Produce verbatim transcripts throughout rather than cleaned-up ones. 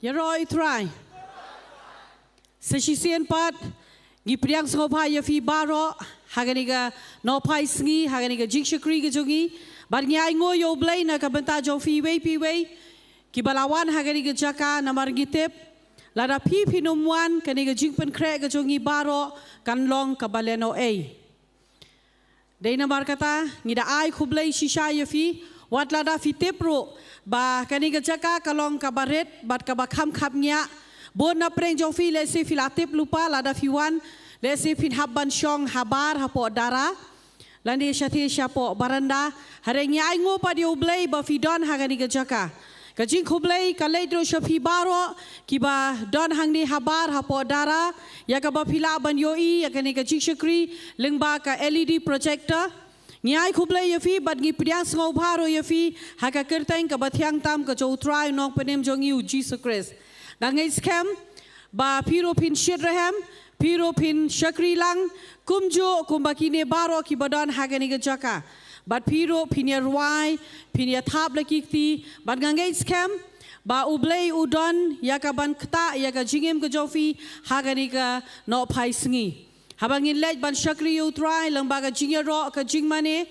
Ïaroh ïa u Trai. Sa shisien pat, ngi pdiang sngewbha ïa phi baroh, ha kane ka nohphai sngi, ha kane ka jingshakri ka jong ngi. Bad ngi ainguh ïa u Blei na ka bynta jong phi iwei pa iwei, kiba la wan ha kane ka jaka namar ngi tip, lada phi phin ym wan, kane ka jingpynkhreh ka jong ngi baroh, kan long kaba lehnohei. Dei namar kata, ngi da ai khublei shisha ïa phi, wat lada phi tip ruh, ba kane ka jaka ka long kaba rit, bad kaba kham khapngiah. Bun na pdeng jong phi lehse phi la tip lypa, lada phi wan, lehse phin hap ban shong habar hapoh dara. Lane shathie shapoh baranda, hynrei ngi ainguh pat ïa u Blei ba phi don ha kane ka jaka. Ka jingkhublei ka leit ruh sha phi baroh, kiba don hangne habar hapoh dara, ïa kaba phi lah ban ïohi, ïa kane ka jingshakri, lyngba ka L E D projector. Ngi ai khublei ïa phi, bad ngi pdiang sngewbha ruh ïa phi, ha ka kyrteng kaba thiang tam ka jong u Trai u Nongpynim jong ngi u Jisu Khrist. Nga ngeit skhem, ba phi ruh phin shit rhem, phi ruh phin shakri lang, kumjuh, kumba kine baroh kiba don ha kane ka jaka. Bad phi ruh phin ïa rwai, phin ïa thap la ki kti, bad nga ngeit skhem, ba u Blei u don, ïa kaban ktah, ïa ka jingim ka jong phi, ha kane ka nohphai sngi. Haba ngin leit ban shakri ïa u Trai, lyngba ka jingïaroh, ka jingmane.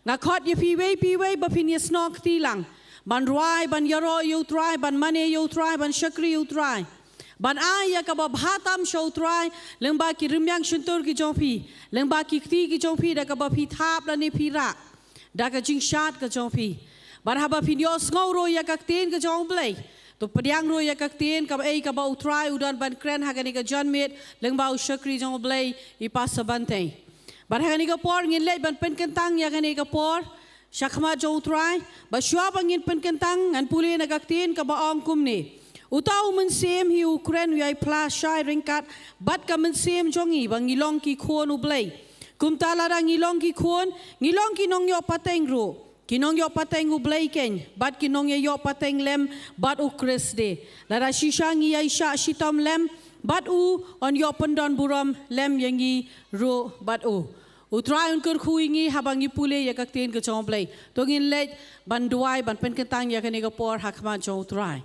Nga khot ïa phi iwei pa iwei ba phin ïa snoh kti lang. Ban rwai, ban ïaroh ïa u Trai, ban mane ïa u Trai, ban shakri ïa u Trai. Ban ai ïa kaba bha tam sha u Trai, lyngba ki rymmiang shyntur ki jong phi. Lyngba ki kti ki jong phi da kaba phi thap lane phi rah. Da ka jingshad ka jong phi. Bad haba phin ïohsngew ruh ïa ka ktien ka jong u Blei. To pdiang ruh ïa ka ktien kaba ei kaba u Trai u don ban kren ha kane ka janmiet lyngba u shakri jong u Blei i Pastor Bantei. Bad ha kane ka por ngin leit ban pynkyntang ïa kane ka por. Shakhmat jong u Trai. Bad shuwa ba ngin pynkyntang ngan pule na ka ktien kaba ong kumne. Uta u Mynsiem hi u kren u ïai phla shai ryngkat bad ka mynsiem jong ngi ba ngi long ki khun u Blei. Kumta lada ngi long ki khun, ngi long ki nongïoh pateng ruh. Ki nongïoh pateng u Blei keiñ, bad ki nongïaïoh pateng lem, bad u Khrist de. Lada shisha ngi ïai shah shitom lem, bad u yn ïoh pyndon burom lem ïa ngi ruh bad u. U Trai un kyrkhu ïa ngi haba ngi pule ïa ka ktien ka jong u Blei. To ngin leit ban duwai ban pynkyntang ïa kane ka por ha khmat jong u Trai.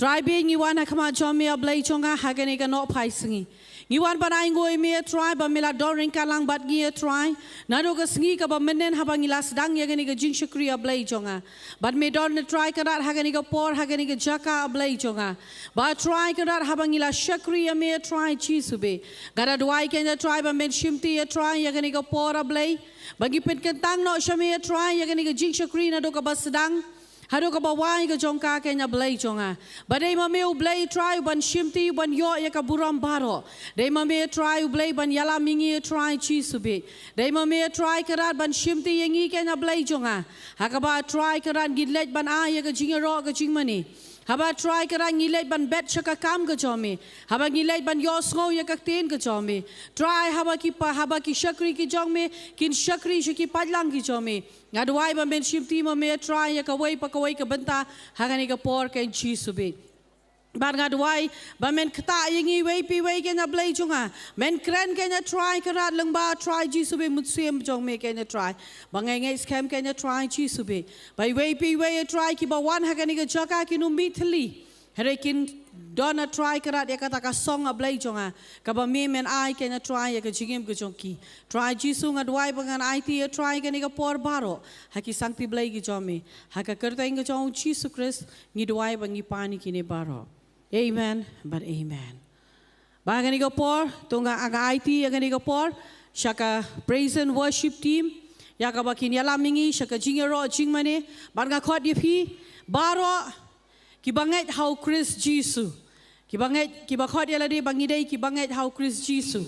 Trai bad ngi wan ha khmat jong me a Blei jong nga ha kane ka nohphai sngi. Ngi wan ban ainguh ïa me a Trai ba me la don ryngkat lang bad ngi a Trai. Naduh ka sngi kaba mynnin haba ngi la sdang ïa kane ka jingshakri a Blei jong nga. Bad me don a Trai Kynrad ha kane ka por ha kane ka jaka a Blei jong nga. Ba Trai Kynrad haba ngi la shakri ïa me a Trai Jisu bad. Nga da duwai keiñ a Trai ba men shimti a Trai ïa kane ka por a Blei. Ba ngi pynkyntang noh sha me a Trai ïa kane ka jingshakri naduh kaba sdang. Haduh kaba wai ka jong ka keiñ a Blei jong nga. Ba dei ma me u Blei Trai u ban shimti u ban ïoh ïa ka burom baroh. Dei ma me Trai u Blei ban ïalam ïa ngi Trai Jisu bad. Dei ma me Trai Kynrad ban shimti ïa ngi keiñ a Blei jong nga. Ha kaba Trai Kynrad ngin leit ban ai ïa ka jingïaroh ka jingmane. Haba Trai Kynrad ngi leit ban bet sha ka kam ka jong me. Haba ngi leit ban ïohsngew ïa ka ktien ka jong me. Trai haba ki pa haba ki shakri ki jong me. Kin shakri sha ki paidlang ki jong me. Nga duwai ba men shimti ma me Trai ïa kawei pa kawei ka bynta ha kane ka por keiñ Jisu bad. Bad nga duwai ba men ktah ïa ngi iwei pa iwei keiñ a Blei jong nga. Men kren keiñ a Trai Kynrad lyngba Trai Jisu bad Mynsiem jong me keiñ a Trai. Ba ngi ngeit skhem keiñ a Trai Jisu bad. Ba iwei pa iwei a Trai kiba wan ha kane ka jaka kin ym mih thylli. Hynrei kin don a Trai Kynrad ïa kata ka song a Blei jong nga. Kaba me men ai keiñ a Trai ïa ka jingim ka jong ki. Trai Jisu nga duwai ba ngan aiti a Trai kane ka por baroh. Ha ki sangti Blei ki jong me. Ha ka kyrteng ka jong u Jisu Khrist ngi duwai ba ngi pan ïa kine baroh. Amen bad amen. Ba kane ka por, to nga nga aiti ïa kane ka por, sha ka praise and worship team, ïa kaba kin ïalam ïa ngi, sha ka jingïaroh jingmane, bad nga khot ïa phi, baroh, kiba ngeit ha u Khrist Jisu. Kiba ngeit, kiba khot ïa lade ba ngi dei, kiba ngeit ha u Khrist Jisu.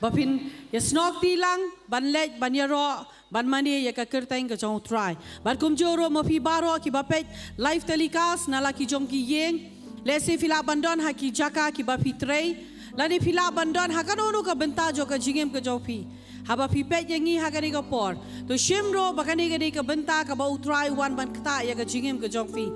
Ba phin, ïa snoh kti lang, ban leit, ban ïaroh, ban mane ïa ka kyrteng ka jong u Trai. Bad kumjuh ruh ma phi baroh kiba peit live telecast na la ki jong ki ïing. Lehse phi lah ban don ha ki jaka kiba phi trei. Lane phi lah ban don ha kano kano ka bynta jong ka jingim ka jong phi. Haba phi peit ïa ngi ha kane ka por. To shim ruh ba kane ka dei ka bynta kaba u Trai u wan ban ktah ïa ka jingim ka jong phi.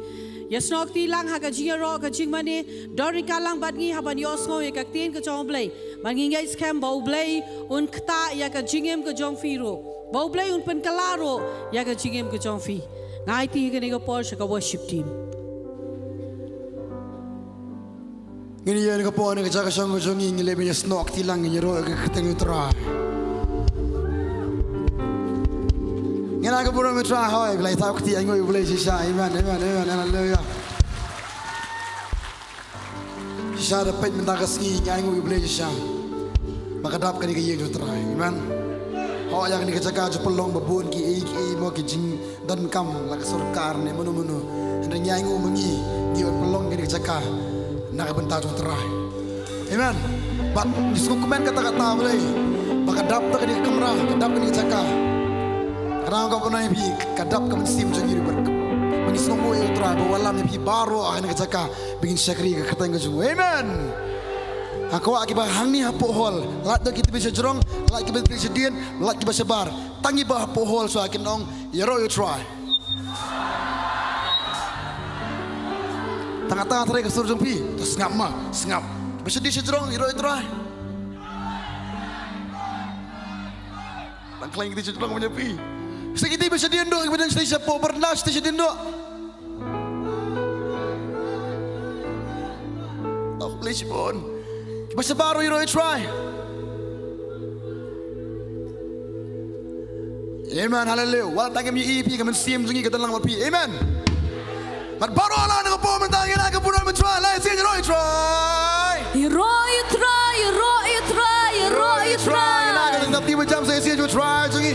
Ïa snoh kti lang ha ka jingïaroh ka jingmane. Don ryngkat lang bad ngi haba ngi ïohsngew ïa ka ktien ka jong u Blei. Bad ngi ngeit skhem ba u Blei un ktah ïa ka jingim ka jong phi ruh. Ba u Blei un pynkylla ruh ïa ka jingim ka jong phi. Nga aiti ïa kane ka por sha ka worship team. Ngin ïa ka por ne ka jaka shong ka jong ngi, ngi leh ban ïa snoh kti lang, ngin ïa roh ka kyrteng U Trai. Ngin ai ka burom U Trai, hoi, ba la ïa thaw kti, ai nguh ïa U Blei shisha. Amen, amen, amen, haleluya. Shisha da peit mynta ka sngi, ngi ai nguh ïa U Blei shisha ba ka dap kane ka ïing jong U Trai. Amen. Hoi, ïa kane ka jaka ju pynlong ba bun kiei kiei mo ki jing donkam la ka sorkar ne mano mano. Hynrei ngi ai nguh ma ngi, ngi wan pynlong kane ka jaka na ka bynta jong U Trai. Amen. Bad ngi sngewkmen kata kata, U Blei, ba ka dap kane ka kamra, ka dap kane ka jaka. Ka dap ka bynta ïa phi, ka dap ka mynsiem jong ngi ruh bad ba ngi sngewnguh ïa U Trai ba u wallam ïa phi baroh ha kane ka jaka ba ngin shakri ïa ka kyrteng ka jong u. Amen. Nga kwah kiba hangne hapoh hall, lait da ki tieng sha jrong, lait kiba tieng sha dien, lait kiba shabar. Tang kiba hapoh hall shuwa kin ong, ïaroh ïa U Trai. Tang kata trei ka sur jong phi. To sngap ma, sngap. Ba sha dien sha jrong, ïaroh ïa U Trai. Tang khlaiñ kiti sha jrong ma ïa phi. Sa kiti ba sha dien duh, kiba dang sha dien sha poh, byrnah sha dien duh. Oh, please, bon. Kiba shabar, ïaroh ïa U Trai. Amen, haleluya. Wat la tang ïa phi, ka mynsiem jong ngi ka dang lang bad phi. Amen. Bad baroh la na ka por mynta ngin ai ka burom U Trai, la ïa sngewthuh ïaroh ïa U Trai. Ïaroh ïa U Trai, ïaroh ïa U Trai, ïaroh ïa U Trai. Ngin ai ka dang dap ti ba jam sa ïa sngewthuh ïaroh ïa U Trai jong ngi.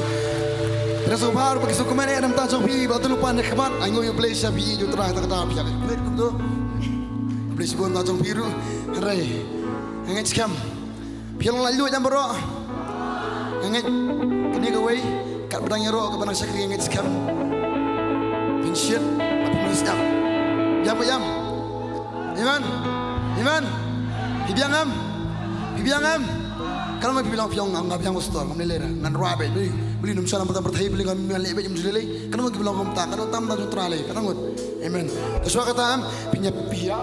Terus ko bhar ba ki sngewkmen eh na ka bynta jong phi ba la tang lypa ne khmat, ai nguh ïa U Blei sha phi ïa U Trai ta ka dap phi ïa. Kumto. Blei shibun na ka bynta jong phi ruh. Hynrei nga ngeit skhem. Phi long la lut ïa baroh. Nga ngeit kane kawei, katba dang ïaroh, katba dang shakri, nga ngeit skhem phin shit, phin sngap. Ïam, ïam. Amen. Amen. Phi biang em? Phi biang em? Kan ong phi biang, phi ong nga biang pastor, ngam lei lei, ngan rwai beit, beli, beli num shana matam pyrthei, beli ngam lei beit, ngam lei lei. Kan ong phi biang kumta, kan ong tam da jong Trai lei, kan ong. Amen. Te shuwa kata em, phin ïa pia.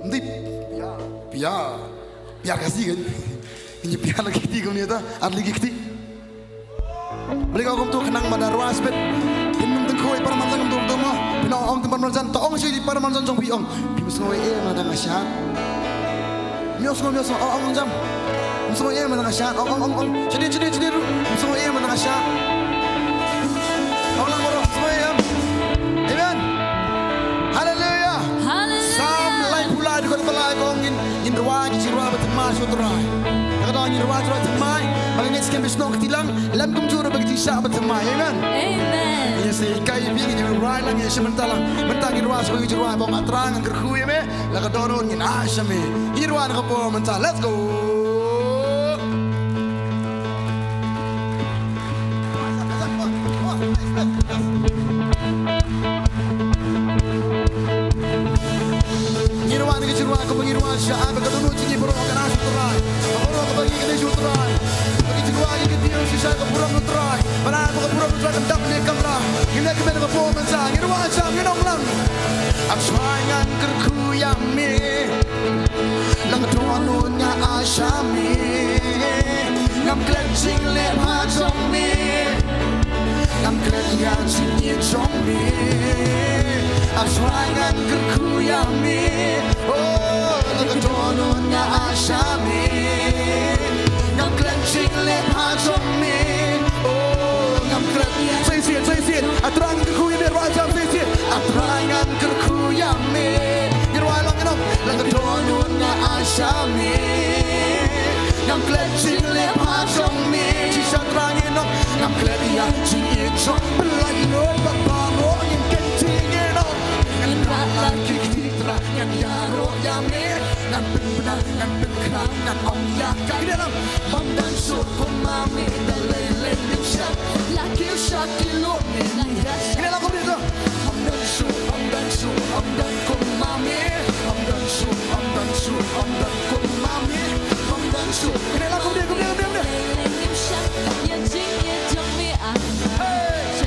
Ndip. Pia. Pia. Pia ka si kan. Phin ïa pia la ki kti kumne ta, ar li ki kti. Beli ka kumto khnang ba da rwai sbet. Phin ym tyngkhuh ïa para marjan kumto kumto mo. Phin ong ong ïa para marjan, to ong sha ïa para marjan jong phi ong. Phim sngew ei ei ma da nga shad. Myo sngew, myo sngew, ong ong jam. Phim sngew ei ei ma da nga shad. Ong ong ong ong. Shadien shadien shadien ruh. Phim sngew ei ei ma da nga shad. Ong lang baroh, phim sngew ei ei. Amen. Haleluya. Haleluya. Salm laiphew lai dkhot ba lai ka ong ngin, ngin rwai ki jingrwai ba thymmai sha U Trai. Ka dang ngin rwai jingrwai thymmai, ba ngin ngeit skhem ba shnong kti lang, lem kumjuh ruh ba ki jingshah ba thymmai. Amen. Amen. Ngin sa ïa kai ïa phi, ngin rwai lang, ngin sa mynta lang. Mynta ngin rwai sha ki jingrwai ba ong A Trai ngan kyrkhu ïa me, la ka dohnud ngin ai sha me. Ngin rwai na ka por mynta. Let's go. Ngin rwai na ka jingrwai kaba ngin rwai sha, ba ka dohnud jong ngi baroh kan ai sha U Trai. Baroh kaba ngi kynduh sha U Trai. Ba ka jingrwai ngi kyntiew shisha ka burom U Trai. Ba na ka burom U Trai kan dap ne kamra. Ngin leh kmen ka burom U Trai. Ngin rwai sha, ngin ong lang. A Trai ngan kyrkhu ïa me. Na ka dohnud nga ai sha me. Ngam klet jingleh bha jong me. Ngam klet ïa jingïeit jong me. A Trai ngan kyrkhu ïa me. Oh, na ka dohnud nga ai sha me. Ngam klet jingleh bha jong me. Oh, ngam klet ïa. Sa shisien, sa shisien. A Trai ngan kyrkhu ïa me, rwai jam sa shisien. A Trai ngan kyrkhu ïa me. Ngin rwai lang, ngin ong. La ka dohnud nga ai sha me. Ngam klet jingleh bha jong me. Shisha Trai ngin ong. Ngam klet ïa jingïeit jong me. Pynlait lut bad baroh ngin kyntiew ngin ong. Ngan rat la ki kti Trai ngan ïaroh ïa me. Ngan pynbna, ngan pynkhraw, ngan ong ïa ka. Kine lang. Ym don shuh kum ma me, da lei lei ngim shah. La kiew sha ki lum ne la ïa shah. Kine lang kumne to. Ym don shuh, ym don shuh, ym don kum ma me. Ym don shuh, ym don shuh, ym don kum ma me. Ym don shuh. Kine lang kumne, kumne, kumne, kumne. Lei lei ngim shah, ïa jingïeit jong me ah. Hey.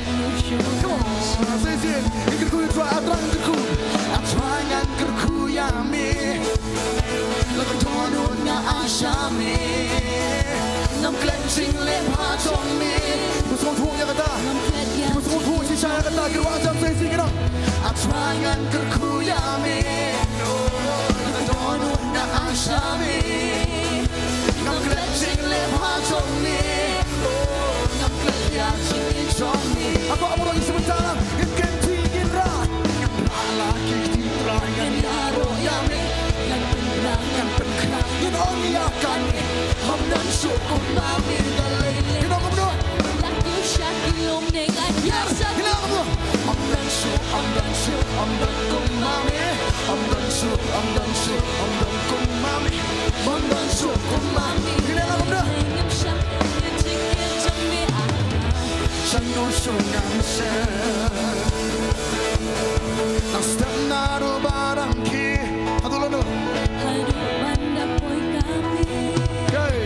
Come on. Sa shisien, ngin kyrkhu ïa U Trai, A Trai ngan kyrkhu. A Trai ngan kyrkhu ïa me. La ka dohnud nga ai sha me. Ngam klet jingleh bha jong me. Ba sngewthuh ïa kata. Ba sngewthuh shisha ïa kata. Ki rwai jam sa shisien kino. A Trai ngan kyrkhu ïa me. La ka dohnud Shami, ngam klet jingleh ha jong me. Oh, ngam klet ïa jingim jong me. Ako amro isi mentang, ngin kynti ngin rah. Ngin rah la ki kti trai, ngin ïaroh ïa me. Ngin pynbna, ngin pynkhraw, ngin ong ïa kane. Ym don shuh kum ma me da lei lei. Ngin ong kumno? Ïa kiew sha ki lum ne nga ïa sha ki lum. Ym don shuh, ym don shuh, ym don kum ma me. Ym don shuh, ym don shuh, ym don kum ma me. Ym don shuh kum ma me. Ngin ïa la kumno? Ngam shym ïa jingim jong me ah. Shano shuh ngam shym. Nang step naduh ba dang khie. Haduh lano? Haduh ban da poi ka miet. Hey.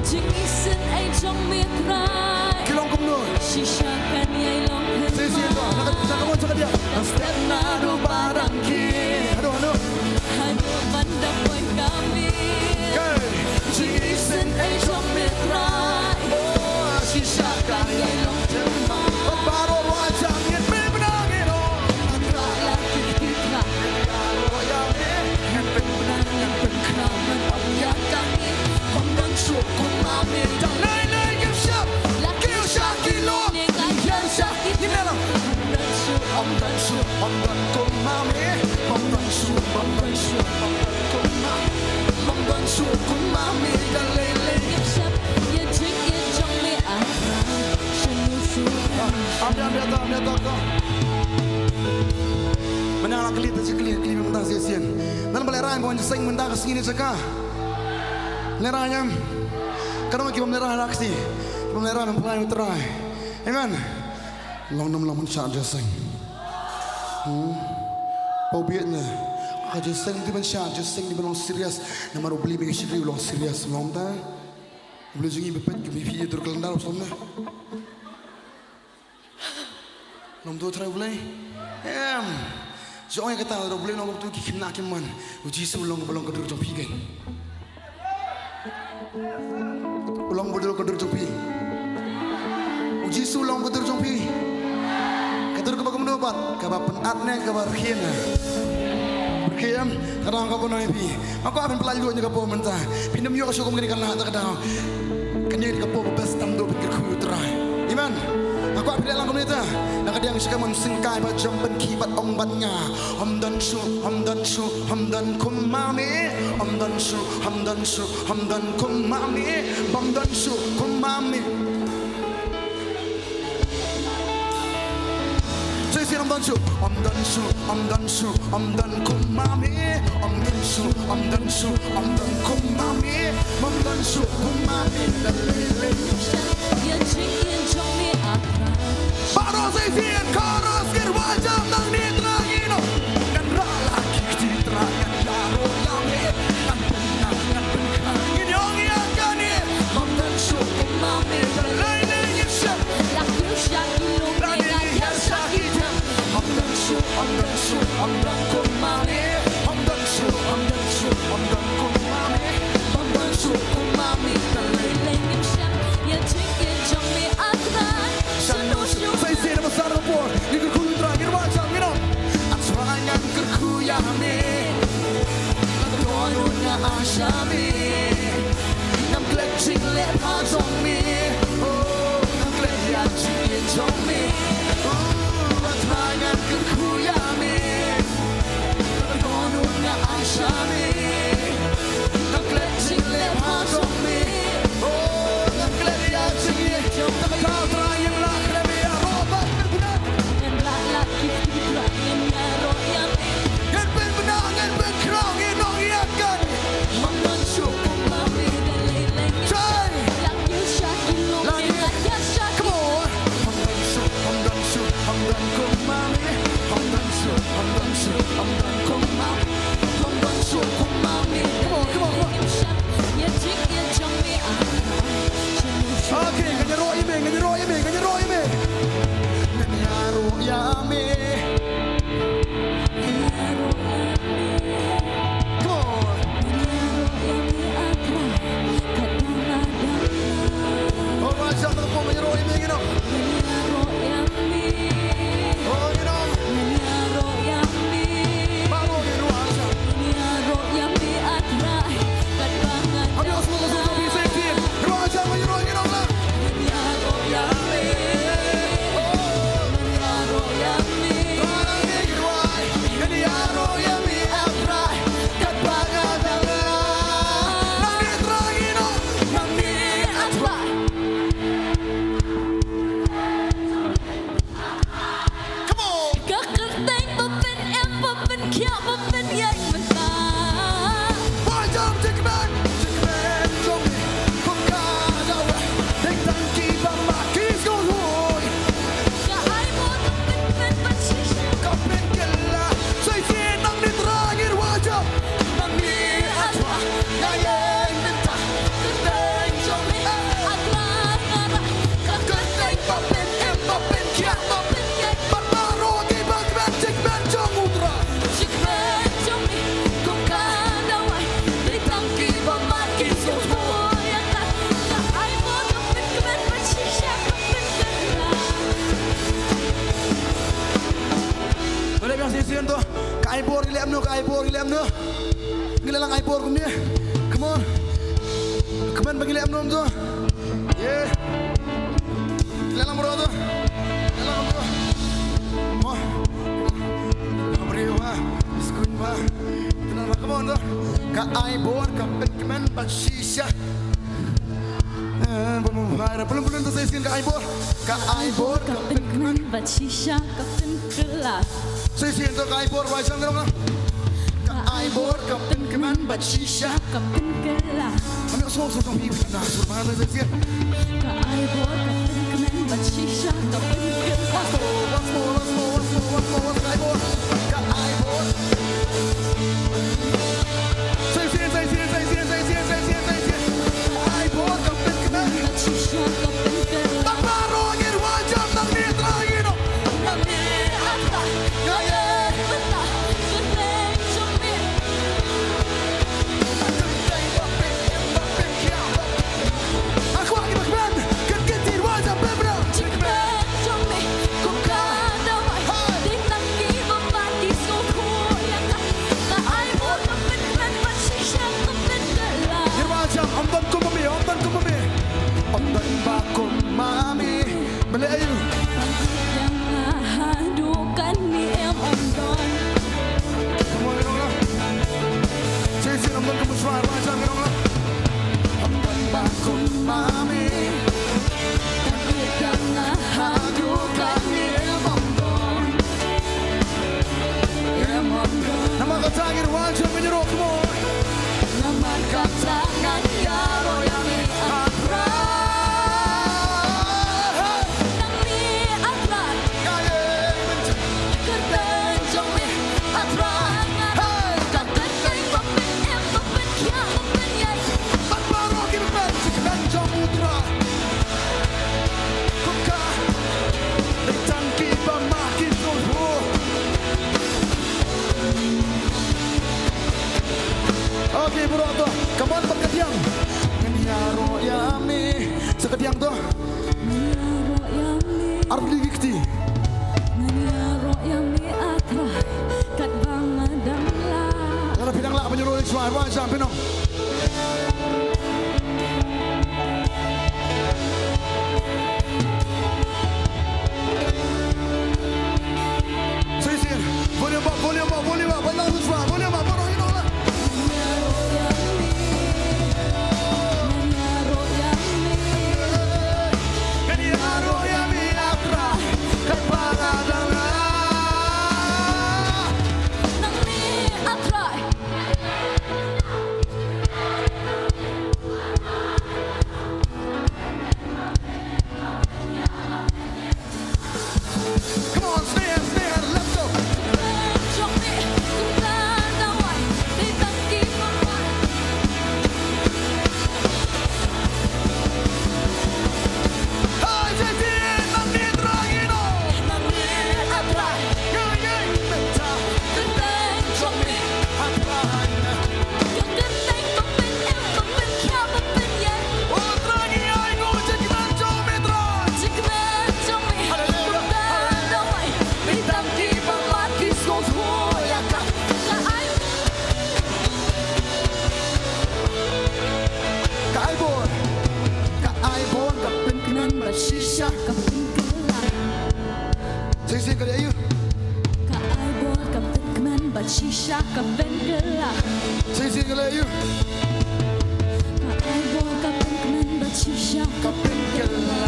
Jingisynei jong me Trai. Ki long kumno? Shisha kan ïai long. Shisha kan. Nang ka, nang ka mon sa ka dia. Nang step naduh ba dang khie. Haduh, haduh. Haduh ban da poi ka miet. Hey. Jingisynei jong me Trai. Oh, shisha kan ïai long. Baroh ruh jam ngin pynbna ngin ong. Ngan rah la ki kti trai. Baroh ïa me. Ngan pynbna ngan pynkhraw ngan ong ïa kane. Ym don shuh kum ma me. Dang lei lei ngim shym. La kiew sha ki lum. Ngin ïa sha ki. Ngin ïa la. Ym don shuh, ym don shuh, ym don kum ma me. Ym don shuh, ym don shuh, ym don kum ma me. Ym don shuh kum ma me. Dang lei lei. Ngim shym ïa jingim jong me ah. Ambian, ambian, ambian, ambian. Mynta la kylli ta shi kylli, kylli mynta shisien. Nang ba lehraiñ ba wan jingïaseng mynta ka sngi ne jaka. Lehraiñ em. Ka dang ki bym lehraiñ la ka sngi. Ki bym lehraiñ bym pynlait U Trai. Amen. Long nym long ban shah jingïaseng. Hmm. Pau bieit ne. Ka jingïaseng dei ban shah, jingïaseng dei ban long serious. Namar U Blei ba ngi shakri u long serious. Long ta. U Blei jong ngi ba peit, ki ba phi ïa dur ka lynda u shlom ne. Long to Trai U Blei. Em. Jong ïa kata U Blei long to ki khynnah ki man. U Jisu long ba long ka dur jong phi keiñ. U long ba dur ka dur jong phi. U Jisu long ba dur jong phi. Ka dur kaba kumno pat, kaba pynat ne kaba rkhie ne. Rkhie em, ka dang ka kumno ïa phi. Nga kwah ban pyllait lut ïa ka por mynta. Phin ym ïoh shuh kum kane ka lad da ka daw. Kane ka por ba best tam dei ban kyrkhu ïa U Trai. Amen. Nga kwah phi leh lang kumne ta. Na ka diang shi ka mon sngewsih ba jam ban ki bat ong bat nga. Ym don shuh, ym don shuh, ym don kum ma me. Ym don shuh, ym don shuh, ym don kum ma me. Bym don shuh kum ma me. Shisien ym don shuh, ym don shuh, ym don shuh, ym don kum ma me. Ym don shuh, ym don shuh, ym don kum ma me. Ym don shuh kum ma me. Da lei lei. Ïa jingim jong me ah. Baroh shisien chorus, kyrpad jam nangne Trai ngi ong. Ngan rah la ki kti Trai ngan ïaroh ïa me. Ngan pynbna ngan pynkhraw ngin ong ïa kane. Ym don shuh kum ma me. Da lei lei ngin shah. La kiew sha ki lum ne nga ïa sha ki tem. Ym don shuh, ym don shuh, ym don kum ma me. Ym don shuh, ym don shuh, ym don kum ma me. Ym don shuh kum ma me. Da lei lei ngin shah. Ïa jingim jong me ah Trai. Shano shuh. Sa shisien ba sar por. Ngi kyrkhu ïa U Trai, kyrpad jam ngi Ai bor ngi leh kumno, ka ai bor ngi leh kumno. Ngi leh lang ai bor kumne. Come on. Kmen ba ngi leh kumno to. Yeah. Ngi leh lang bro to. Ngi leh lang bro. Mo. Bri wa. Skun wa. Tena la, come on to. Ka ai bor ka pynkmen bad shisha. Eh, bum bum hai ra. Pulun pulun to, sa shisien ka ai bor. Ka ai bor ka pynkmen bad shisha ka pynkylla. Sa shisien to ka ai bor, ba jang rong. Ka ai bor ka pynkmen bad shisha ka pynkylla. Ami so so jong phi na sur ba sa shisien. Ka ai bor ka pynkmen bad shisha ka pynkylla. Once more, once more, once more, once more, once more, once more. Ka ai bor. Ka ai bor. Sa shisien, sa shisien, sa shisien, sa shisien, sa shisien, sa shisien. Ka ai bor ka pynkmen bad shisha ka pynkylla. Bad baroh ngin wan jam nangne, Trai, you know. Nangne, ah Trai. Nga ïeng mynta, kyrteng jong me. Kyrteng ba pynïap, ba pynïap, ba pynïap. Akhwa ki bakmen, kyrteng wan jam pynbra. Jingkmen jong me kum ka dawai. Hey. Dei tang kiba mad ki sngewthuh ïa ka. Ka ai bor ka pynkmen bad shisha ka pynkylla. Ngin wan jam, ym don kum ma me, ym don kum ma me. Ym don ba kum ma me. Balei aïu? Ïa nga haduh kane em ym don. Come on, you know, la. Sa shisien ym don kum u Trai, wan jam, you know, la. Ym don ba kum ma me. Ïa nga haduh kane em ym don. Namar kata ngin wan jam, ngin ïaroh, come on. Namar kata ngan ïaroh ïa me, ah Trai. Nangne, ah Trai. Ka kyrteng jong me, ah Trai. Ka kyrteng ba pynïap, ba pynïap, ba pynïap. Bad baroh ki bakmen, ka kyrteng jong u Trai. Kum ka, dei tang kiba mad ki sngewthuh. Okay, baroh to. Come on, bad ka diang. Ngan ïaroh ïa me. Sa ka diang to. Ngan ïaroh ïa me. Arli ki kti. Ngan ïaroh ïa me, ah Trai. Katba nga dang lah. Lada phi dang lah ban ïaroh ïa u Trai, wan jam phi nong. Sa shisien, volume up, volume up, volume up, volume up, volume up, volume up. Come on, stand, stand, let's go. Hey, J T, nangne Trai, you know. Nangne Trai. Yeah, yeah. Kyrteng jong me, ah Trai. Ka kyrteng ba pynïap, ba pynïap, ba pynïap. Oh Trai, ngi ai nguh ïa ka jingkmen jong me, Trai. Jingkmen jong me. Haleluya. Kum ka dawai. Dei tang kiba mad ki sngewthuh ïa ka. Ka ai. Ka ai bor. Ka ai bor ka pynkmen bad shisha ka pynkylla. Sa shisien ka leh aïu? Ka ai bor ka pynkmen bad shisha ka pynkylla. Sa shisien ka leh aïu? Ka ai bor ka pynkmen bad shisha ka pynkylla.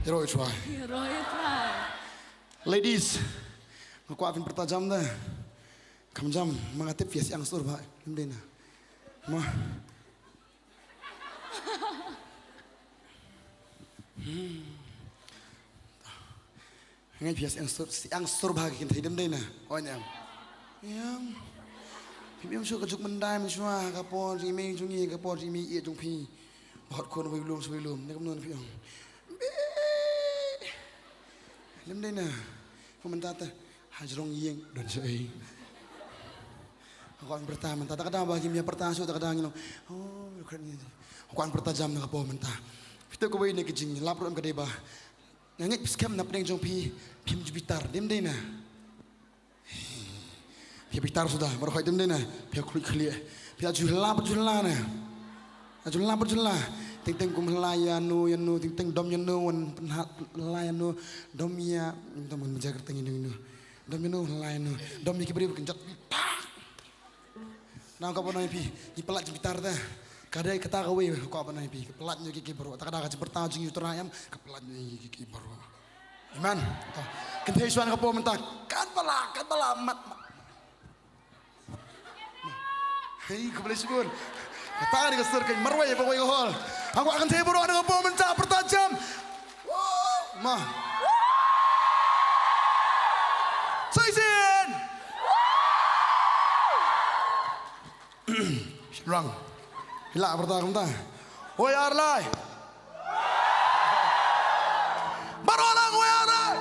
Ïaroh ïa u Trai. Ïaroh ïa u Trai. Ladies, nga kwah phin pyrta jam da. Kham jam, ma nga tip phi ïa syiang stur bha, ym dei na. Ma. Hmm. Nga phi ïa syiang stur, syiang stur bha ki kynthei, ym dei na. Oi ne em. Ïa. Phim ïoh shuh ka juk myndai mynshuwa, ka por jingmei jong ngi, ka por jingmei ïeit jong phi. Ba hot khun wei lum shu wei lum, ne kumno ne phi ong. Ym dei na. Phi mynta te hajrong ïing don sha ei. Kwah pyrta mynta, ta ka daw ba ngim ïa pyrta shuh, ta ka daw ngi long. Oh, kren ngi. Kwah pyrta jam na ka por mynta. Phi tip kawei na ki jinglap ruh em ka dei ba nga ngeit phi skhem na pdeng jong phi, phim ju bitar, dei em dei na. Phi bitar suda, baroh khoit, dei em dei na. Phi khluit khlieh. Phi ju la, ju la na. Ju la, ju la. Teng teng kum la ïa no, ïa no, teng teng dom ïa no, wan pynha la ïa no, dom ïa, dom wan meja kyrteng ïa no, ïa no. Dom ïa no, la ïa no. Dom ïa ki briew kynjat. Nang ka ba nai phi, ngi pynlait jingbitar te. Ka dei kata kawei ka ba nai phi, ka pynlait ïa ki, ki baroh. Ta ka da ka jingpyrta jingïathuh em, ka pynlait ïa ki, ki baroh. Amen. To. Kynthei shuwa na ka por mynta. Kat ba la, kat ba la, mat, mat. Hei, khublei shibun. Kata ka dei ka sur ka marwei ba wei ka hol. Nga kwah kynthei baroh na ka por mynta pyrta jam. Woo! Ma. Sa shisien. Shynrang. Phi lah pyrta kumta. Wei ar lai. Baroh lang, wei ar lai.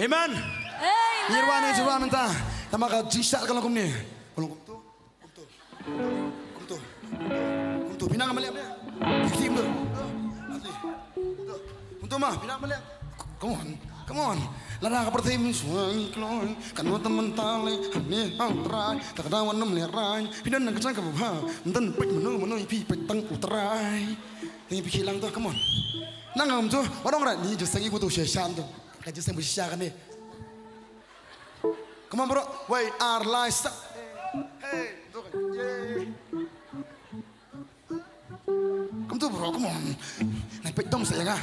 Amen. Amen. Ngi ruh ngi ju ruh mynta. Tang ba ka jingshad ka long kumne. Ka long kumto. Kumto. Kumto. Kumto. Phi nang maliap ne? Kumto. Kumto ma, phi nang maliap. Come on. Come on. Lada ka pyrthei mynshwa ngi kloi, kan wat mynta le hangne ha U Trai. Ta ka daw wan nym lehrai. Phi don na ka jaka ba bha. Ym don peit mano mano, phi peit tang U Trai. Te phi khie lang to, come on. Nang ngam to, wat ong ra ni jingïaseng i ku to shisha to. Ka jingïaseng ba shisha kane. Come on, bro. Wei ar lai sa. Hey, to. Yay. Come to, bro, come on. Nai peit dom sa ïa nga.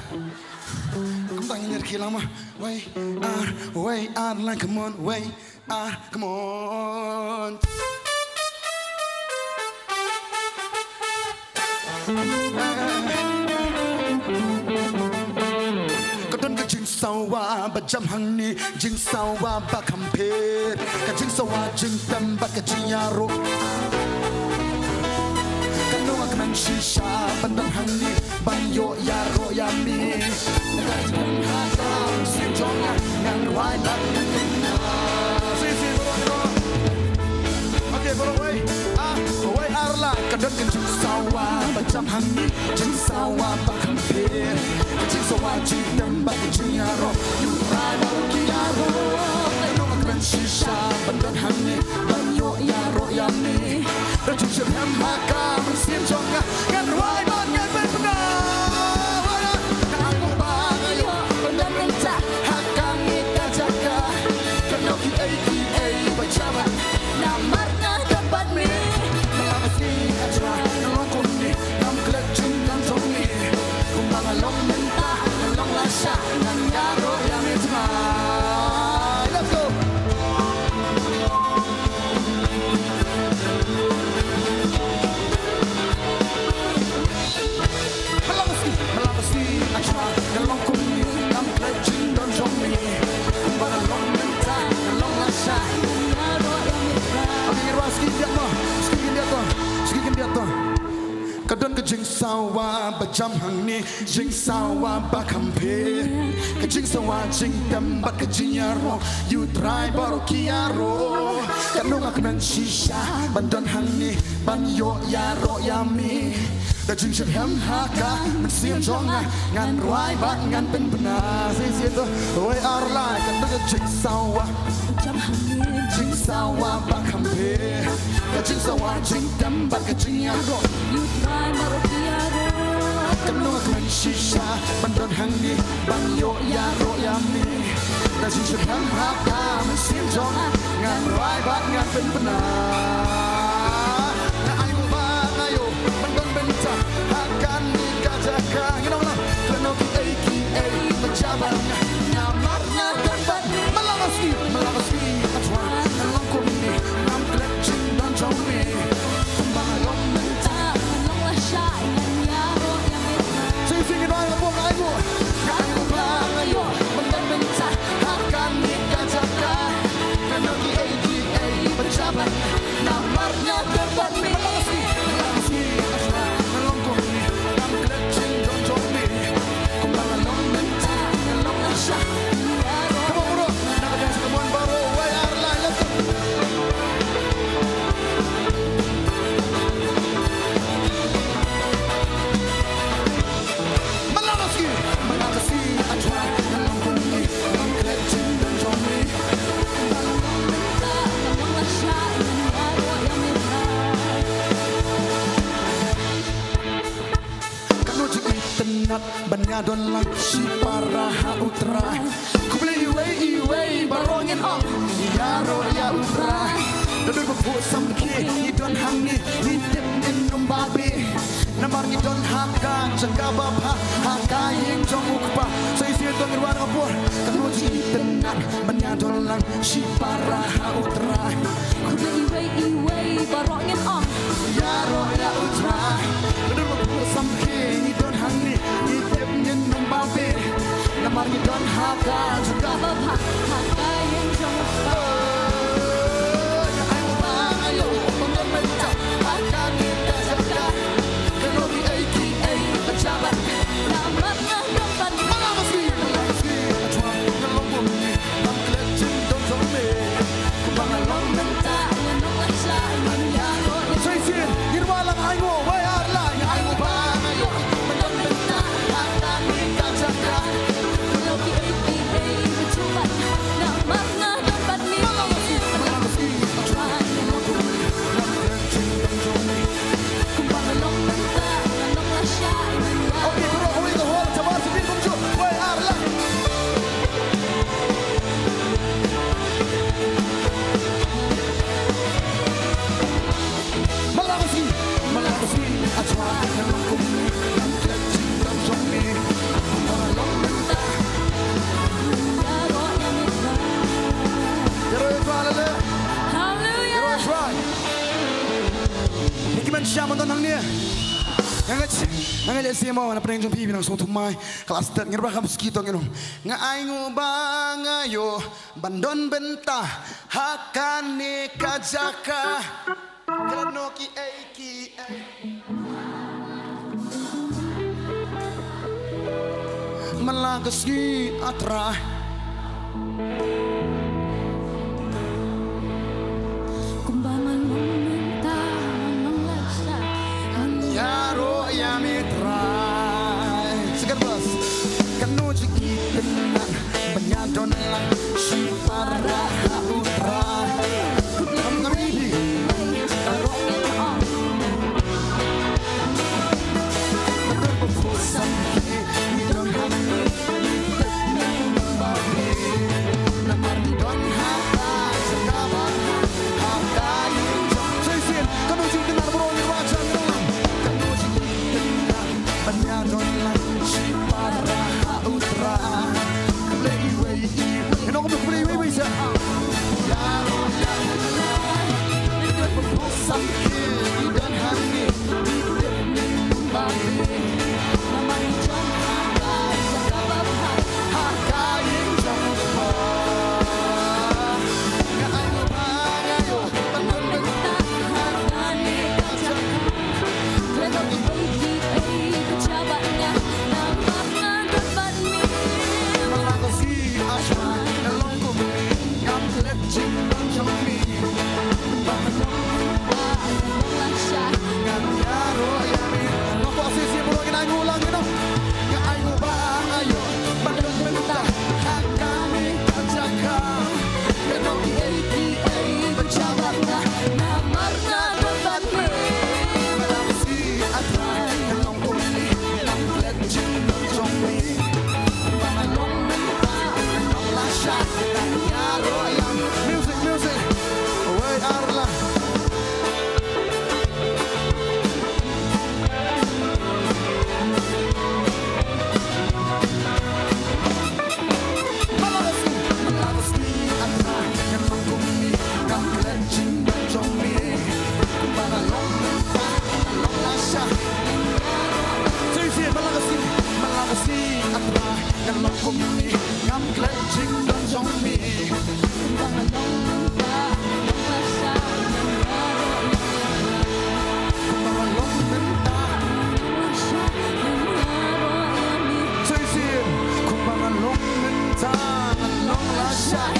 Come to, ngin ïa khie lang ma. Wei ar, wei ar lai, come on, wei ar, come on. Ka don ka jingsawa ba jam hangne, jingsawa ba kham pher. Ka jingsawa jingtem bad ka jingïaroh. Katno nga kmen shisha ban don hangne, ban ïoh ïaroh ïa me. Ka jingkmen ha ka mynsiem jong nga, ngan rwai bad ngan kynmaw. Si, si, baroh, baroh. Okay, baroh, wei. Ah, wei ar lai. Ka don ka jingsawa ba jam hangne, jingsawa ba kham pher. Ka jingsawa jingtem bad ka jingïaroh. Ïa U Trai baroh ki ïaroh. Katno nga kmen shisha ban don hangne, ban ïoh ïaroh ïa me. Ka jingshitrhem ha ka mynsiem jong nga, ngan rwai bad ngan pynbna. Nga ai kumba nga ïoh ban don mynta ha kane ka jaka. Katno kiei kiei ba jia bad namar nga don bad me. Nga la mesti nga jia, nga long kumne, ngam klet jingdon jong me. Kumba nga long mynta, nga long lashai, ngan ïaroh ïa me tymmen. Let's go. Ka don ka jingsawa ba jam hangne, jingsawa ba kham pher. Ka jingsawa jingtem bad ka jingïaroh, ïa U Trai baroh ki ïaroh. Katno nga kmen shisha ban don hangne, ban ïoh ïaroh ïa me. Ka jingshitrhem ha ka mynsiem jong nga, ngan rwai bad ngan pynbna. Shisien to, wei ar lai, katno ka jingsawa. Jingsawa ba kham pher. Ka jingsawa jingtem bad ka jingïaroh. Katno nga kmen shisha ban don hangne, ban ïoh ïaroh ïa me. Ka jingshitrhem ha ka mynsiem jong nga, ngan rwai bad ngan pynbna. Nga ai kumba nga ïoh ban don mynta ha kane ka jaka. Ngi ong lang, katno kiei kiei ba jia bad nga, namar nga don bad me. Malamaski, malamaski, atwa nga long kumne, ngam klet jingdon jong me. Kumba nga long mynta, nga long lashai, ngan ïaroh ïa me. Shisien ngi ong lang, kumba nga ïoh, nga ai kumba nga ïoh ban don mynta ha kane ka jaka. Katno kiei kiei ba jia bad nga, namar nga don bad me. Come on, bro. Now dance, come on, bro. Wei ar lai, let's go. Ban ïa don lang shipara ha U Trai. Khublei iwei iwei baroh ngin ong ïaroh ïa U Trai. Naduh ba phuh samrkhie ngi don hangne, ngi tip ngin ym babe. Namar ngi don ha ka jaka ba bha, ha ka ïing jong U Kpa. Sa shisien to ngin wan ha ka por, kano jingïatynnad ban ïa don lang shipara ha U Trai. Khublei iwei iwei baroh ngin ong ïaroh ïa U Trai. Naduh ba phuh samrkhie ngi don hangne, ngi tip ngin ym babe. Namar ngi don ha ka jaka ba bha, ha ka ïing jong U Kpa. Ïa ai nguh ba nga ïoh ban don bynta ha kane ka jaka. Kano kiei kiei ba jia bad nga, namar nga don bad me. Malakasi, malakasi, A Trai, nga long kumne, ngam klet jingbym jong me. Kumba nga long mynta, nga long lashai, ngan ïaroh. Sa shisien, ngin wan lang, ai nguh, wei ar lai, ai nguh ba nga ïoh ban don bynta ha kane ka jaka. Kano kiei kiei ba jia bad nga, namar nga don bad me. Malakasi, malakasi, A Trai, nga long kumne, ngam klet jingbym jong me. Kumba nga long mynta, nga long lashai, ngan ïaroh. Okay, bro, kawei ka hall, shabar sha phi kumjuh. Wei ar lai. Malakasi, malakasi, A Trai, nga long kumne, ngam klet jingbym jong me. Kumba nga long mynta. Ïaroh ïa U Trai, leh leh. Hallelujah. Ïaroh ïa U Trai. Ïa ki ban shim ban don hangne. Nga ngeit, nga ngeit lehse mo na pdeng jong phi, phi nang sngewthuh mai. Ka last step, ngin ïa kynmaw suki to, ngin ong. Nga ai nguh ba nga ïoh ban don bynta ha kane ka jaka. Kano kiei kiei. Man la ka sngi, A Trai. Kumba nga long mynta, nga long lashai, ngan ïaroh ïa me, Trai. Second verse. Kano jingïatynnad ban ïa don lang shipara ha U Trai. Ngam ngam ïa phi. Sa shisien, kano jingïatynnad baroh ngi wan sha ngi ong. Kano jingïatynnad ban ïa don lang shipara ha U Trai. Khublei iwei iwei. Ngin ong khublei iwei iwei sha. Ïaroh ïa U Trai. Ngi don bad phuh samrkhie, ngi don hangne, ngi tip ngin ym babe. Namar ngi don ha ka jaka ba bha, ha ka ïing jong U Kpa. Nga ai nguh ba nga ïoh ban don bynta ha kane ka jaka. Khlem da kiei kiei ba jia bad nga, namar nga don bad me. Malakasi, A Trai, nga long kumne, ngam klet jingbym jong me. Kumba nga long mynta, nga long lashai, ngan ïaroh ïa me. Nga kwah shisien baroh ngin ai nguh lang, ngin ong. Nga ai nguh ba nga ïoh ban don bynta ha kane ka jaka. Kano kiei kiei ba jia bad nga, namar nga don bad me. Malakasi, A Trai, nga long kumne, ngam klet jingbym jong me. Kumba nga long mynta, nga long lashai, ngan ïaroh ïa me. Music, music. Wei ar lai. Sa shisien, kumba nga long mynta, nga long lashai.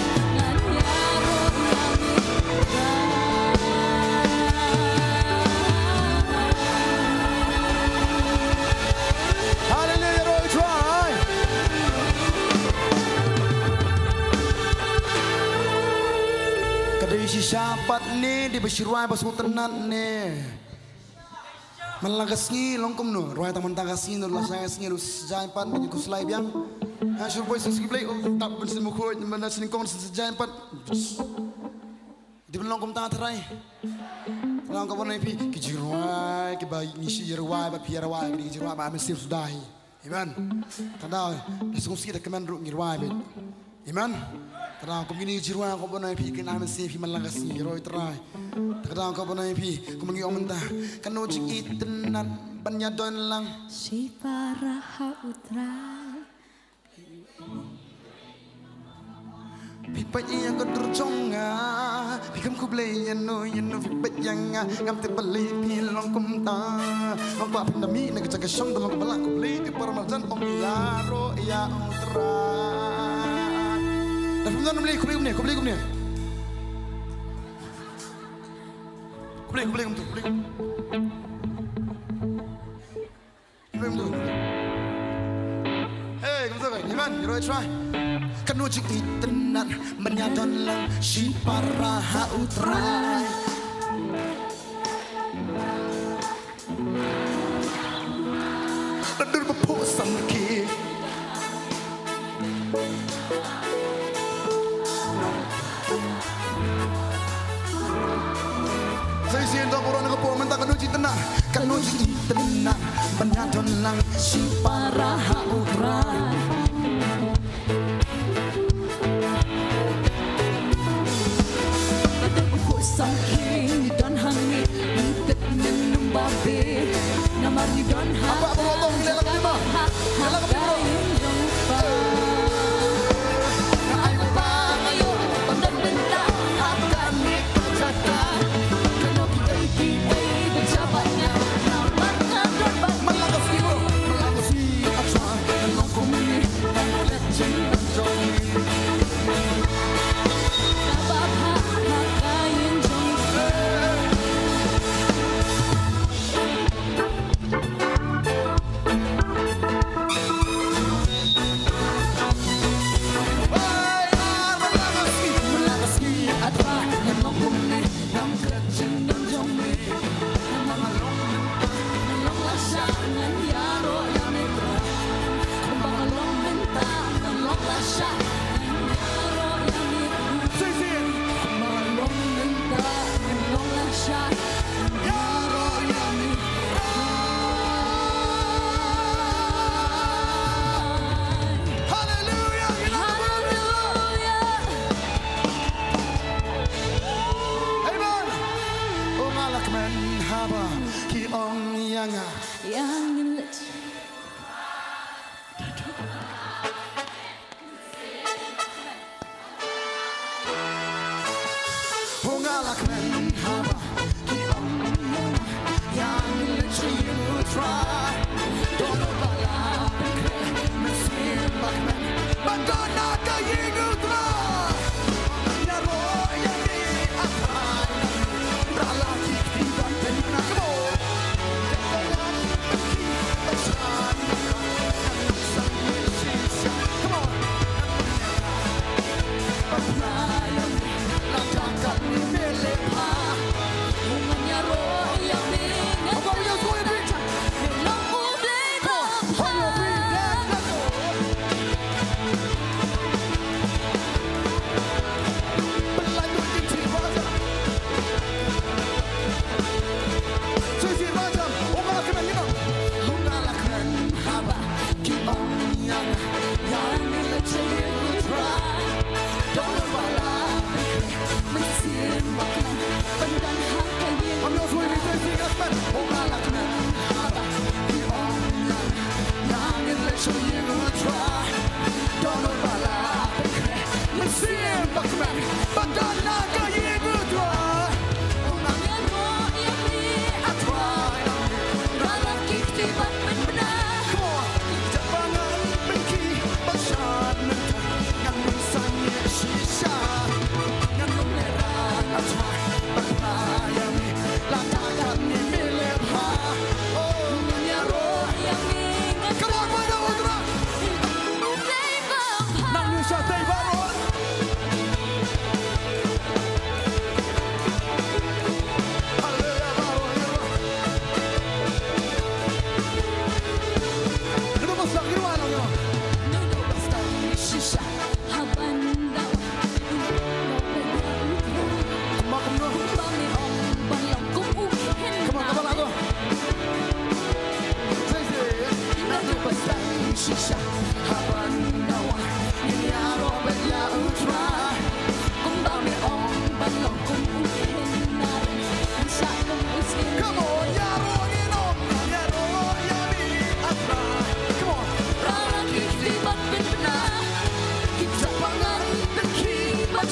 Haleluia, ïaroh ïa U Trai. Ka dei shisha pat ne, dei ba shi rwai ba sngewtynnat ne. Man la ka sngi long kumno, rwai tang man la ka sngi, la ka sngi ruh sa jaiñ pat, ban khuslai biang. Ha, shu poi sha sngi Blei, oh, tap ban sngewkhuid, ban sngewkong sa jaiñ pat. Dei ban long kumta trai. Long ka ban ai phi ki jingrwai kiba ngi shu ïarwai, ba phi ïarwai ki jingrwai ba mynsiem suda hi. Amen. Tang da, da sngewsih da kmen ruh ngi rwai beit. Amen. Tang da, kum kine ki jingrwai ka ban ai phi, kine mynsiem phi man la ka sngi, roi trai. Tang da, ka ban ai phi, kum ngi ong mynta, kano jingitynnat ban ïadon lang. Shipara ha u Trai. Phi peit ïa ka dur jong nga, phi khlem khublei ïano ïano, phi peit ïa nga ngam tip balei phi long kumta. Ngam kwah phin da mih na ka jaka shong, da long kaba lah khublei, phi para marjan ong ïaroh ïa u Trai. Da phi don khublei, khublei kumne, khublei kumne. Khublei, khublei kumtu, khublei. Hey, kumta ba, iman, you know, try. Kano jingitynnat ban ïadon lang shipara ha u Trai. Da dur ba phuh samrkhie. Sa shisien to burom na ka por mynta, kano jingitynnat, kano jingitynnat ban ïadon lang shipara ha u Trai. Ka dei ba khuid samrkhie ngi don hangne, ngi tip ngin ym babe. Namar ngi don ha ka jaka ha ka ïing jong u Kpa. Nga ai ba nga ïoh ban don bynta ha kane ka jaka. Kano kiei kiei ba jia bad nga, namar nga don bad man la ka sngi, man la ka sngi, ah, trai, nga long kumne, nga long kumne. Haleluya. Amen. U nga la kmen haba ki ong ïa nga. Ïa ngin leit. U nga la kmen haba ki ong ïa nga. Ïa ngin leit sha ïing u Trai. Don u ba la pynkhreh mynsiem bakmen ban don ha ka ïing u Trai. Come on, ïaroh ngin ong, ïaroh ïa me, ah Trai. Come on.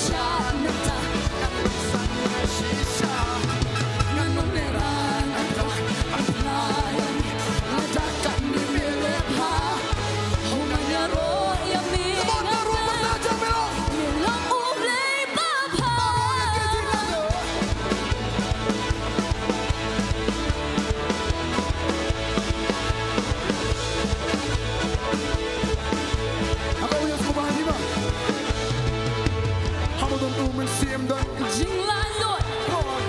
Jinglaitluid. Jinglaitluid.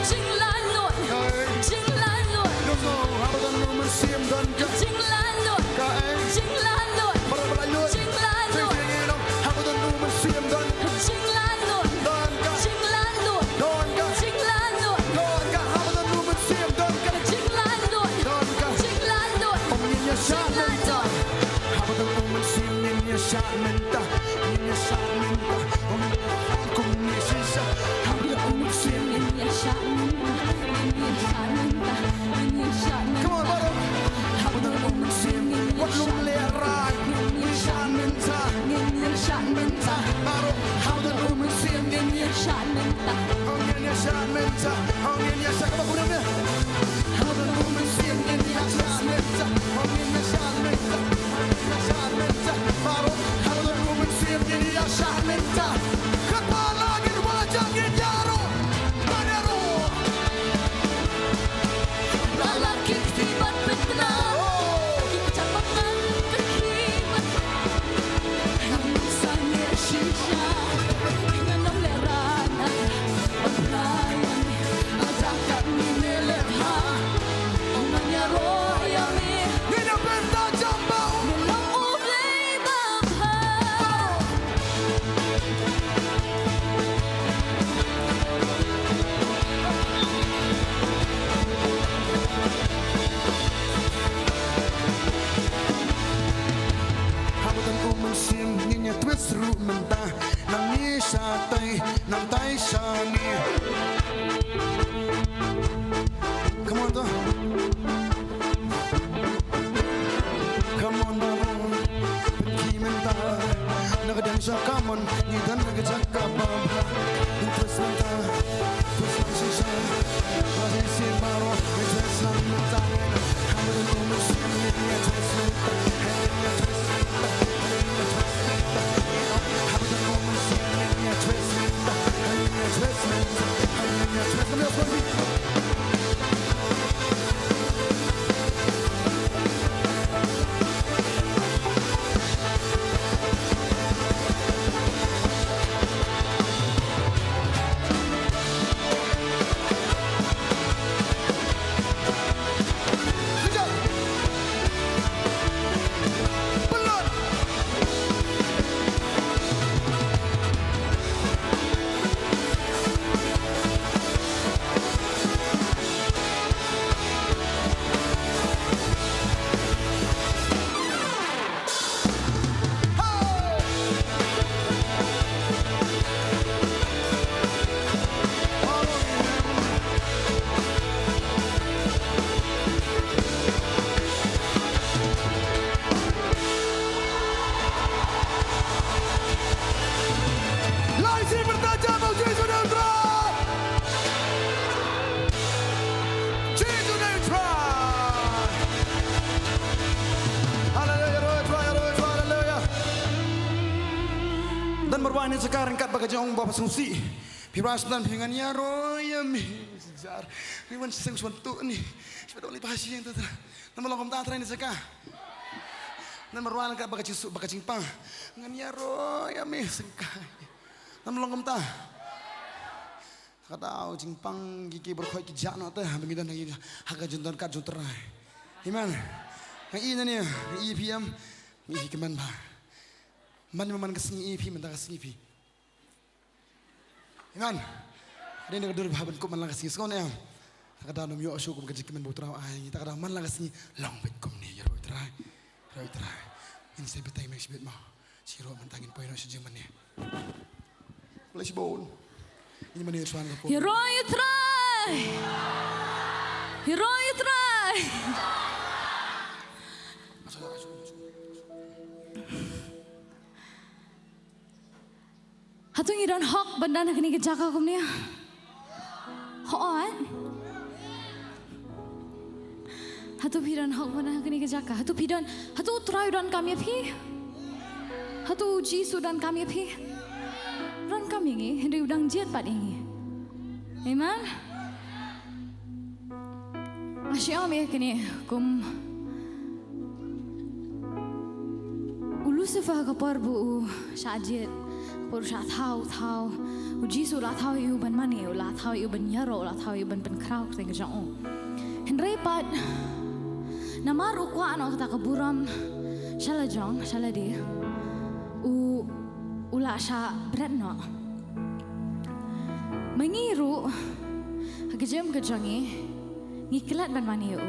Jinglaitluid. Jinglaitluid. Jinglaitluid. Jinglaitluid. Jinglaitluid. Jinglaitluid. Jinglaitluid. Jinglaitluid. Come on, baroh. Wat lum lehrain. Ngin ïashad mynta. Baroh. Ngin ïashad mynta. Ngin ïashad mynta. Come on, baroh. Haba don u mynsiem ngin ïa twist ruh mynta. Nangne shatai, nangtai shane. Come on, to. Come on, baroh. Pynki mynta. Na ka dang sha come on. Ngi don na ka jaka ba bha. Twist mynta. Twist lang shisha. Ba shisha baroh. Twist lang mynta. Haba don u mynsiem ngin ïa twist mynta. Ngin ïa twist mynta. Ngin ïa twist mynta. Haba don u mynsiem ngin ïa twist mynta. Ngin ïa twist mynta. Ngin ïa twist mynta. Lai shi pyrta jam u Jisu Neutral. Jisu Neutral. Haleluya, haleluya, haleluya, haleluya. Don marwei ne jaka ryngkat bad ka jingong ba sngewsih. Phi ras dan phi ngan ïaroh ïa me. Jar. Ni wan seng swan tu ni. Spadong li pa shi yang tu. Namar long kumta Trai ne jaka. Namar wan ka ba ka jingsuk ba ka jingpang. Ngan ïaroh ïa me sengkai. Namar long kumta. Ka dau jingpang ki ki berkhoi ki jak noh te ha ngi don ha ka jingdon ka jong Trai. Amen. Ngi ne ne i phi em. Ngi phi kmen ba. Man man ka sngi i phi man da ka sngi phi. Amen. Dei na ka dur ba ban kup man la ka sngi sngewbha em. Ta ka daw nym ïoh shuh kum ka jingkmen ba U Trai ai ngi, ta ka daw man la ka sngi long beit kumne, ïaroh Trai. Ïaroh Trai. Ngin sa batai mynta shibit mo. Shuh ruh mynta ngin poi noh sha jingmane. Bless you, bone. Ngin mane shuwa ka por. Ïaroh ïa u Trai. Ïaroh ïa u Trai. Hato ngi don hok ban don ha kane ka jaka kumne? Hooid. Hato phi don hok ban don ha kane ka jaka? Hato phi don, hato u Trai u donkam ïa phi? Hato u Jisu u donkam ïa phi? U donkam ïa ngi, hynrei u dang jied pat ïa ngi. Amen. Nga shu ong ïa kane kum u Lucifer ka por ba u shah jied, ka por u shah thaw, thaw. U Jisu u la thaw ïa u ban mane, u la thaw ïa u ban ïaroh, u la thaw ïa u ban pynkhraw kyrteng ka jong u. Hynrei pat namar u kwah noh kata ka burom sha la jong, sha lade, u, u la shah bret noh. Ma ngi ruh, ha ka jingim ka jong ngi, ngi klet ban mane ïa u.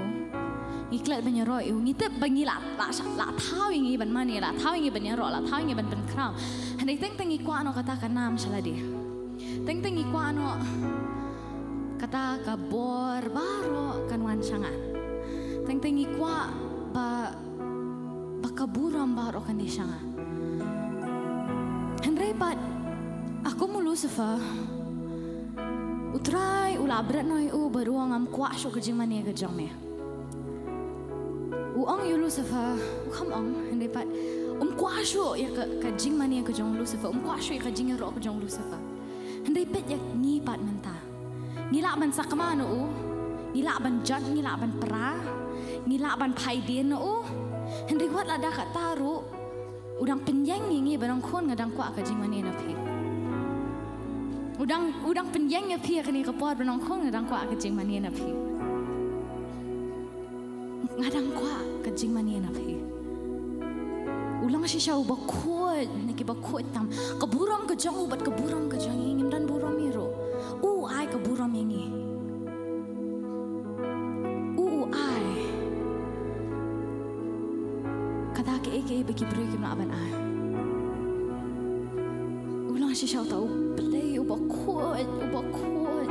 Ngi klet ban ïaroh ïa u. Ngi tip ba ngi la, la, la thaw ïa ngi ban mane, la thaw ïa ngi ban ïaroh, la thaw ïa ngi ban pynkhraw. Hynrei teng teng ngi kwah noh kata ka nam sha lade. Teng teng ngi kwah noh kata ka bor baroh kan wan sha nga. Teng teng ngi kwah ba ba ka burom baroh kan dei sha nga. Hynrei pat, a kum u Lucifer, u Trai u la bret noh ïa u bad u ong ngam kwah shuh ka jingmane ka jong me. U ong ïa u Lucifer, u kham ong, hynrei pat, um kwah shuh ïa ka, ka jingmane ka jong u Lucifer, um kwah shuh ïa ka jingïaroh ka jong u Lucifer. Hynrei peit ïa ngi pat mynta. Ngi lah ban sakma na u, ngi lah ban jot, ngi lah ban pra, ngi lah ban phaidien na u. Hynrei wat la da kata ruh, u dang pynïeng ïa ngi ba dang khun nga dang kwah ka jingmane na phi. U dang, u dang pynïeng ïa phi ha kane ka por ba dang khun nga dang kwah ka jingmane na phi. Nga dang kwah ka jingmane na phi. U long shisha uba khuid na kiba khuid tam. Ka burom ka jong u bad ka burom ka jong ngi, ngim don burom ïa ruh. U ai ka burom ïa ngi. U, u ai kata kaei kaei ba ki briew kim lah ban ai. U long shisha uta u Blei uba khuid, uba khuid.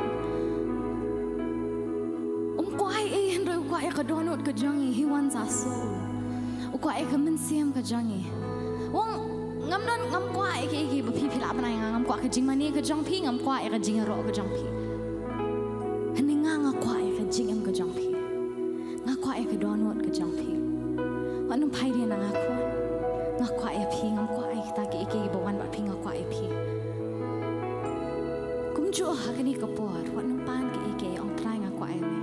Um kwah ei ei hynrei u kwah ïa ka dohnud ka jong ngi, he wants our soul. U kwah ïa ka mynsiem ka jong ngi. U ong ngam don, ngam kwah ïa kaei kaei ba phi phi lah ban ai nga, ngam kwah ka jingmane ka jong phi, ngam kwah ïa ka jingïaroh ka jong phi. Hynrei nga, nga kwah ïa ka jingim ka jong phi. Nga kwah ïa ka dohnud ka jong phi. Wat nym phaidien na nga khun. Nga kwah ïa phi, ngam kwah ïa kita kiei kiei ba wan bad phi, nga kwah ïa phi. Kumjuh ha kane ka por, wat nym pan kiei kiei, ong Trai nga kwah ïa me.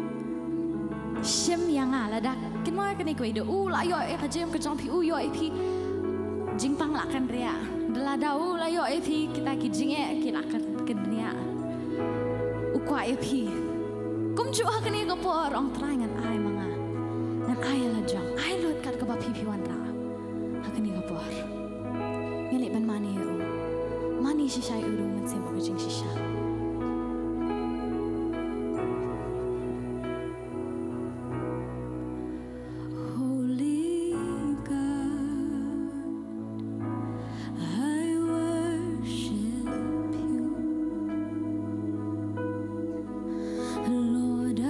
Shim ïa nga lada kynmaw ïa kane kawei, da u la ïoh ïa ka jingim ka jong phi, u ïoh ïa phi. Jingpang la kynriah. Da lada u la ïoh ïa phi, kita ki jingeh ki la kyn, kynriah. U kwah ïa phi. Kumjuh ha kane ka por, ong Trai ngan ai ma nga. Ngan ai la jong. Ai lut kat kaba phi phi wanrah. Ha kane ka por. Ngi leh ban mane ïa u. Mane shisha ïa u da u mynsiem bad ka jingshisha. Holy God, I worship you. Lord, I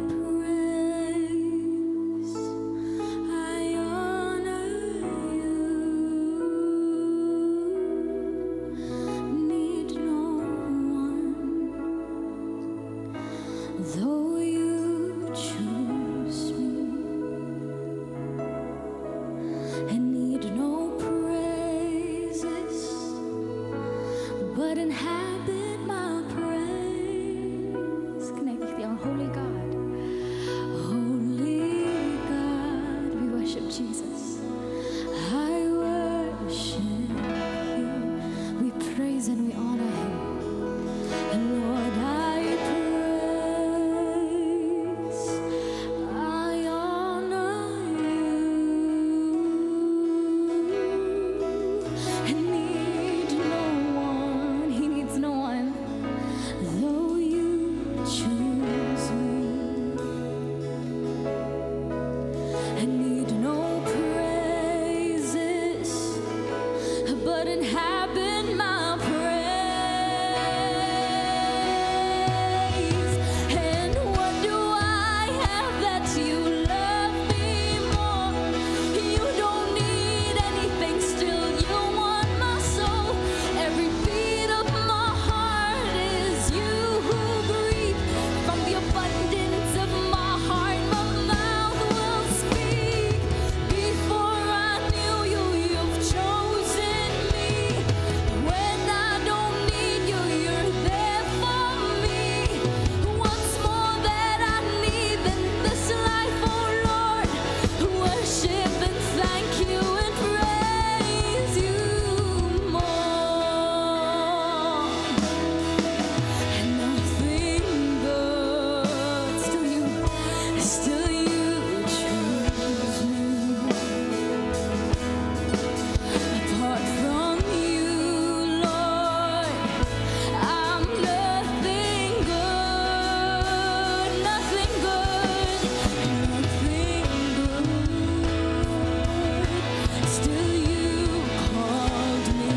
praise, I honor you. Need no one, though you choose me. I need no praises, but inhabit my praise. Connect with your holy God. Holy God, we worship Jesus. I worship you. We praise and we honor him. Lord, I praise, I honor you. I need no one, he needs no one. Inhabit my praise. And what do I have that you love me more? You don't need anything, still you want my soul. Every beat of my heart is you who breathe. From the abundance of my heart, my mouth will speak. Before I knew you, you've chosen me. When I don't need you, you're there for me. What's more that I need than this life, oh Lord? Worship and thank you and praise you more. Nothing good, still you, still you choose me. Apart from you, Lord, I'm nothing good, nothing good, nothing good. Still you called me.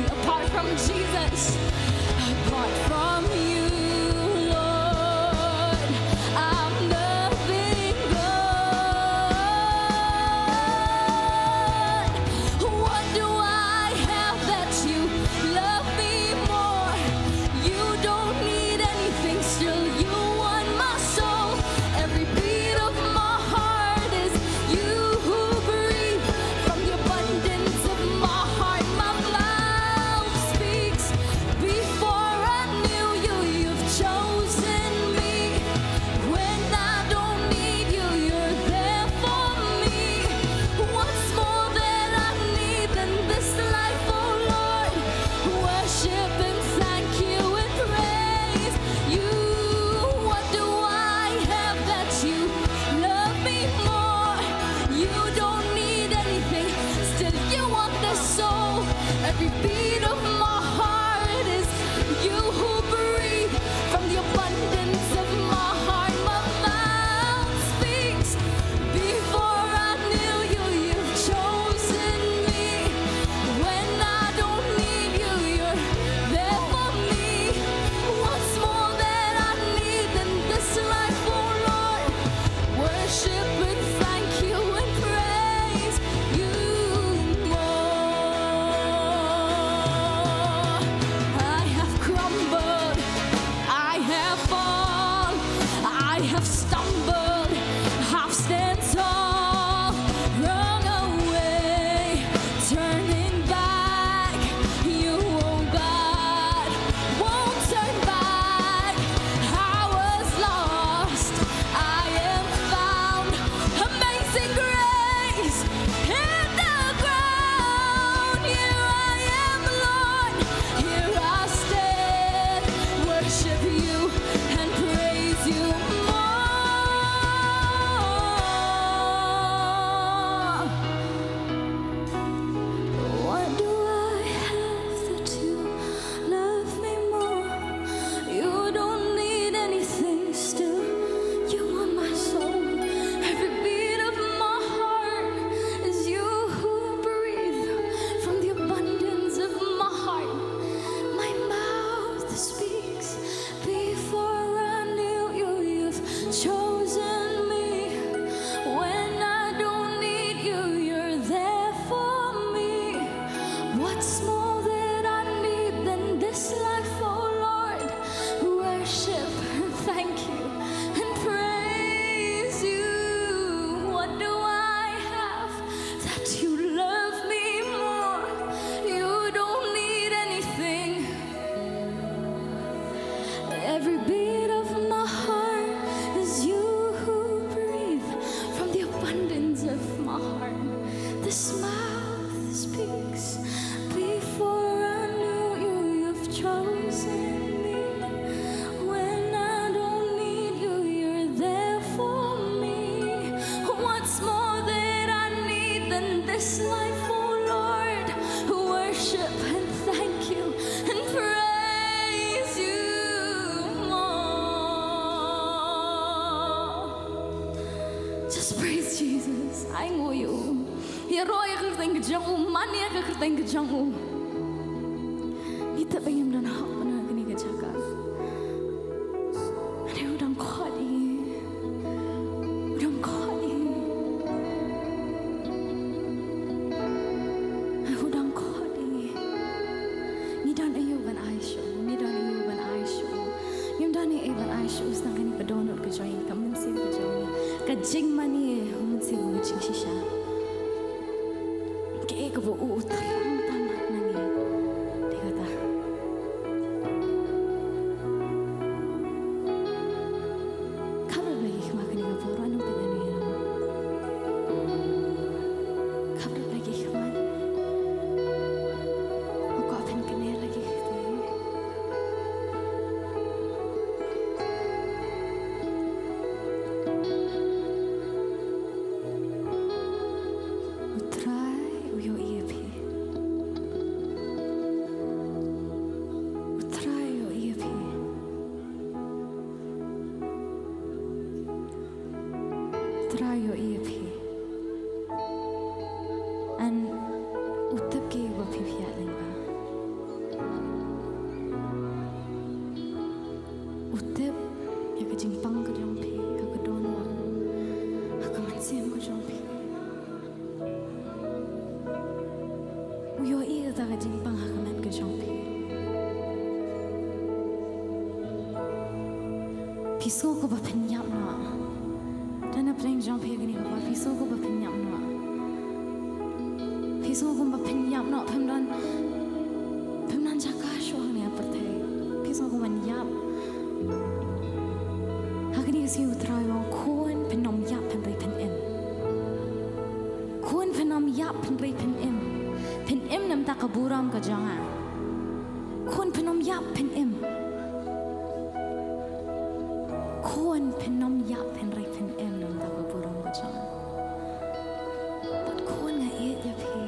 Apart from Jesus, apart from you, Lord, I'm nothing good. What do I have that you love me more? You don't need anything, still you want my soul. Every beat of my heart is you who breathe. From the abundance of my heart, my mouth speaks. Before I knew you, you've chosen me. When I don't need you, you're there for me. What's more that I need than this life, oh Lord? Worship and thank you and praise you. What do I have that you love me more? You don't need anything, still you want the soul. Every beat of my heart is you who breathe. From the abundance of my heart, my mouth speaks. Before I knew you, you've chosen me. When I don't need you, you're there for me. What's more that I need than this life, oh Lord? Worship and thank you and praise you more. Kyrteng ka jong u. Ngi tip ba ngim don hok ban wan ha kane ka jaka. Hynrei u dang khot ïa ngi. U dang khot ïa ngi. U dang khot ïa ngi. Ngi don aïu ban ai shuh. Ngi don aïu ban ai shuh. Ngim don ei ei ban ai shuh. Tang kane ka dohnud ka jong ngi, ka mynsiem ka jong ngi. Ka jingmane, ka mynsiem ka jingshisha. Kaei kaba u u thrang tam na ngi. Te kata. Khapra ba ki khmat kane ka por, ano pynïaid ïa ngi. Khapra ba ki khmat. Nga kwah phin kane la ki khmat. U Trai u ïohi ïa phi. U Trai u ïohi ïa phi. U Trai u ïohi ïa phi. And u tip kaei ba phi ïaid lyngba. U tip ïa ka jingpang ka jong phi, ha ka dohnud, ha ka mynsiem ka jong phi. U ïohi ïa kata ka jingpang ha ka met ka jong phi. Phi sngew kumba phin ïap noh. Te na pdeng jong phi kane ka por, phi sngew kumba phin ïap noh. Phi sngew kumba phin ïap noh, phim don, phim don jaka shuh hangne ha pyrthei. Phi sngew kumba phin ïap. Ha kane ka sngi U Trai u ong, khun, phin ym ïap hynrei phin im. Khun, phin ym ïap hynrei phin im. Phin im na bynta ka burom ka jong nga. Khun, phin ym ïap, phin im. Khun, phin ym ïap hynrei phin im na bynta ka burom ka jong nga. Bad khun, nga ïeit ïa phi.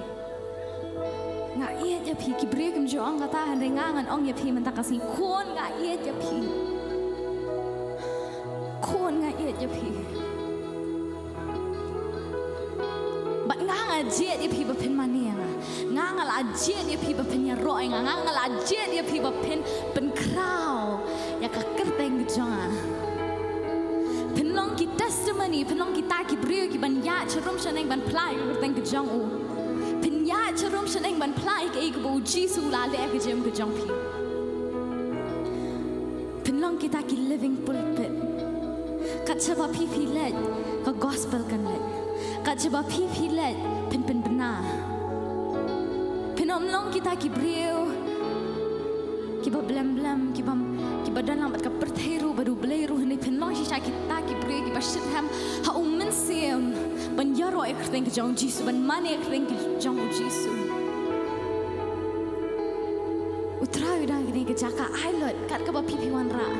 Nga ïeit ïa phi, ki briew kim ju ong kata, hynrei nga ngan ong ïa phi mynta ka sngi. Khun, nga ïeit ïa phi. Khun, nga ïeit ïa phi. Bad nga, nga jied ïa phi ba phin mane ïa nga. Nga, nga la jied ïa phi ba phin ïaroh ïa nga. Nga, nga la jied ïa phi ba phin pynkhraw ïa ka kyrteng ka jong nga. Phin long ki testimony, phin long kita ki briew kiban ïaid sharum shaneng ban phla ïa ka kyrteng ka jong u. Phin ïaid sharum shaneng ban phla ïa kaei kaba U Jisu u la leh ha ka jingim ka jong phi. Phin long kita ki living pulpit. Kat shaba phi phi leit, ka gospel kan leit. Kat shaba phi phi leit, phin pynbna. Phin ym long kita ki briew kiba blem blem, kiba, kiba don lang bad ka pyrthei ruh bad U Blei ruh, hynrei phin long shisha kita ki briew kiba shitrhem ha U Mynsiem ban ïaroh ïa ka kyrteng ka jong U Jisu, ban mane ïa ka kyrteng ka jong U Jisu. U Trai u dang ha kane ka jaka, ai lut kat kaba phi phi wanrah.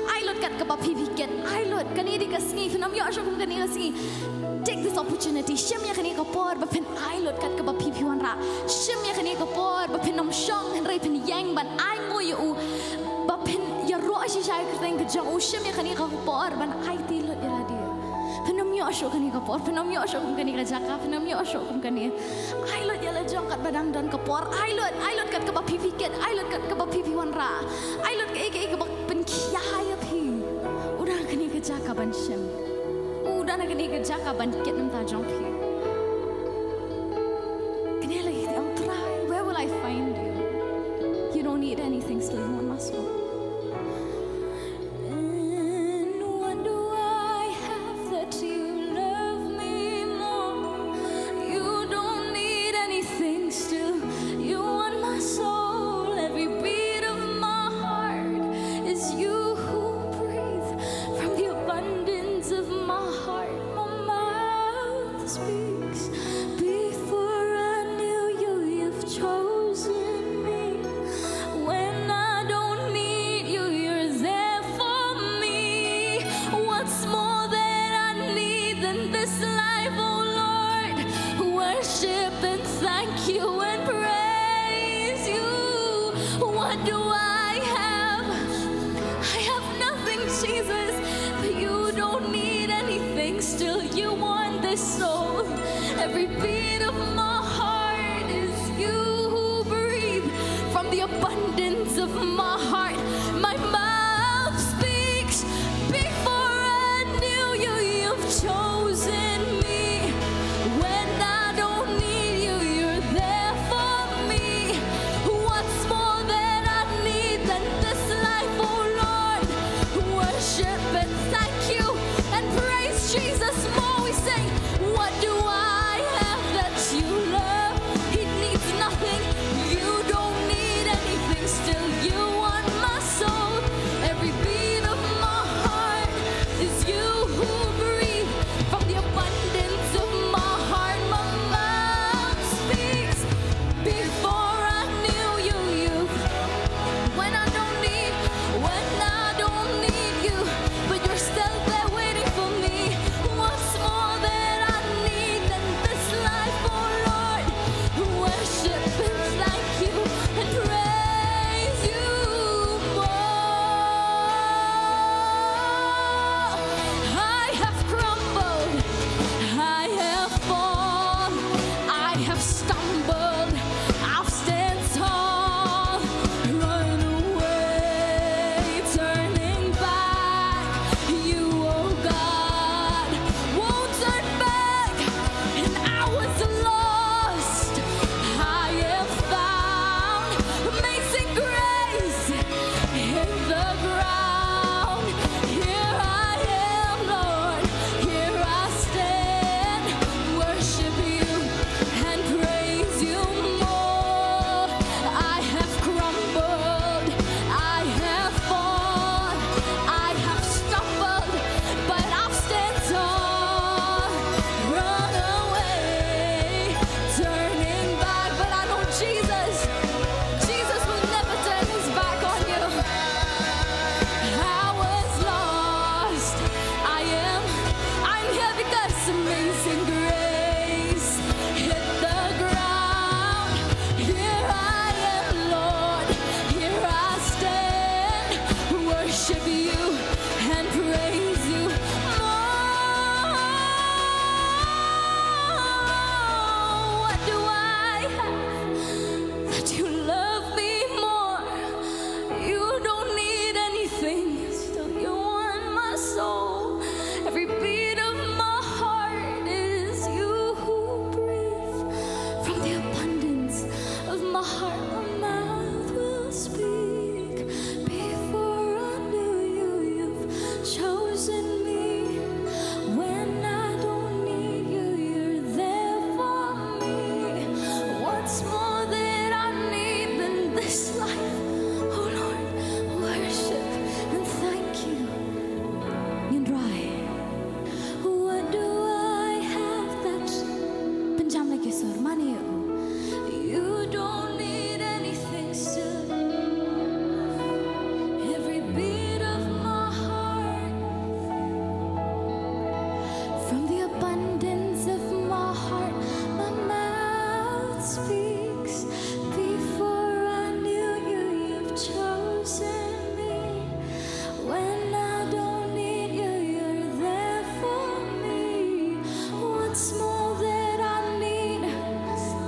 Ai lut kat kaba phi phi kit. Ai lut, kane dei ka sngi, phin ym ïoh shuh kum kane ka sngi. Take this opportunity. Shim ïa kane ka por ba phin ai lut kat kaba phi phi wanrah. Shim ïa kane ka por ba phin ym shong hynrei phin ïeng ban ai nguh ïa u. Ba phin ïaroh shisha ïa ka kyrteng ka jong u. Shim ïa kane ka por ban aiti lut ïa lade. Phin ym ïoh shuh kane ka por, phin ym ïoh shuh kum kane ka jaka, phin ym ïoh shuh kum kane. Ai lut ïa la jong katba dang don ka por, ai lut, ai lut kat kaba phi phi kit, ai lut kat kaba phi phi wanrah. Ai lut kaei kaei kaba pynkhia ïa phi. U dang ha kane ka jaka ban shim. U dang ha kane ka jaka ban kit na ka bynta jong phi. Kane la ki ong, Trai, where will I find you? You don't need anything still, you want my soul. And what do I have that you love me more? You don't need anything still. You want my soul. Every beat of my heart is you who breathe. From the abundance of my heart, my mouth speaks. The abundance of my heart, my mouth speaks. Before I knew you, you've chosen me. When I don't need you, you're there for me. What's more that I need than this life, oh Lord? Worship and thank you and praise Jesus more. We sing, what do I have that you love? He needs nothing. You don't need anything. Still, you want my soul. Every beat of my heart is you who breathe. From the abundance of my heart, my mouth speaks. Before I knew you, you. When I don't need, when I don't need you, but you're still there waiting for me. What's more that I need than this life, oh Lord? Worship and thank you and praise you more. I have crumbled, I have fall, I have stumbled, I've stand tall, run away, turning back. You, oh God, won't turn back. And I was lost, I am found. Amazing grace, hit the ground. Here I am, Lord, here I stand. Worship you and praise you more. I have crumbled, I have fall, I have stumbled, but I've stand tall. Run away, turning back, but I know Jesus, Jesus will never turn his back on you. I was lost, I am, I'm here because amazing grace hit the ground. Here I am, Lord, here I stand. Worship you and praise you more. What do I have that you love me more? You don't need anything, still you want my soul. Every beat of my heart is you who breathe. From the abundance of my heart, my mouth will speak. Before I knew you, you've chosen me. When I don't need you, you're there for me. What's more that I need than this life? Oh Lord, worship and thank you. Ngin rai. What do I have that? Pynjam la ki sur, mane u. You don't need anything, still. Every beat of my heart. From the abundance of my heart, my mouth speaks. Before I knew you, you've chosen me. When I don't need you, you're there for me. What's more that I need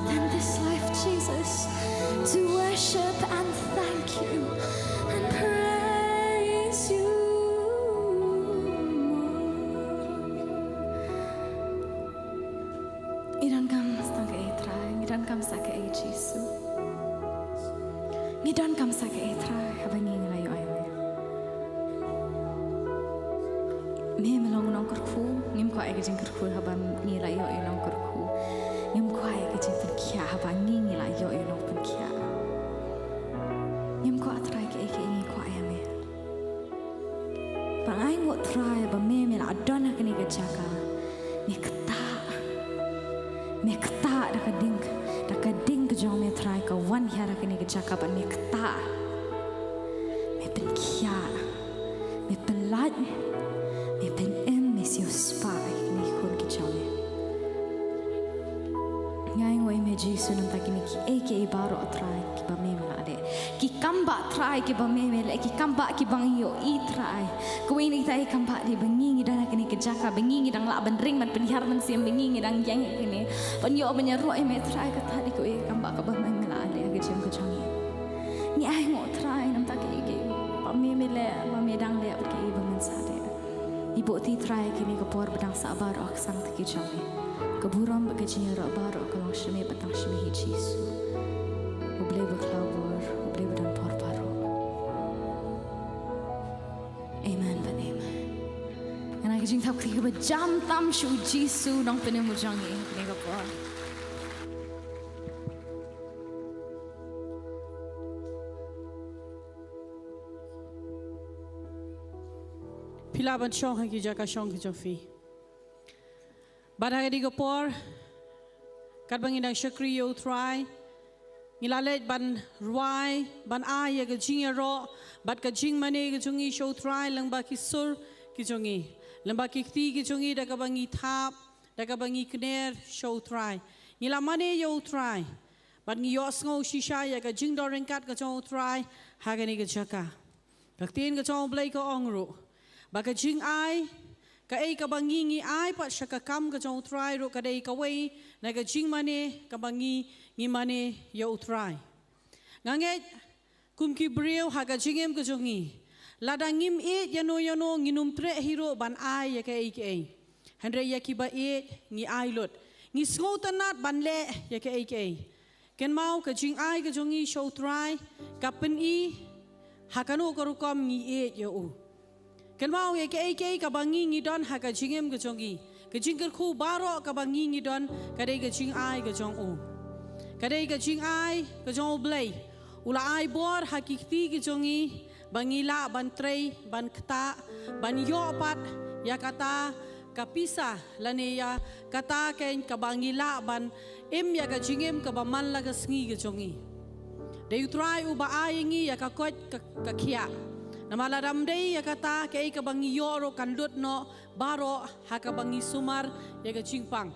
than this life, Jesus, to worship and thank you and praise you more. Ngi donkam sa kaei Trai, ngi donkam sa kaei Jisu. Ngi donkam sa kaei Trai, haba ngi ngi la ïoh ïa me. Me me long nongkyrkhu, ngim kwah ïa ka jingkyrkhu haba ngi la ïoh ïa u nongkyrkhu. Ngim kwah ïa ka jingpynkhiah haba ngi ngi la ïoh ïa u nongpynkhiah. Ngim kwah Trai kaei kaei, ngi kwah ïa me. Ba nga ainguh Trai ba me me la don ha kane ka jaka. Me ktah. Me ktah da ka ding, da ka ding ka jong me Trai ka wan hiar ha kane ka jaka bad me ktah. Me pynkhiah. Me pynlait. Me pynim, me siewspah ïa kine ki khun ki jong me. Nga ainguh ïa me Jisu namar kine kiei kiei baroh Trai kiba me me la leh. Ki kam ba Trai kiba me me leh, ki kam ba kiba ngi ïohi Trai. Kawei na kita ki kam ba dei ba ngi ngi don ha kane ka jaka ba ngi ngi dang lah ban ring ban pynhiar mynsiem ba ngi ngi dang ïeng ïa kane. Ban ïoh ban ïaroh ïa me Trai kata dei kawei ka kam ba kaba me me la leh ha ka jingim ka jong ngi. Buh ti Trai kine ka por ba dang sah baroh ha ka sang tnga ki jong ngi. Ka burom bad ka jingïaroh baroh ka long sha me bad tang sha me hi Jisu. U Blei ba khlaw bor, U Blei ba don por baroh. Amen bad amen. Ngan ai ka jingthap kti kaba jam tam sha u Jisu nongpynim u jong ngi kine ka por. Phi lah ban shong ha ki jaka shong ki jong phi. Bad ha kane ka por, katba ngi dang shakri ïa u Trai, ngi la leit ban rwai, ban ai ïa ka jingïaroh bad ka jingmane ka jong ngi sha u Trai lyngba ki sur ki jong ngi, lyngba ki kti ki jong ngi, da kaba ngi thap, da kaba ngi kner sha u Trai. Ngi la mane ïa u Trai bad ngi ïohsngew shisha ïa ka jingdon ryngkat ka jong u Trai ha kane ka jaka. Ka ktien ka jong u Blei ka ong ruh ba ka jingai, kaei kaba ngi ngi ai pat sha ka kam ka jong u Trai ruh ka dei kawei na ka jingmane kaba ngi ngi mane ïa u Trai. Nga ngeit kum ki briew ha ka jingim ka jong ngi, lada ngim ïeit ïano ïano, ngin ym treh hi ruh ban ai ïa kaei kaei. Hynrei ïa kiba ïeit ngi ai lut, ngi sngewtynnat ban leh ïa kaei kaei. Kynmaw, ka jingai ka jong ngi sha u Trai ka pyni ha kano ka rukom ngi ïeit ïa u. Kynmaw, ïa kaei kaei kaba ngi ngi don ha ka jingim ka jong ngi, ka jingkyrkhu baroh kaba ngi ngi don, ka dei ka jingai ka jong u. Ka dei ka jingai ka jong u Blei. U la ai bor ha ki kti ki jong ngi ba ngi lah ban trei, ban ktah, ban ïoh pat ïa kata ka pisa lane ïa kata keiñ kaba ngi lah ban im ïa ka jingim kaba man la ka sngi ka jong ngi. Dei u Trai uba ai ïa ngi ïa ka koit ka, ka khiah. Namar lada ym dei ïa kata, kaei kaba ngi ïoh ruh kan lut noh baroh ha kaba ngi sumar ïa ka jingpang.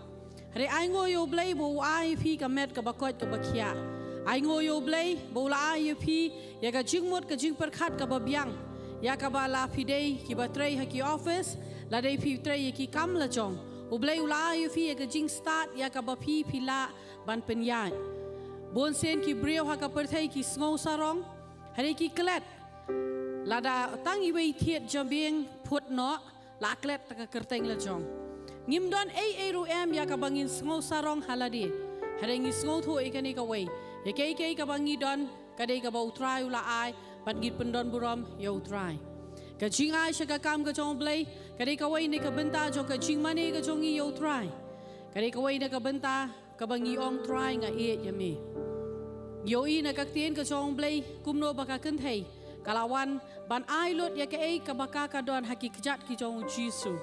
Hynrei ainguh ïa u Blei ba u ai ïa phi ka met kaba koit kaba khiah. Ainguh ïa u Blei ba u la ai ïa phi ïa ka jingmut ka jingpyrkhat kaba biang, ïa kaba la phi dei kiba trei ha ki office, la dei phi trei ïa ki kam la jong, u Blei u la ai ïa phi ïa ka jingstad ïa kaba phi phi lah ban pynïaid. Bun sien ki briew ha ka pyrthei ki sngew sarong, hynrei ki klet lada tang iwei i thied jabieng phut noh, la klet ta ka kyrteng la jong. Ngim don ei ei ruh em ïa kaba ngin sngew sarong ha lade. Hynrei ngi sngewthuh ïa kane kawei, ïa kaei kaei kaba ngi don, ka dei kaba u Trai u la ai, bad ngin pyndon burom ïa u Trai. Ka jingai sha ka kam ka jong u Blei ka dei kawei na ka bynta jong ka jingmane ka jong ngi ïa u Trai. Ka dei kawei na ka bynta kaba ngi ong, Trai, nga ïeit ïa me. Ngi ïohi na ka ktien ka jong u Blei kumno ba ka kynthei ka la wan ban ai lut ïa kaei kaba ka ka don ha ki kjat ki jong u Jisu.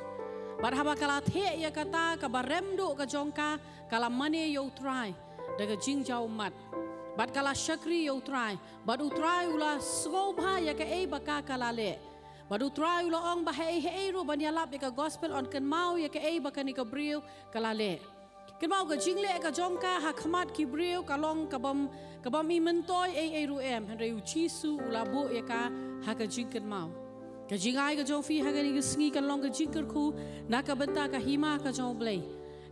Bad haba ka la theh ïa kata kaba rem duh ka jong ka, ka la mane ïa u Trai da ka jingjaw ummat. Bad ka la shakri ïa u Trai, bad u Trai u la sngewbha ïa kaei ba ka ka la leh. Bad u Trai u la ong ba haei haei ruh ban ïalap ïa ka gospel yn kynmaw ïa kaei ba kane ka briew ka la leh. Kynmaw, ka jingleh ka jong ka ha khmat ki briew ka long ka bym, ka bym i myntoi ei ei ruh em, hynrei u Jisu u la buh ïa ka ha ka jingkynmaw. Ka jingai ka jong phi ha kane ka sngi kan long ka jingkyrkhu na ka bynta ka hima ka jong u Blei.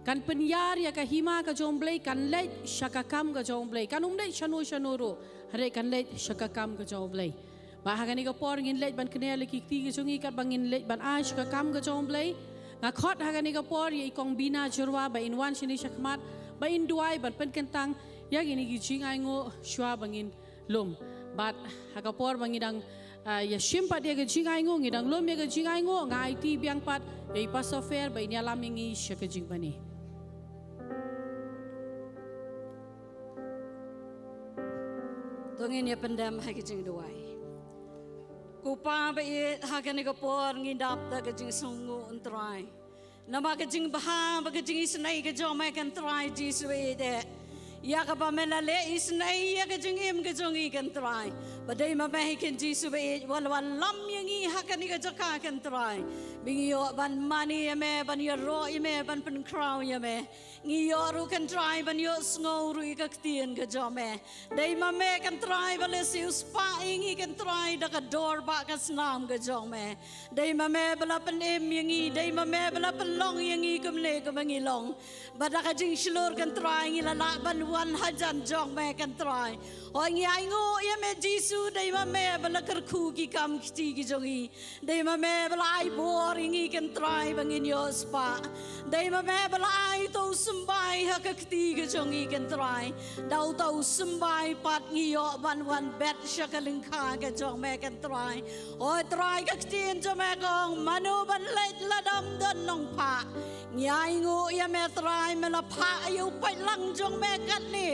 Kan pynïar ïa ka hima ka jong u Blei, kan leit sha ka kam ka jong u Blei. Kan ym leit shano shano ruh, hynrei kan leit sha ka kam ka jong u Blei. Bad ha kane ka por ngin leit ban kner la ki kti ki jong ngi katba ngin leit ban ai sha ka kam ka jong u Blei. Nga khot ha kane ka por ïa i Kong Bina Jyrwa ba in wan shane shakhmat, ba in duwai ban pynkyntang ïa kine ki jingainguh shuwa ba ngin lum. Bad ha ka por ba ngi dang, ah, ïa shim pat ïa ka jingainguh, ngi dang lum ïa ka jingainguh, nga aiti biang pat ïa i Pastor Fair ba in ïalam ïa ngi sha ka jingmane. To ngin ïa pyndem ha ka jingduwai. Ko Pa ba ïeit, ha kane ka por ngi dap da ka jingsngewnguh, Trai. Namar ka jingbha bad ka jingisynei ka jong me, Kynrad Trai Jisu ba ïeit eh. Ïa kaba me la leh isynei ïa ka jingim ka jong ngi, Kynrad Trai. Ba dei ma me hi, Kynrad Jisu ba ïeit, wat wallam ïa ngi ha kane ka jaka, Kynrad Trai. Ba ngi ïoh ban mane ïa me, ban ïaroh ïa me, ban pynkhraw ïa me. Ngi ïoh ruh, Kynrad Trai, ban ïohsngew ruh ïa ka ktien ka jong me. Dei ma me, Kynrad Trai, ba la siewspah ïa ngi, Kynrad Trai, da ka dor bad ka snam ka jong me. Dei ma me ba la pynim ïa ngi, dei ma me ba la pynlong ïa ngi kumne kumba ngi long. Bad da ka jingshlur, Kynrad Trai, ngi la lah ban wan hajan jong me, Kynrad Trai. Hooid, ngi ainguh ïa me Jisu, dei ma me ba la kyrkhu ki kam kti ki jong ngi. Dei ma me ba la ai bor ïa ngi Kynrad ba ngin ïoh spah. Dei ma me ba la ai uto u symbai ha ka kti ka jong ngi Kynrad. Da uto u symbai pat ngi ïoh ban wan bet sha ka lyngkha ka jong me Kynrad. Oi Trai, ka ktien jong me ka ong mano ban leit lada ym don nongphah. Ngi ainguh ïa me Trai, me la phah ïa u paidlang jong me katne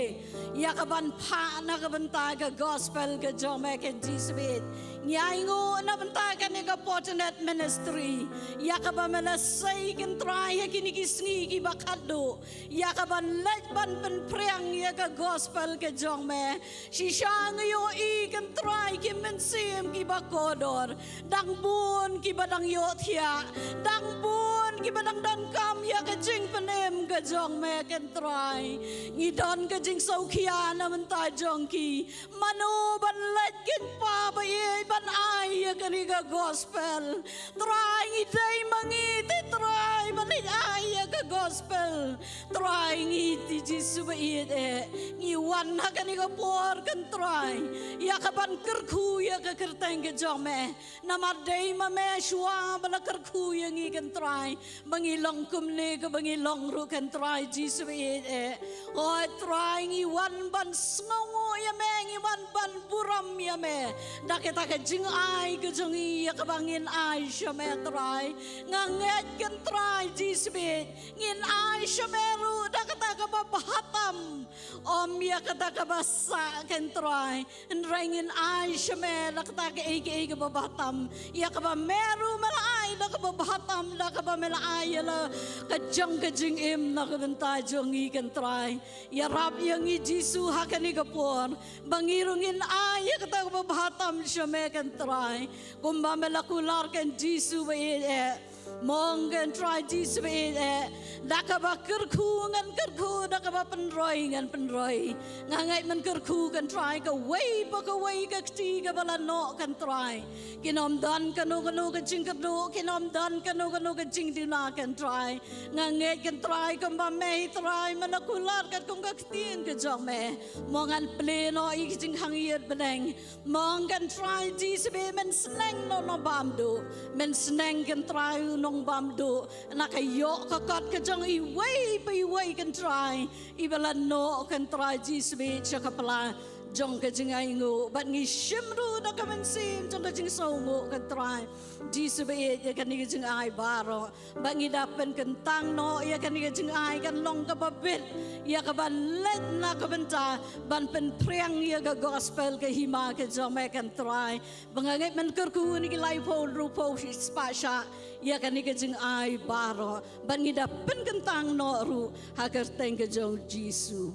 ïa ka ban phah na ka bynta ka gospel ka jong me Kynrad Jisu bad. Ngi ainguh na bynta kane ka Fortinet Ministry ïa kaba me la sei Kynrad ha kine ki sngi kiba khatduh ïa ka ban leit ban pynphriang ïa ka gospel ka jong me. Shisha ngi ïohi Kynrad ki mynsiem kiba kordor, dang bun kiba dang ïohthiah, dang bun kiba dang donkam ïa ka jingpynim ka jong me Kynrad. Ngi don ka jingsngewkhia na bynta jong ki. Mano ban leit Kynrad ba ïeit ban ai ïa kane ka gospel. Trai ngi dei ma ngi te Trai ban leit ai ïa ka gospel. Trai ngi te Jisu ba ïeit eh. Ngi wan ha kane ka por Kynrad ïa ka ban kyrkhu ïa ka kyrteng ka jong me. Namar dei ma me shuwa ba la kyrkhu ïa ngi Kynrad. Ba ngi long kumne kaba ngi long ruh Kynrad Jisu ba ïeit eh. Oi Trai ngi wan ban sngewnguh ïa me, ngi wan ban burom ïa me. Da kata ka jingai ka jong ngi ïa kaba ngin ai sha me Trai. Nga ngeit Kynrad Jisu ba ïeit. Ngin ai sha me ruh da kata kaba bha tam. Ym ïa kata kaba sah Kynrad. Hynrei ngin ai sha me da kata kaei kaei kaba bha tam. Ïa kaba me ruh me la ai da kaba bha tam, da kaba me la ai ïa la ka jong ka jingim na ka bynta jong ngi Kynrad. Ïarap ïa ngi Jisu ha kane ka por. Ba ngi ruh ngin ai ïa kata kaba bha tam sha me Kynrad. Kumba me la kular Kynrad Jisu ba ïeit eh. Mo Kynrad Jisu ba ïeit eh. Da kaba kyrkhu ngan kyrkhu, da kaba pynroi ngan pynroi. Nga ngeit men kyrkhu Kynrad kawei pa kawei ka kti kaba la noh Kynrad. Kin ym don kano kano ka jingkyrduh, kin ym don kano kano ka jingduna Kynrad. Nga ngeit Kynrad kumba me Trai me la kular katkum ka ktien ka jong me. Mo ngan plie noh ïa ki jingkhang ïit bneng. Mo Kynrad Jisu ba ïeit men sneng noh nongbamduh. Men sneng Kynrad u nongbamduh. Na ka ïoh ka kot ka jong iwei pa iwei Kynrad. Iba la noh Kynrad Jisu ba ïeit sha ka pla jong ka jingainguh. Bad ngi shim ruh da ka mynsiem jong ka jingsngewnguh Kynrad Jisu ba ïeit ïa kane ka jingai baroh. Ba ngi da pynkyntang noh ïa kane ka jingai kan long kaba bit ïa kaban leit na ka bynta ban pynphriang ïa ka gospel ka hima ka jong me Kynrad. Ba nga ngeit men kyrkhu na ki laiphew hynriewphew spah shah ïa kane ka jingai baroh. Ba ngi da pynkyntang noh ruh ha ka kyrteng ka jong Jisu.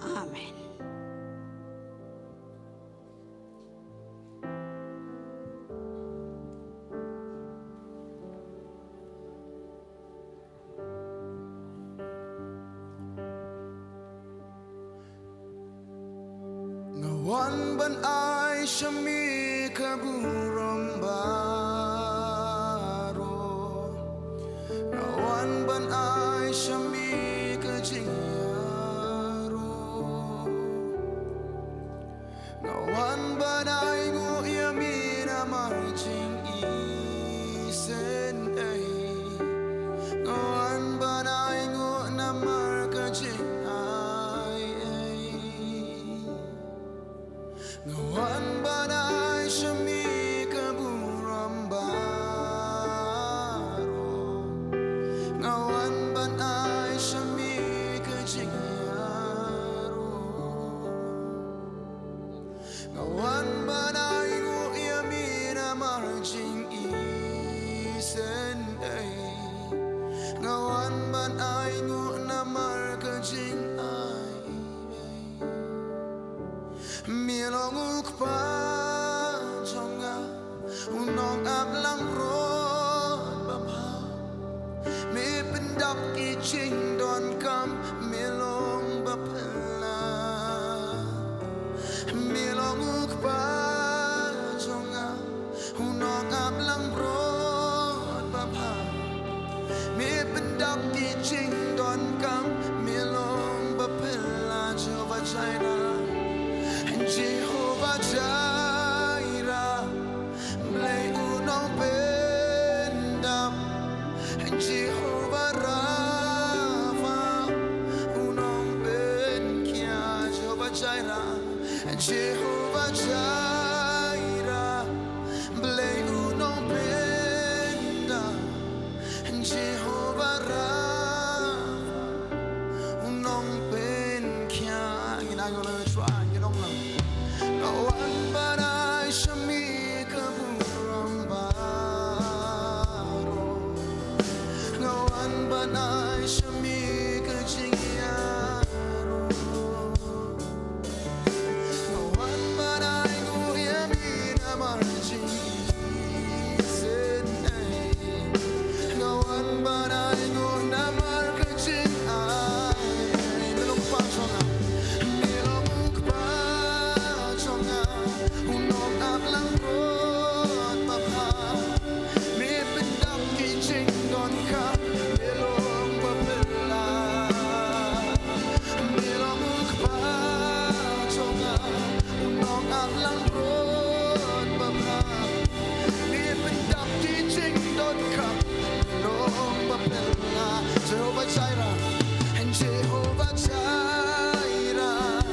Amen. Nga wan ban ai sha me ka burom baroh. Nga wan ban ai sha me ka jingïaroh. Nga wan ban ainguh ïa me namar jingïaseng ei. Nga wan ban ainguh namar ka jingai ei. Nga wan ban ai sha me ka burom baroh. Nga wan ban ai sha me ka jingïaroh. Nga wan ban ainguh ïa me namar jingïaseng ei. Nga wan ban ainguh namar ka jingai ei. Me long u Kpa jong nga, u nongap langbrot babha. Me pyndap ki jingdonkam, me long ba phylla. Me long u Kpa jong nga, u nongap langbrot babha. Me pyndap ki jingdonkam, me long ba phylla. Jehovah Jireh, Jehovah Jireh. Blei u nongpyndap, Jehovah Jireh, Blei u nongpynda, Jehovah Rapha, u nongpynkhia. Ngin ai nguh lang, ngin ong lang. Nga wan ban ai sha me ka burom baroh. Nga wan ban ai sha me ka jingïaroh. Nga wan ban ai nguh ïa me namar ka jingïaseng. Nga wan ban ai nguh namar ka jingai. Me long u Kpa jong nga. Me long u Kpa jong nga. U nongaplangbrot babha. Me pyndap ki jingdonkam, me long ba pynlait. Me long u Kpa jong nga, u nongaplangbrot babha. Me pyndap ki jingdonkam, me long ba pynlait. Jehovah Jireh, Jehovah Jireh,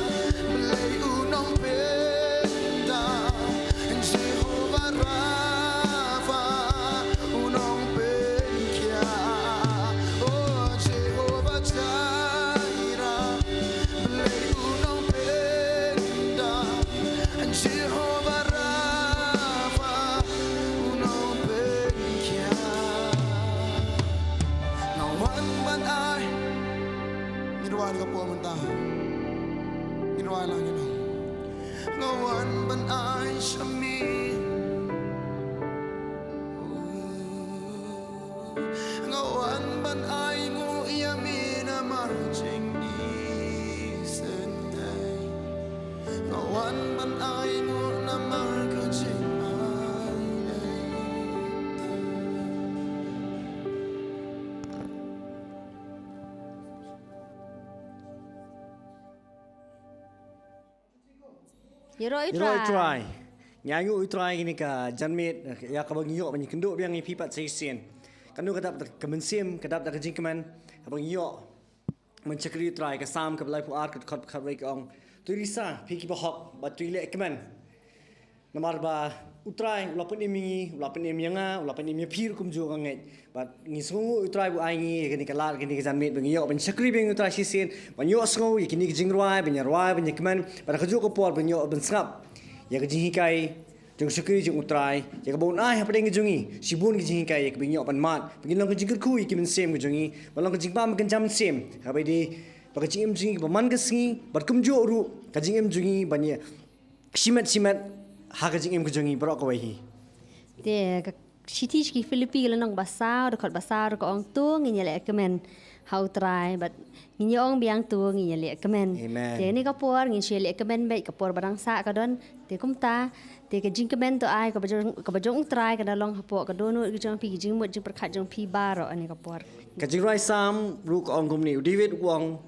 Blei u nongpynda. Jehovah Rapha, u nongpynkhia. Oh, Jehovah Jireh, Blei u nongpynda. Jehovah Rapha, u nongpynkhia. Nga wan ban ai. Ngin rwai ka por mynta. Ngin rwai lang, ngin ong. Nga wan ban ai sha me. Nga wan ban ai nguh ïa me namar jingïaseng. Nga wan ban ai nguh namar ka jingaiei. Ïaroh ïa U Trai. Ïaroh ïa U Trai. Ngi ainguh ïa U Trai kine ka janmiet, ïa kaba ngi ïoh ban ïakynduh biang ïa phi pat sa shisien. Katno ka dap da ka mynsiem, ka dap da ka jingkmen, kaba ngi ïoh ban shakri ïa U Trai. Ka Salm kaba laiphew ar, ka dkhot khatwei ka ong: To risa, phi kiba hok, bad to ïaleh kmen. Namar ba U Trai u la pynim ïa ngi, u la pynim ïa nga, u la pynim ïa phi ruh kumjuh, nga ngeit. Bad ngi sngewnguh ïa U Trai ba u ai ngi ïa kane ka lad, kane ka janmiet ba ngi ïoh ban shakri biang ïa U Trai shisien, ban ïoh sngew ïa kine ka jingrwai, ban ïa rwai, ban ïa kmen, bad ha kajuh ka por ban ïoh ban sngap ïa ka jinghikai jong u shakri jong U Trai, ïa kaba un ai hapdeng ka jong ngi shibun ka jinghikai, ïa kaba ngi ïoh ban mad, ba ngin long ka jingkyrkhu ïa ki mynsiem ka jong ngi, ban long ka jingbam ka jingïaseng, kaba ïadei bad ka jingim jong ngi kaba man ka sngi, bad kumjuh ruh ka jingim jong ngi ban ïa shimet shimet ha ka jingim ka jong ngi baroh kawei hi. Te ka shithi sha ki Philippi ka lynnong ba saw, dkhot ba saw, ka ong: To ngin ïaleh kmen ha U Trai, bad ngin ïa ong biang: To ngin ïaleh kmen. Amen. Te kane ka por ngin shu ïaleh kmen beit, ka por ba dang sah ka don. Te kumta, te ka jingkmen to ai kaba jong, kaba jong U Trai, ka da long hapoh ka dohnud ka jong phi, ka jingmut jingpyrkhat jong phi baroh ha kane ka por. Ka jingrwai Salm ruh ka ong kumne, u David u ong: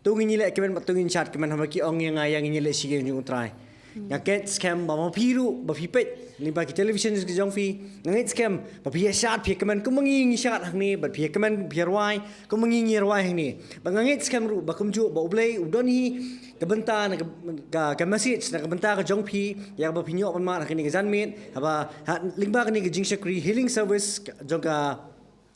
To ngin ïaleh kmen bad to ngin shad kmen, haba ki ong ïa nga, ïa ngin ïaleh sha ïing jong U Trai. Nga ngeit skhem ba ma phi ruh, ba phi peit lyngba ki television ki jong phi, nga ngeit skhem ba phi ïa shad, phi ïa kmen kumba ngi ngi shad hangne, bad phi ïa kmen, phi ïa rwai kumba ngi ngi rwai hangne. Bad nga ngeit skhem ruh ba kumjuh ba U Blei u don hi ka bynta na ka, ka, ka message na ka bynta ka jong phi, ïa kaba phin ïoh ban mad ha kane ka janmiet, haba ha lyngba kane ka jingshakri healing service ka, jong ka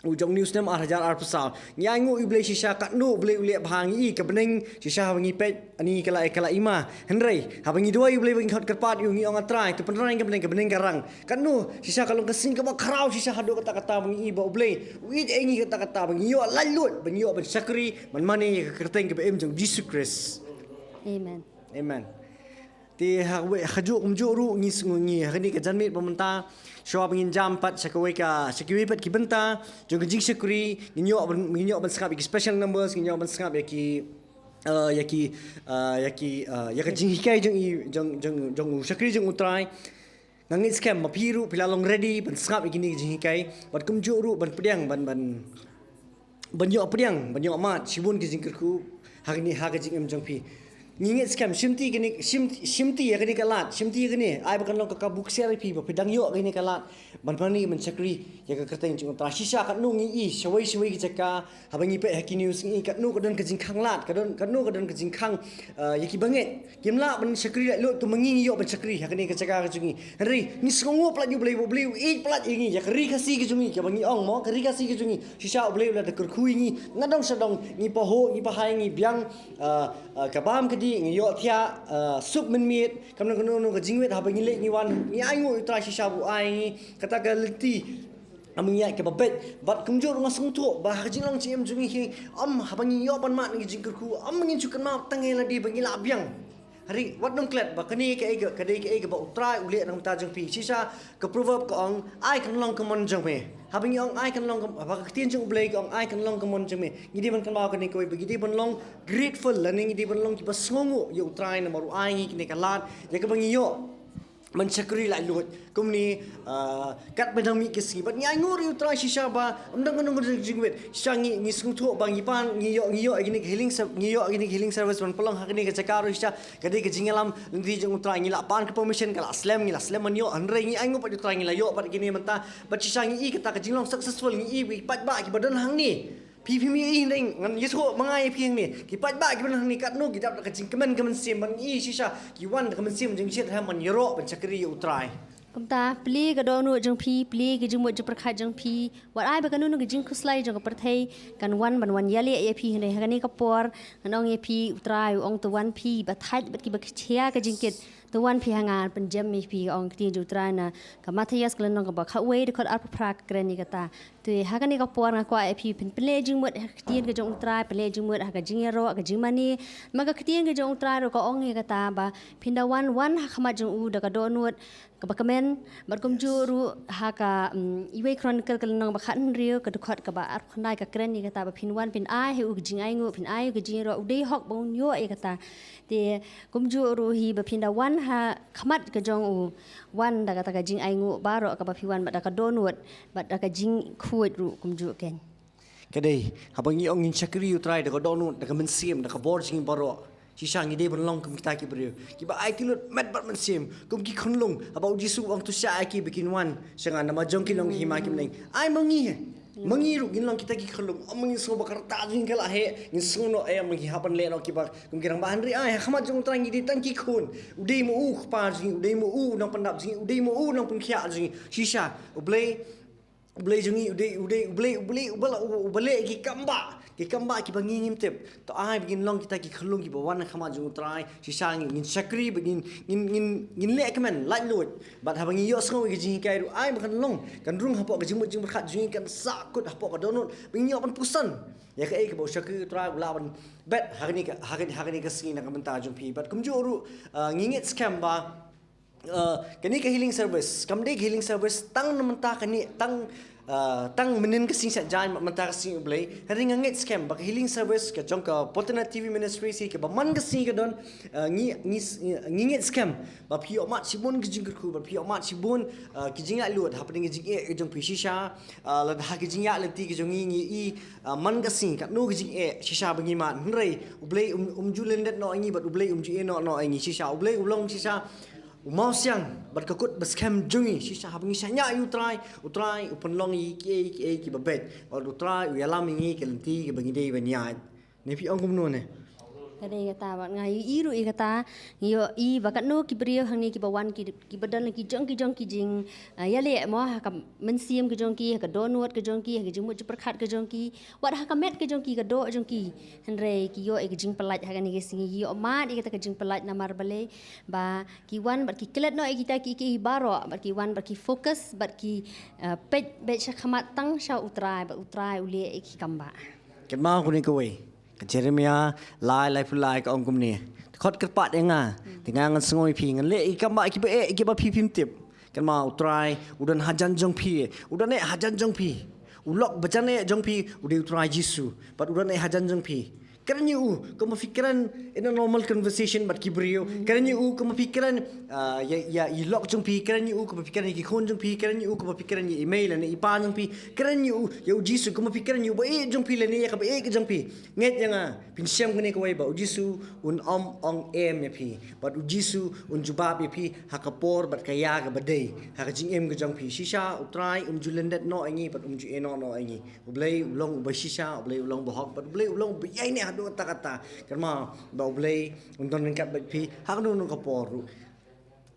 u jong New Snem ar hajar arphew saw. Ngi ainguh ïa U Blei shisha katno U Blei u leh bha, ngi i ka bneng shisha haba ngi peit, ani ka la, ka la ima. Hynrei haba ngi duwai ïa U Blei, ba ngi khot kyrpad ïa u, ngi ong: A Trai, to pynrang ka bneng, ka bneng ka rang. Katno shisha ka long ka sien kaba khraw shisha haduh katta katta ba ngi i ba U Blei u ïeit ïa ngi katta katta, ba ngi ïoh laitluid, ba ngi ïoh ban shakri, ban mane ïa ka kyrteng kaba im jong U Jisu Khrist. Amen. Amen. Te ha kawei, ha kajuh kumjuh ruh ngi sngew, ngi ha kane ka janmiet ba mynta, shuwa ba ngin jam pat sha kawei ka, sha kiwei pat ki bynta jong ka jingshakri, ngin ïoh ban, ngin ïoh ban sngap ïa ki special numbers, ngin ïoh ban sngap ïa ki, eh, ïa ki, eh, ïa ki, eh, ïa ka jinghikai jong i, jong, jong, jong u shakri jong U Trai. Nga ngeit skhem ma phi ruh phi la long ready ban sngap ïa kine ki jinghikai, bad kumjuh ruh ban pdiang, ban, ban ban ïoh pdiang, ban ïoh mad shibun ki jingkyrkhu ha kane, ha ka jingim jong phi. Ngi ngeit skhem, shimti kane, shim, shimti ïa kane ka lad, shimti ïa kane, ai ba kan long ka, ka buk siar ïa phi, ba phi dang ïoh kane ka lad ban mane ban shakri ïa ka kyrteng jong U Trai. Shisha katno ngi i, shawei shawei ki jaka, haba ngi peit ha ki news ngi i, katno ka don ka jingkhang lad, ka don, katno ka don ka jingkhang, ah, ïa ki bangeit. Kim lah ban shakri laitluid, to ma ngi ngi ïoh ban shakri ha kane ka jaka ka jong ngi. Hynrei ngi sngewnguh palat ïa U Blei, U Blei u ïeit palat ïa ngi, ïa ka Ri Khasi ka jong ngi, kaba ngi ong mo, ka Ri Khasi ka jong ngi. Shisha U Blei u la da kyrkhu ïa ngi, na dong sha dong, ngi pahuh, ngi pahai, ngi biang, ah, ah, ka bam ka dih, ngi ïoh thiah, ah, sup mynmiet, kam don kano kano ka jingwit, haba ngi leit ngi wan, ngi ainguh ïa U Trai shisha ba u ai ngi kata ka lynti, ah, mynmiet kaba beit. Bad kumjuh ruh nga sngewthuh ba ha ka jinglong jingim jong ngi hi, ym, haba ngi ïoh ban mad na ka jingkyrkhu, ym, ngin shu kynmaw tang ïa lade ba ngi la biang. Hynrei wat nym klet ba kane kaei ka, ka dei kaei kaba U Trai u leh na ka bynta jong phi. Shisha ka proverb ka ong, ai kan long ka mon jong me. Haba ngi ong ai kan long ka, haba ka ktien jong U Blei ka ong ai kan long ka mon jong me, ngi dei ban kynmaw kane kawei ba ngi dei ban long grateful, lane ngi dei ban long kiba sngewnguh ïa U Trai namar u ai ngi kane ka lad ïa kaba ngi ïoh ban shakri laitluid kumne, ah, katba dang mih ka sngi. Bad ngi ainguh ruh ïa U Trai shisha ba ym don kano kano ka jingwit. Shisha ngi, ngi sngewthuh ba ngi pan, ngi ïoh, ngi ïoh ïa kane ka healing serv-, ngi ïoh ïa kane ka healing service ban pynlong ha kane ka jaka ruh shisha ka dei ka jingïalam lynti jong U Trai. Ngi la pan ka permission, ka la slem, ngi la slem ban ïoh, hynrei ngi ainguh pat ïa U Trai ngi la ïoh pat ïa kane mynta. Bad shisha ngi i kata ka jinglong successful, ngi i ba ki paidbah kiba don hangne. Phi, phim ïohi ne, ngan ïathuh ma nga ïa phi hangne. Ki paidbah kiba don hangne katno ki dap da ka jingkmen ka mynsiem, ban ngi shisha ki wan da ka mynsiem jingshit ha ban ïaroh ban shakri ïa U Trai. Kumta plie ka dohnud jong phi, plie ka jingmut jingpyrkhat jong phi. Wat ai ba kano kano ka jingkhuslai jong ka pyrthei kan wan ban wan ïaleh ïa phi, hynrei ha kane ka por ngan ong ïa phi, U Trai u ong to wan phi ba thait bad kiba khia ka jingkit. To wan phi ha nga, pynjem ïa phi, ong ktien jong U Trai na ka Mathaios ka lynnong kaba khatwei, dkhot arphew phra ka kren ïa kata. Te ha kane ka por nga kwah ïa phi phin pynleh jingmut ha ka ktien ka jong U Trai, pynleh jingmut ha ka jingïaroh, ha ka jingmane. Ma ka ktien ka jong U Trai ruh ka ong ïa kata ba phin da wan, wan ha khmat jong u da ka dohnud kaba kmen. Bad kumjuh ruh ha ka, mm, Iwei Chronicle ka lynnong ba khathynriew, ka dkhot kaba arphew khyndai ka kren ïa kata ba phin wan phin ai ha u ka jingainguh, phin ai u ka jingïaroh, u dei hok ba un ïoh ïa kata. Te kumjuh ruh hi ba phin da wan ha khmat ka jong u, wan da kata ka jingainguh baroh kaba phi wan, bad da ka dohnud, bad da ka jingkhuid ruh kumjuh kein. Ka dei, haba ngi ong ngin shakri ïa U Trai da ka dohnud, da ka mynsiem, da ka bor jong ngi baroh, shisha ngi dei ban long kum kita ki briew kiba aiti lut met bad mynsiem, kum ki khunlung. Haba U Jisu u ong to shah ïa ki ba kin wan sha nga, namar jong ki long ka hima ki bneng. Ai ma ngi, ma ngi ruh ngin long kita ki khunlung. Ym, ma ngin sngew ba ka rta jong ngi ka la heh, ngin sngew noh, eh, ma ngi hap ban leh noh kiba kum ki rangbah, hynrei ai ha khmat jong U Trai ngi dei tang ki khun. U dei ma u u kpa jong ngi, u dei ma u u nongpyndap jong ngi, u dei ma u u nongpynkhiah jong ngi. Shisha U Blei, U Blei jong ngi u dei, u dei, U Blei, U Blei uba la, uba leh ki kam ba, ki kam ba kiba ngi ngim tip. To ai ba ngin long kita ki khunlung kiba wan ha khmat jong U Trai. Shisha ngi, ngin shakri bad ngin, ngin, ngin, ngin leh kmen laitluid. Bad haba ngi ïohsngew ïa ka jinghikai ruh, ai ba kan long, kan rung hapoh ka jingmut jingpyrkhat jong ngi, kan sahkut hapoh ka dohnud ba ngin ïoh ban pyrshang ïa kaei kaba u shakri U Trai u lah ban bet ha kane ka, ha kane, ha kane ka sngi na ka bynta jong phi. Bad kumjuh ruh, ah, ngi ngeit skhem ba, ah, kane ka healing service kam dei ka healing service tang na mynta kane, tang, ah, tang mynnin ka sngi Saitjaiñ, mynta ka sngi U Blei. Hynrei nga ngeit skhem ba ka healing service ka jong ka Pulpit Net T V Ministries hi kaba man ka sngi ka don, ah, ngi, ngi, ngi ngeit skhem ba phi ïoh mad shibun ki jingkyrkhu, ba phi ïoh mad shibun, ah, ki jingïaid lut hapdeng ki jingeh ki jong phi. Shisha, ah, lada ha ki jingïaid lynti ki jong ngi, ngi i, ah, man ka sngi katno ki jingeh shisha ba ngi mad, hynrei U Blei um, um ju lyndet noh ïa ngi, bad U Blei um ju ïeh noh noh ïa ngi. Shisha U Blei u long shisha u mawsiang bad ka kut ba skhem jong ngi. Shisha haba ngi shaniah ïa U Trai, U Trai u pynlong ïa ngi kiei kiei kiba beit, bad U Trai u ïalam ïa ngi ki lynti kiba ngi dei ban ïaid. Ne phi ong kumno ne? Ka dei kata, bad nga ïohi ruh ïa kata, ngi ïohi ba katno ki briew hangne kiba wan ki, kiba don la ki jong ki jong ki jing, ah, ïaleh mo, ha ka mynsiem ka jong ki, ha ka dohnud ka jong ki, ha ka jingmut jingpyrkhat ka jong ki, wat ha ka met ka jong ki, ka doh jong ki. Hynrei ki ïoh ïa ka jingpyllait ha kane ka sngi, ki ïoh mad ïa kata ka jingpyllait namar balei? Ba ki wan bad ki klet noh ïa kita ki, ki baroh, bad ki wan bad ki focus, bad ki, ah, peit beit sha khmat tang sha U Trai, bad U Trai u leh ïa ki kam ba. Kynmaw kane kawei. Ka Jeremiah lai, laiphew lai ka ong kumne. Khot kyrpad ïa nga, te nga ngan sngew ïa phi, ngan leh ïa ki kam ba kiba eh, kiba phi phim tip. Kynmaw U Trai u don hajan jong phi, u don eh hajan jong phi. U lok ba jan eh jong phi u dei U Trai Jisu. Bad u don eh hajan jong phi. Kren ïa u kumba phi kren in a normal conversation bad ki briew. Kren ïa u kumba phi kren, ah, ïa, ïa i lok jong phi. Kren ïa u kumba phi kren ïa ki khun jong phi. Kren ïa u kumba phi kren ïa i mei lane i pa jong phi. Kren ïa u, ïa u Jisu kumba phi kren ïa u ba ïeit jong phi lane ïa kaba ïeit ka jong phi. Ngeit ïa nga, phin shem kane kawei ba u Jisu un ym ong em ïa phi. Bad u Jisu un jubab ïa phi ha ka por bad ka ïa kaba dei ha ka jingim ka jong phi. Shisha U Trai um ju lyndet noh ïa ngi bad um ju ïehnoh noh ïa ngi. U Blei u long uba shisha, U Blei u long uba hok, bad U Blei u long uba ïaineh haduh katta katta. Kynmaw ba U Blei un don ryngkat bad phi ha kano kano ka por ruh.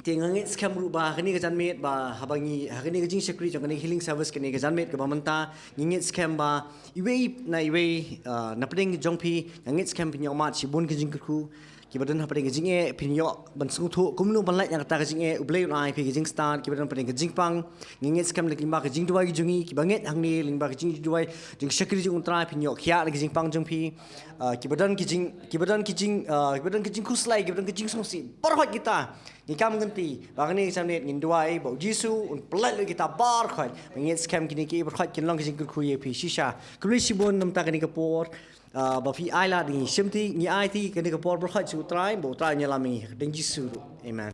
Te nga ngeit skhem ruh ba ha kane ka janmiet ba haba ngi, ha kane ka jingshakri jong kane ka healing service kane ka janmiet kaba mynta, ngi ngeit skhem ba iwei na iwei, ah, na pdeng jong phi, nga ngeit skhem phin ïoh mad shibun ki jingkyrkhu kiba don hapdeng ka jingeh, phin ïoh ban sngewthuh kumno ban lait na kata ka jingeh. U Blei un ai phi ka jingstad kiba don hapdeng ka jingpang. Ngi ngeit skhem da lyngba ka jingduwai jong ngi kiba ngeit hangne, lyngba ka jingduwai jingshakri jong U Trai, phin ïoh khiah da ka jingpang jong phi. Ah, kiba don ki jing, kiba don ki jing, ah, kiba don ki jingkhuslai, kiba don ki jingsngewsih, baroh kita ngi kam kynti ba kane ka janmiet ngin duwai ba u Jisu un pynlait lut kita baroh. Ba ngi ngeit skhem kine ki baroh kin long ki jingkyrkhu ïa phi shisha. Khublei shibun namar kane ka por, ah, ba phi ai lad ïa ngi. Shim ti, ngi aiti kane ka por baroh sha U Trai, ba U Trai un ïalam ïa ngi. Ha ka kyrteng Jisu ruh. Amen.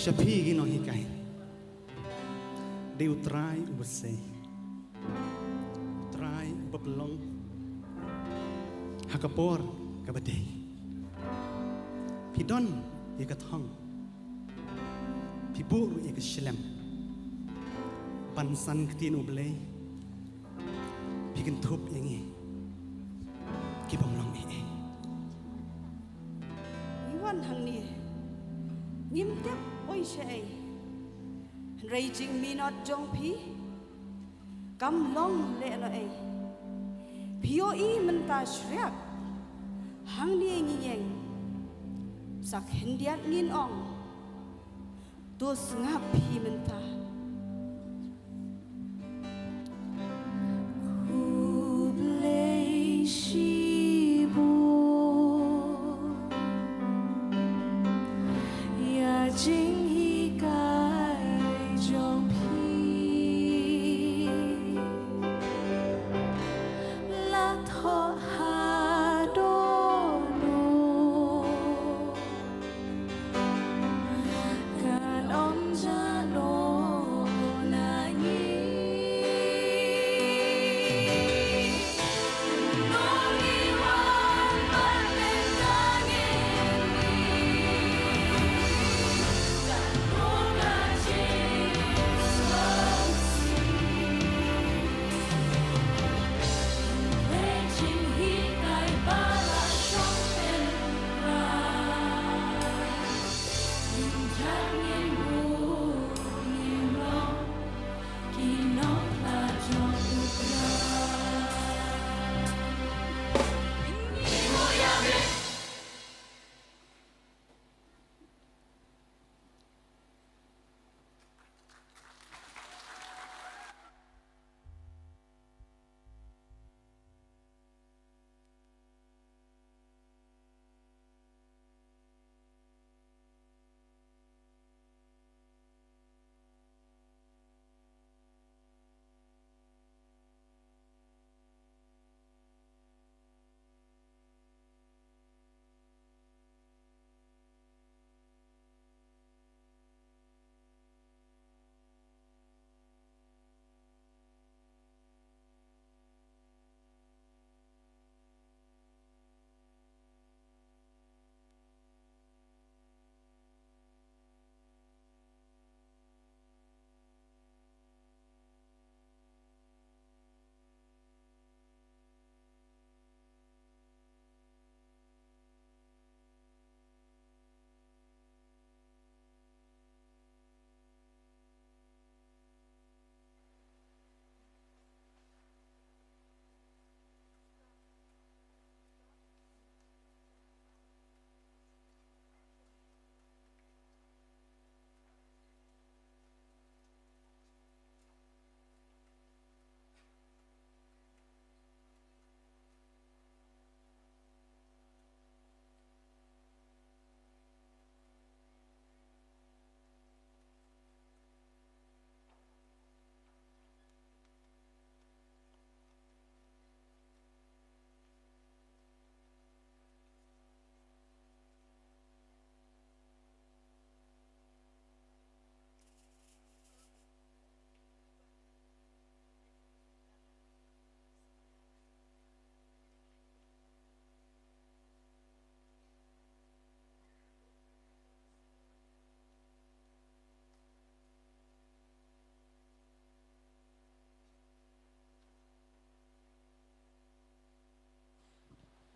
Sha phi ki nonghikai, dei U Trai uba sei, U Trai uba pynlong ha ka por kaba dei. Phi don ïa ka thong, phi buh ruh ïa ka shlem ban san ktien U Blei, phi kynthup ïa ngi ki bym long ei ei. Ngi wan hangne ngim tip oi shaei, hynrei jingminot jong phi kam long lehnohei. Phi ïohi mynta shriak hangne ngi ïeng, sa khyndiat ngin ong, to sngap phi mynta. Khublei shibun ïa jinghikai jong phi. La thoh ha dohnud, kan ong jano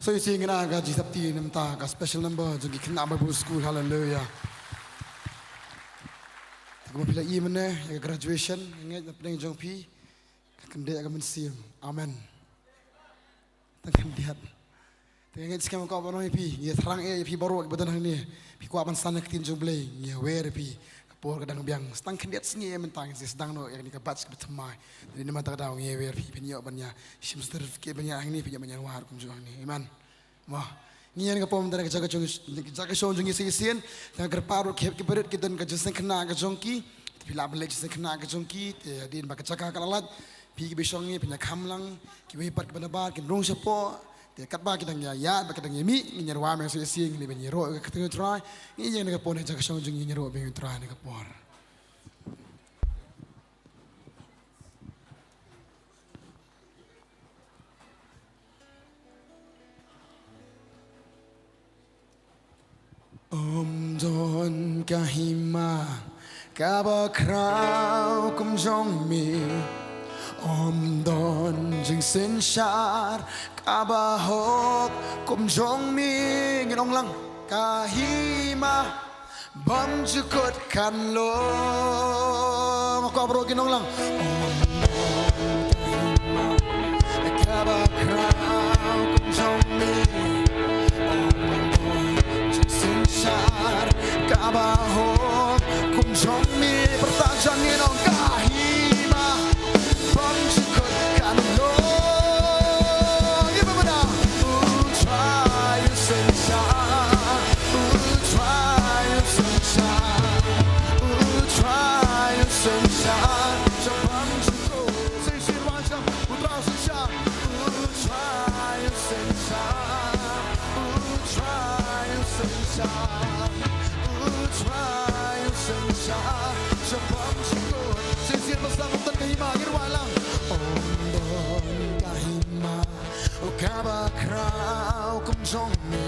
So ïa sien kane ka jingthap ti mynta ka special number jong ki khynnah Bible School, haleluya. Te kumba phi la ïohi mynne ïa ka graduation, nga ngeit na pdeng jong phi kan khyndiat ka mynsiem. Amen. Tang khyndiat. Te nga ngeit skhem ka ba nong ïa phi, ngi thrang ïa phi baroh kiba don hangne. Phi kwah ban san ïa ka ktien jong U Blei, ngi wer ïa phi. Ka por ka dang biang, tang khyndiat sngi mynta ngin sa sdang noh ïa kane ka batch kaba thymmai. Te namar kata ka daw ngi wer ïa phi, phin ïoh ban ïa shim certificate, ban ïa hangne, phin ïoh ban ïa wad kumjuh hangne. Amen. Mo, ngi ïa ka por mynta ka jaka jong, ka jaka shong jong ngi sa shisien. Te nga kyrpad ruh ki hep ki barit ki don ka jingsngewkhynnah ka jong ki. Te phi lah ban leh jingsngewkhynnah ka jong ki. Te hadien ba ka jaka ka la lait, phi kiba shong ngi phin ïa kham lang, kiwei pat kiba na bad kin rung shapoh. Te katba ki dang ïa ïaid, ba ki dang ïa mih, ngin ïa rwai meng sa shisien, ngin ïa ban ïaroh ïa ka ktien U Trai. Ngi ïa ka por na jaka shong jong ngi, ngin ïaroh biang ïa U Trai na ka por. Ym don ka hima kaba khraw kum jong me, ym don jingsynshar kaba hok kum jong me. Ngin ong lang, ka hima bymjukut kan long. Ko bro, ngin ong lang. Kaba khraw kum jong me, jingsynshar kaba hok kum jong me. Pyrta jan, ngin ong, ka hima bymjukut kan long. Ngin ym bna. U Trai u synshar, U Trai u synshar, U Trai u synshar. Sha bymjukut. Sa shisien, rwai jan. U Trai u synshar, U Trai u synshar, U Trai u synshar, U Trai u synshar. Sha bymjukut. Sa shisien, ba sdang kum don ka hima, ngin rwai lang. Ym don ka hima kaba khraw kum jong me,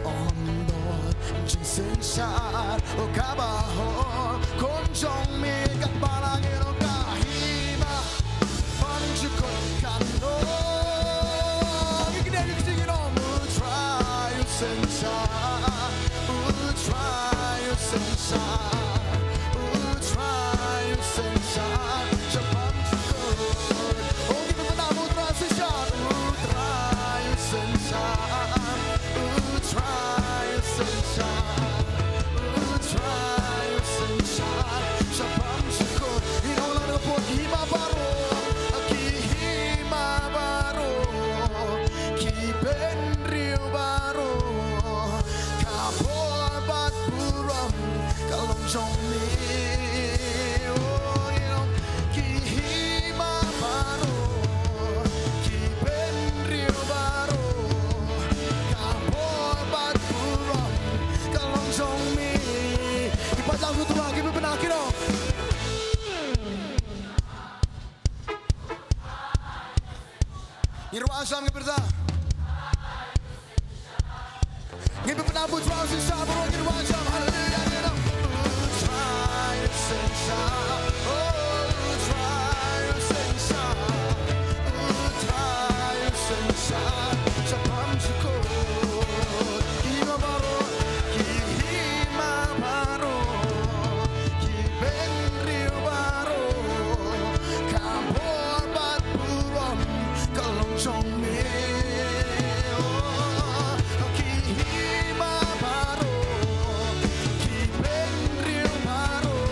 ym don jingsynshar kaba hok kum jong me. Katba la, ngin ong, ka hima bymjukut kan long. Ngin kyndiah, ngin ong, U Trai u synshar, U Trai u synshar, U Trai u synshar. Sha bymjukut. Oh, ngin ym bna. U Trai u synshar, U Trai u synshar, U Trai u synshar, U Trai u synshar. Sha bymjukut. Ngin ong lang na ka por, ki hima baroh, ki hima baroh, ki bynriew baroh, ka bor bad burom ka long jong me. Oh, ngin ong, ki hima baroh, ki bynriew baroh, ka bor bad burom ka long jong me. Ki paidlang, U Trai, ki bynriew, ngin ong. Ngin rwai jan, ngin pyrta. Ngin pynbna, U Trai u synshar, baroh ngin rwai jan. Haleluya, ngin ong, U Trai u synshar. Oh, U Trai u synshar. U Trai u synshar. Sha bymjukut. Ki hima baroh, ki hima baroh, ki bynriew baroh, ka bor bad burom ka long jong me. Oh, ki hima baroh, ki bynriew baroh,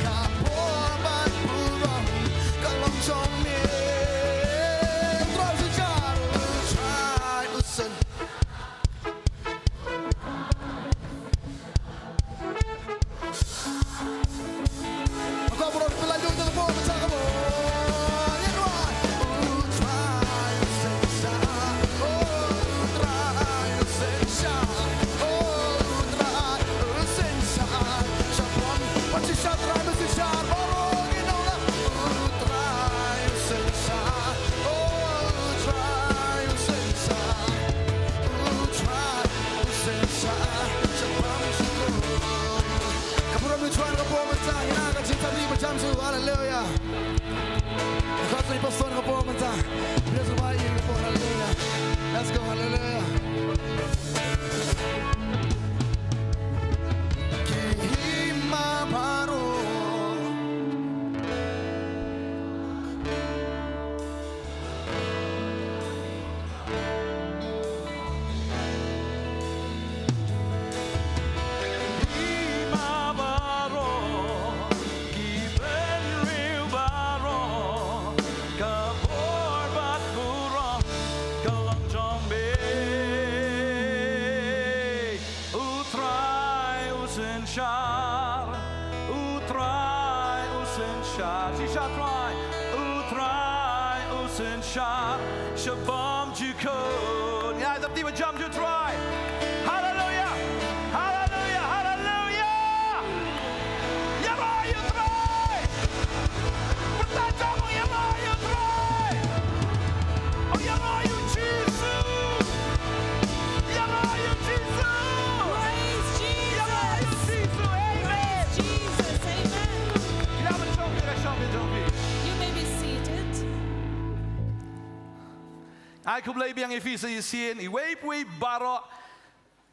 ka bor bad burom ka long jong me. U Trai u synshar, U Trai u synshar. Ka burom U Trai ka por mynta, ïa ka jingthap ri ba jan shu, haleluya. Ka khot ri pastor ka por mynta. Praise the Lord, ka por, haleluya. Let's go, hallelujah. Ki hima baroh. Hima baroh, ki bynriew baroh, ka bor bad burom ka long jong me. U Trai u synshar, U Trai u synshar. Shisha Trai, U Trai u synshar sha bymjukut. Ïa, dap ti ba jam ju Trai. Haleluya. Haleluya. Haleluya. Ïaroh ïa u Trai. Pyrta jong u, ïaroh ïa u Trai. Oh, ïaroh ïa u Jisu. Ïaroh ïa u Jisu. Praise Jesus. Ïaroh ïa u Jisu. Amen. Praise Jesus. Amen. Ïa, ban shong phi, ka shong phi, shong phi. You may be seated. Ai khublei biang ïa phi sa shisien, iwei pa iwei baroh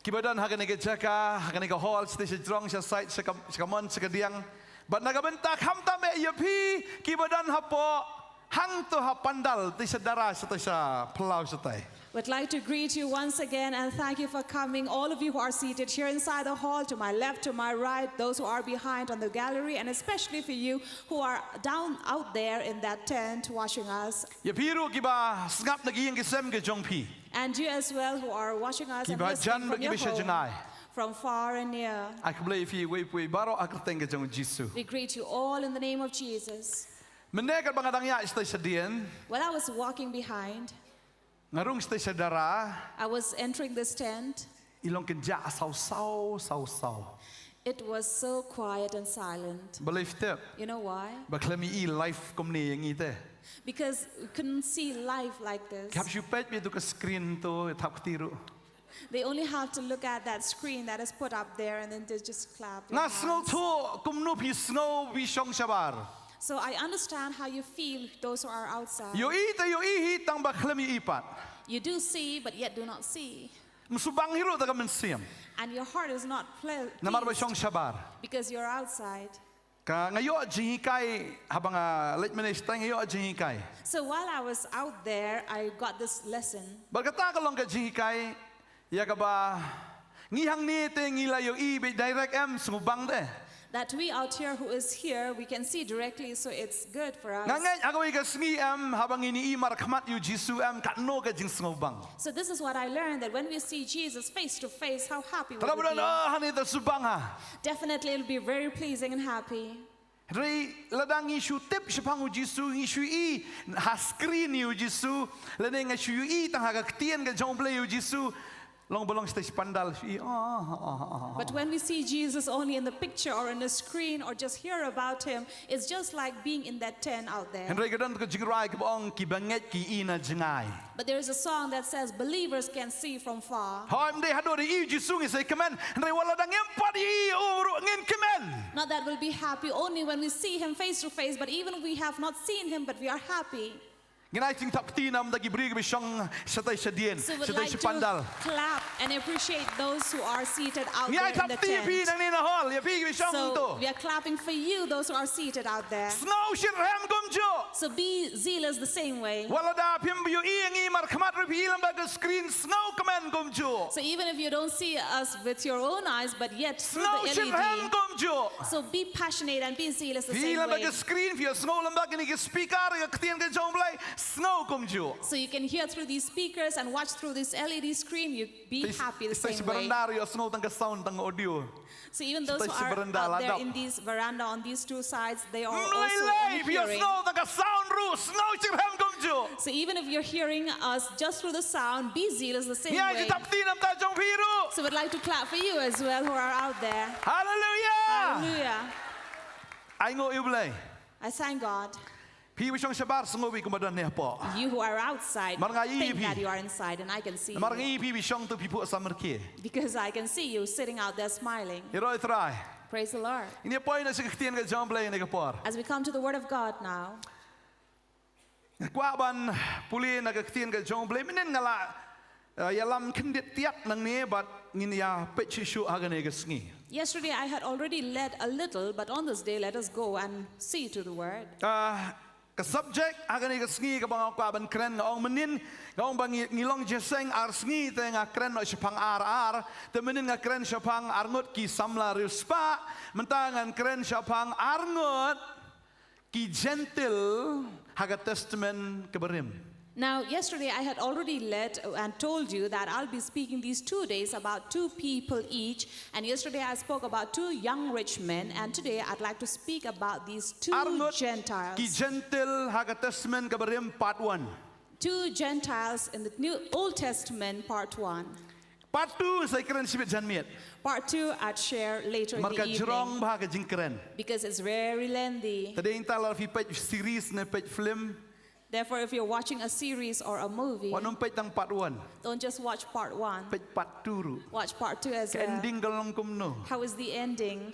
kiba don ha kane ka jaka, ha kane ka hall, shatei sha jrong, sha side, sha kam-, sha kamon, sha kadiang. Bad na ka bynta khamtam eh ïa phi kiba don hapoh hangto ha pandal, shatei sha dara, shatei sha phyllaw, shatei. Would like to greet you once again and thank you for coming, all of you who are seated here inside the hall, to my left, to my right, those who are behind on the gallery, and especially for you who are down out there in that tent watching us. Ïa phi ruh kiba sngap na ki ïing ki sem ki jong phi. And you as well who are watching us and listening from your home, kiba jan bad kiba sha jngai, from far and near. Ai khublei ïa phi iwei pa iwei baroh ha ka kyrteng ka jong u Jisu. We greet you all in the name of Jesus. Mynne katba nga dang ïaid shatei shadien, while I was walking behind, nga rung shatei sha dara. I was entering this tent. I long kynjah saw saw, saw saw. It was so quiet and silent. Balei phi tip? You know why? Ba khlem ïohi live kumne ïa ngi te. Because we couldn't see live like this. Ki hap shu peit beit ïa tu ka screen tu, thap kti ruh. They only have to look at that screen that is put up there and then they just clap their hands. Nga sngewthuh kumno phi sngew phi shong shabar. So I understand how you feel, those who are outside. Ïohi te ïohi hi, tang ba khlem ïohi pat. You do see, but yet do not see. Ym sngewbang hi ruh da ka mynsiem. And your heart is not ple-, pleased. Namar ba shong shabar. Because you're outside. Ka nga ïoh jinghikai haba nga leit mynne shatai, nga ïoh jinghikai. So while I was out there, I got this lesson. Bad kata ka long ka jinghikai ïa kaba ngi hangne te ngi la ïohi beit direct, em, sngewbang te. That we out here who is here, we can see directly, so it's good for us. Nga ngeit ha kawei ka sngi, em, haba ngin ïohi markhmat ïa u Jisu, em, katno ka jingsngewbang. So this is what I learned, that when we see Jesus face to face, how happy we will be. Te lada ba don, oh, hangne te sngewbang ha. Definitely it'll be very pleasing and happy. Hynrei lada ngi shu tip shaphang u Jisu, ngi shu ïohi ha screen ïa u Jisu, lane ngi shu ïohi tang ha ka ktien ka jong u Blei ïa u Jisu, long ba long shatei sha pandal, shu ïohi, oh, oh, oh, oh. But when we see Jesus only in the picture or in a screen or just hear about him, it's just like being in that tent out there. Hynrei ka don ka jingrwai kaba ong, kiba ngeit ki ïohi na jngai. But there is a song that says believers can see from far. Hooid, ym dei haduh da ïohi u Jisu ngi sa ïakmen, hynrei wat lada ngim pat ïohi ïa u ruh ngin kmen. Not that we'll be happy only when we see him face to face, but even we have not seen him, but we are happy. Ngin ai jingthap kti na bynta ki briew kiba shong shatei shadien, shatei sha pandal. So we'd like to clap and appreciate those who are seated out there in the tent. Ngi ai thap kti ïa phi nangne na hall, ïa phi kiba shong to. So we are clapping for you, those who are seated out there. Sngew shitrhem kumjuh. So be zealous the same way. Wat lada phim ïohi ïa ngi markhmat ruh, phi ïohi lem bad ka screen, sngewkmen kumjuh. So even if you don't see us with your own eyes, but yet through the L E D, sngew shitrhem kumjuh. So be passionate and be zealous the same way. Phi ïohi lem bad ka screen, phi ïohsngew lem bad kine ki speaker, ka ktien ka jong u Blei, sngew kumjuh. So you can hear through these speakers and watch through this L E D screen, you be happy the same way. Sha baranda ruh ïohsngew tang ka sound, tang audio. So even those who are out there in these veranda on these two sides, they are also hearing. Ym lei lei, phi ïohsngew tang ka sound ruh, sngew shitrhem kumjuh. So even if you're hearing us just through the sound, be zealous the same way. Ngi ai jingthap kti na bynta jong phi ruh. So we'd like to clap for you as well who are out there. Hallelujah. Hallelujah. Ai nguh ïa u Blei. I thank God. Phi ba shong shabar, sngew beit kumba don ne hapoh. You who are outside, think that you are inside, and I can see you. Namar nga ïohi phi ba shong to phi phuh samrkhie. Because I can see you sitting out there smiling. Ïaroh ïa u Trai. Praise the Lord. Ngin ïa poi na ka ktien ka jong u Blei ha kane ka por. As we come to the word of God now. Nga kwah ban pule na ka ktien ka jong u Blei, mynnin nga la Uh, ïalam khyndiat tiat nangne bad ngin ïa peit shuh shuh ha kane ka sngi. Yesterday I had already led a little, but on this day let us go and see to the word. Uh, ka subject ha kane ka sngi kaba nga kwah ban kren, nga ong mynnin, nga ong ba ngi, ngi long jingïaseng ar sngi te nga kren noh shaphang ar ar, te mynnin nga kren shaphang arngut ki samla riewspah, mynta ngan kren shaphang arngut ki Jentil ha ka Testament kaba rim. Now, yesterday I had already led and told you that I'll be speaking these two days about two people each. And yesterday I spoke about two young rich men, and today I'd like to speak about these two Arngut Gentiles. Ki Jentil ha ka Testament kaba rim, part one. Two Gentiles in the New Old Testament, part one. Part two sa kren shibit janmiet. Part two I'd share later in the evening. Namar ka jrong bha ka jingkren. Because it's very lengthy. Te dei nta lada phi peit series ne peit film. Therefore, if you're watching a series or a movie, wat nym peit tang part one. Don't just watch part one. Peit part two ruh. Watch part two as well. Ka ending ka long kumno? How is the ending?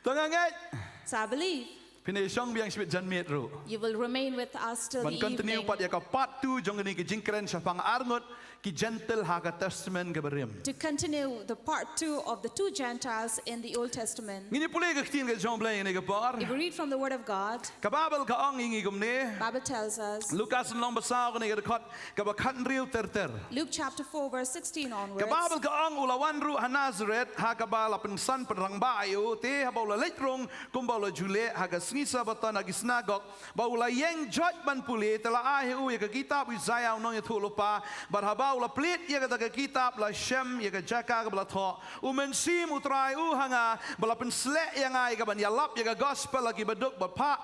To nga ngeit. So I believe. Phin ïa shong biang shibit janmiet ruh. You will remain with us till the evening. Ban continue pat ïa ka part two jong kane ka jingkren shaphang arngut ki Jentil ha ka Testament kaba rim. To continue the part two of the two Gentiles in the Old Testament. Ngin ïa pule ka ktien ka jong U Blei ha kane ka por. If we read from the Word of God, ka Baibl ka ong ïa ngi kumne. Bible tells us. Lukas lynnong ba saw, kane ka dkhot kaba khathynriew ter ter. Luke chapter four, verse sixteen onwards. Ka Baibl ka ong, u la wan ruh ha Nasaret, ha kaba la pynsan pynrangbah ïa u, te haba u la leit rung, kumba u la ju leh ha ka sngi Sabbaton ha ki synagog, ba u la ïeng joit ban pule, te la ai ha u ïa ka kitab u Isaïah u nongïathuhlypa, bad haba u la plied ïa kata ka kitab, la shem ïa ka jaka kaba la thoh. U Mynsiem u Trai u ha nga, ba la pynsleh ïa nga ïa kaban ïalap ïa ka gospel ha ki baduk bapah,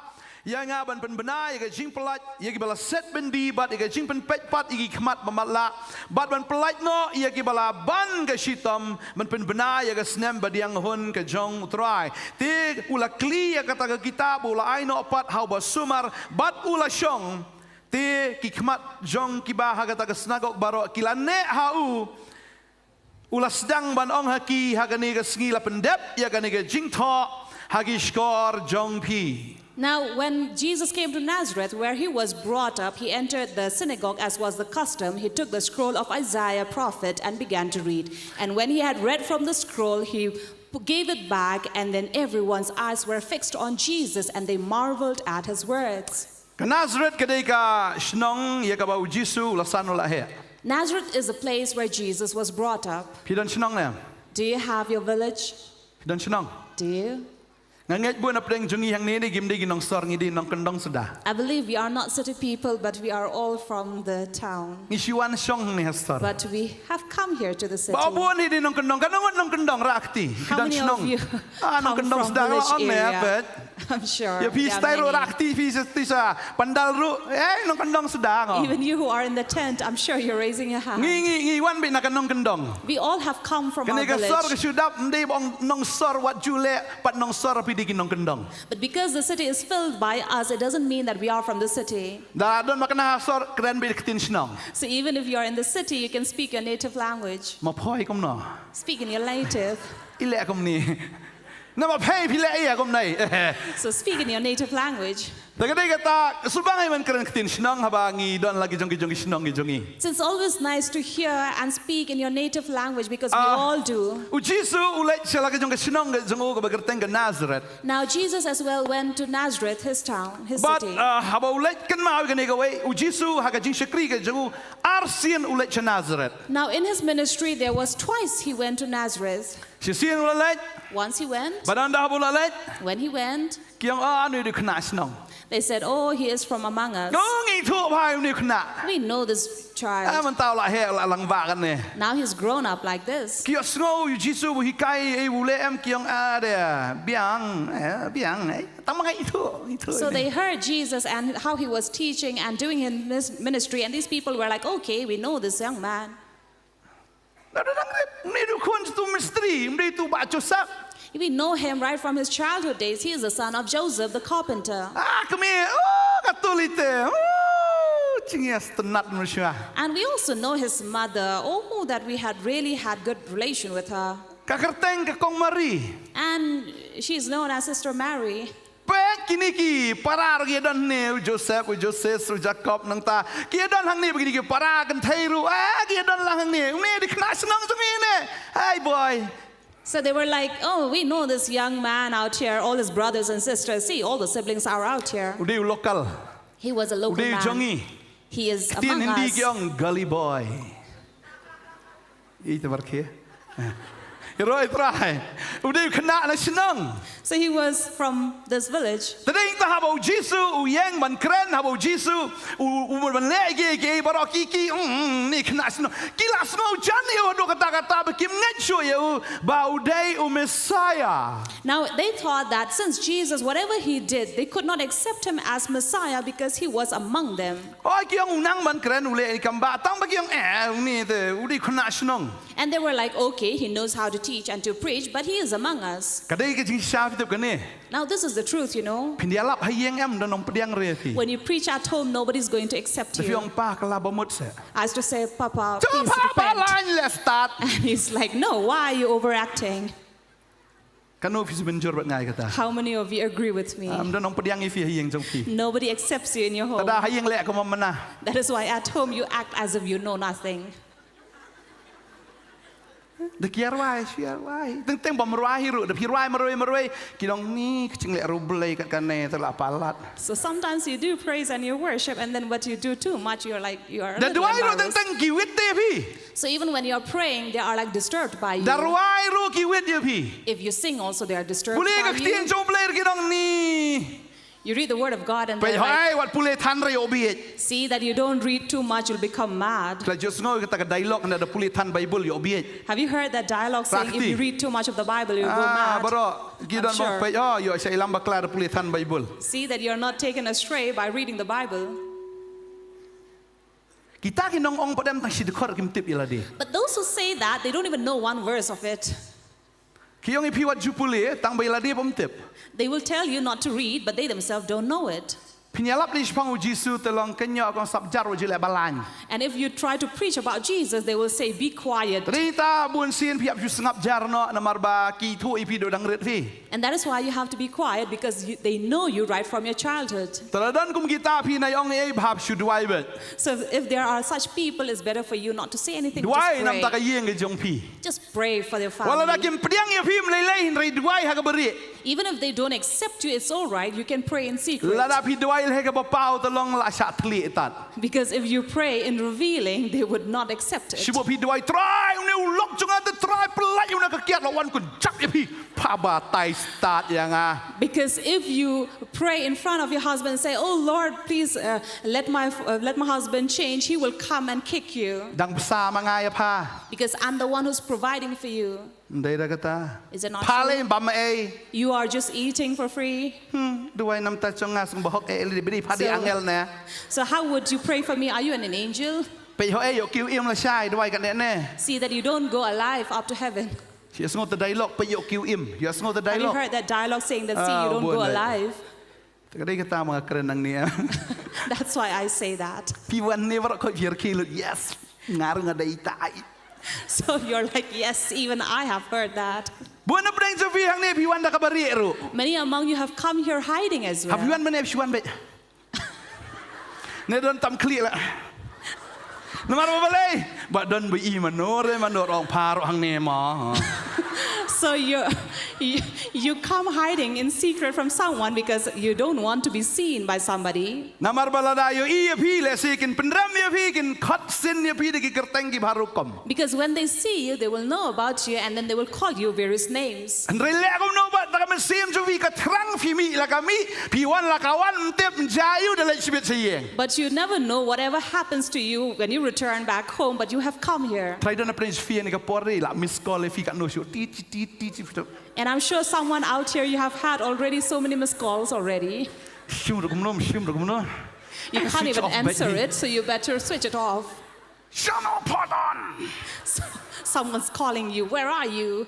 ïa nga ban pynbna ïa ka jingpyllait ïa kiba la set byndi bad ïa ka jingpynpeit pat ïa ki khmat ba matlah, bad ban pyllait noh ïa kiba la ban ka shitom, ban pynbna ïa ka snem badiang hun ka jong u Trai. Te u la kli ïa kata ka kitab, u la ai noh pat ha uba sumar, bad u la shong. Te ki khmat jong kiba ha kata ka synagog baroh ki la neh ha u. U la sdang ban ong ha ki, ha kane ka sngi la pyndep ïa kane ka jingthoh ha ki shkor jong phi. Now, when Jesus came to Nazareth, where he was brought up, he entered the synagogue, as was the custom. He took the scroll of Isaiah prophet and began to read. And when he had read from the scroll, he p- gave it back, and then everyone's eyes were fixed on Jesus, and they marveled at his words. Ka Nasaret ka dei ka shnong ïa kaba u Jisu u la san u la heh. Nazareth is a place where Jesus was brought up. Phi don shnong ne? Do you have your village? Phi don shnong? Do you? Nga ngeit bun na pdeng jong ngi hangne ne kim dei ki nongsor, ngi dei nongkyndong suda. I believe we are not city people, but we are all from the town. Ngi shu wan shong hangne ha sor. But we have come here to the city. Ba bun hi dei nongkyndong, katno ngut nongkyndong Rakti? Phi don shnong? How many of you come from village area? Ah, nongkyndong suda ka la ong ne, peit. I'm sure there are many. Ïa phi stai ruh Rakti, phi sa, phi sa pandal ruh. Eh, nongkyndong suda ngo. Even you who are in the tent, I'm sure you're raising your hand. Ngi, ngi, ngi wan beit na ka nongkyndong. We all have come from our village. Kane ka sor ka shu dap, ym dei ba ong nongsor wat ju leh, pat nongsor phi dei ki nongkyndong. But because the city is filled by us, it doesn't mean that we are from the city. Da don ma kane ha sor, kren beit ktien shnong. So even if you are in the city, you can speak your native language. Ma phoi kumno? Speak in your native. I leh kumne. Na ma phei phi leh ïa kumne. So speak in your native language. Te ka dei kata, sngewbha ïa ban kren ktien shnong haba ngi don la ki jong ki jong ki shnong ki jong ngi. It's always nice to hear and speak in your native language because we all do. Ah, u Jisu u leit sha la ka jong ka shnong ka jong u kaba kyrteng ka Nazareth. Now Jesus as well went to Nazareth, his town, his city. Bad, ah, haba u leit kynmaw ïa kane kawei, u Jisu ha ka jingshakri ka jong u, arsien u leit sha Nazareth. Now in his ministry there was twice he went to Nazareth. Shisien u la leit. Once he went. Bad ynda haba u la leit. When he went. Ki ong, "Ah, une u dei u khynnah shnong." They said, "Oh, he is from among us." Ngi ithuh bha ïa une u khynnah. We know this child. Ah, mynta u la heh, u la lang bha kane. Now he's grown up like this. Ki ïohsngew ïa u Jisu u hikai, eh, u leh em, ki ong, "Ah, dei, biang, eh, biang, eh." Tang ma ngi ithuh, ithuh. So they heard Jesus and how he was teaching and doing his mis-, ministry, and these people were like, "Okay, we know this young man." Nga dang rit, une u dei u khun utu u mistri, um dei utu u bah Joseph. We know him right from his childhood days. He is the son of Joseph the carpenter. Ah, kmie, oh, ka Tuli te. Oh, jingïasyntnat mynshuwa. And we also know his mother. Oh, that we had really had good relation with her. Ka kyrteng ka Kong Mari. And she is known as Sister Mary. Peit, Kine ki para ruh ki don hangne, u Joseph, u Joseph, u Jacob, nangta ki don hangne ba kine ki para kynthei ruh, eh, ki don lang hangne. Une dei khynnah shnong jong ngi ne. Hey boy. So they were like, "Oh, we know this young man out here, all his brothers and sisters. See, all the siblings are out here." U dei u local. He was a local man. U dei jong ngi. He is among us. Ktien Hindi ki ong gully boy. Ïa te bar khie. Ïa roi trai. U dei u khynnah na shnong. So he was from this village. Te dei te haba u Jisu u ïeng ban kren, haba u Jisu u u ban leh ïa ki baroh ki ki, mm, mm, ni khynnah shnong. Ki la sngew jan ïa u haduh katta katta ba kim ngeit shuh ïa u ba u dei u Messiah. Now they thought that since Jesus, whatever he did, they could not accept him as Messiah because he was among them. Oi, ki ong u nang ban kren u leh ïa ki kam ba tang ba ki ong, eh, u ni te u dei khynnah shnong. And they were like, "Okay, he knows how to teach and to preach, but he is among us." Ka dei ka jingshisha phi tip kane. Now this is the truth, you know. Phin ïalap ha ïing em don nongpdiang re phi. When you preach at home, nobody's going to accept you. Phi ong pa ka la ba mut se. As to say, "Papa, please repent." Papa lain le start. And he's like, "No, why are you overacting?" Kano phi sngewbha jur bad nga ïa kata. How many of you agree with me? Am don nongpdiang ïa phi ha ïing jong phi. Nobody accepts you in your home. Tada ha ïing leh kumba mynta. That is why at home you act as if you know nothing. Da ki ïa rwai, ki ïa rwai. Teng teng bym rwai hi ruh, da phi rwai marwei marwei. Ki ong ni ka jingleh ruh Blei kat kane te la palat. So sometimes you do praise and you worship, and then what you do too much, you're like, you are a little embarrassed. Da duwai ruh teng teng ki wit te phi. So even when you're praying, they are like disturbed by you. Da rwai ruh ki wit ïa phi. If you sing also, they are disturbed by you. Pule ka ktien jong Blei ruh ki ong ni. You read the word of God and peit hoi wat pule than re ïoh bieit. See that you don't read too much, you'll become mad. Phi la ju sngew kata ka dialogue na da pule than Bible ïoh bieit. Have you heard that dialogue saying if you read too much of the Bible, you'll go mad? Ah, baroh ki don bang peit, oh, ïoh sha i lam bakla da pule than Bible. See that you're not taken astray by reading the Bible. Kita ki nong ong pat em tang shi dkhot kim tip ïa lade. But those who say that, they don't even know one verse of it. Ki ong ïa phi wat ju pule, tang ba ïa lade bym tip. They will tell you not to read, but they themselves don't know it. Phin ïalap lei shaphang u Jisu te long kynnoh kong sap jar u ju leh balang. And if you try to preach about Jesus, they will say, "Be quiet." Te dei ta bun sien phi ïap ju sngap jar noh namar ba ki thuh ïa phi dang rit phi. And that is why you have to be quiet because you, they know you right from your childhood. Te la don kum kita phi nai ong ei bha shu duwai beit. So if there are such people, it's better for you not to say anything. Duwai namar ka ïing ka jong phi. Just pray for their family. Wat lada kim pdiang ïa phi ym lei lei hynrei duwai ha ka barieh. Even if they don't accept you, it's all right. You can pray in secret. Lada phi duwai leh ha kaba paw te long la shah thylliej tad. Because if you pray in revealing, they would not accept it. Shibun phi duwai, Trai, une u lok jong nga te Trai, pyllait ïa u na ka kiad, la wan kynjap ïa phi. Pha batai stad ïa nga. Because if you pray in front of your husband, say, "Oh Lord, please uh, let my uh, let my husband change," he will come and kick you. Dang bsa ma nga ïa pha. Because I'm the one who's providing for you. Ndei da kata. Is it not true? Pha lei bam ei. You are just eating for free. Hmm, duwai namar ta jong nga sngewbha hok ei lei bri pha dei angel ne. So how would you pray for me? Are you an, an angel? Peit hok ei ïoh kiew im lashai duwai katne ne. See that you don't go alive up to heaven. Ïohsngew te dialogue peit ïoh kiew im. Ïohsngew te dialogue. Have you heard that dialogue saying that see you don't go alive? Te ka dei kata ma nga kren nangne. That's why I say that. Phi wan ne baroh khoit phi rkhie lut, yes. Nga ruh nga dei tai. So you're like, "Yes, even I have heard that." Bun na pdeng jong phi hangne phi wan da kaba rieh ruh. Many among you have come here hiding as well. Hap phi wan mynne phi wan beit. Ne don tam khlieh la. Namar ba balei? Ba don ba i mano re mano ong pha ruh hangne mo. So you, you you come hiding in secret from someone because you don't want to be seen by somebody. Namar ba lada ïohi ïa phi lehse kin pynrem ïa phi, kin khot sin ïa phi da ki kyrteng kiba har rukom. Because when they see you, they will know about you and then they will call you various names. Hynrei leh kumno ba da ka mynsiem jong phi ka thrang phi mih la ka mih, phi wan la ka wan, ym tip, ym jia ïa u, da leit shibit sha ïing. But you never know whatever happens to you when you return back home, but you have come here. Trai don na pdeng jong phi ïa kane ka por, la miss call ïa phi katno shuh, ti ti ti ti ti. And I'm sure someone out here, you have had already so many missed calls already. Shim ruh kumno, shim ruh kumno. You can't even answer it, so you better switch it off. Shano pardon. So, someone's calling you. Where are you?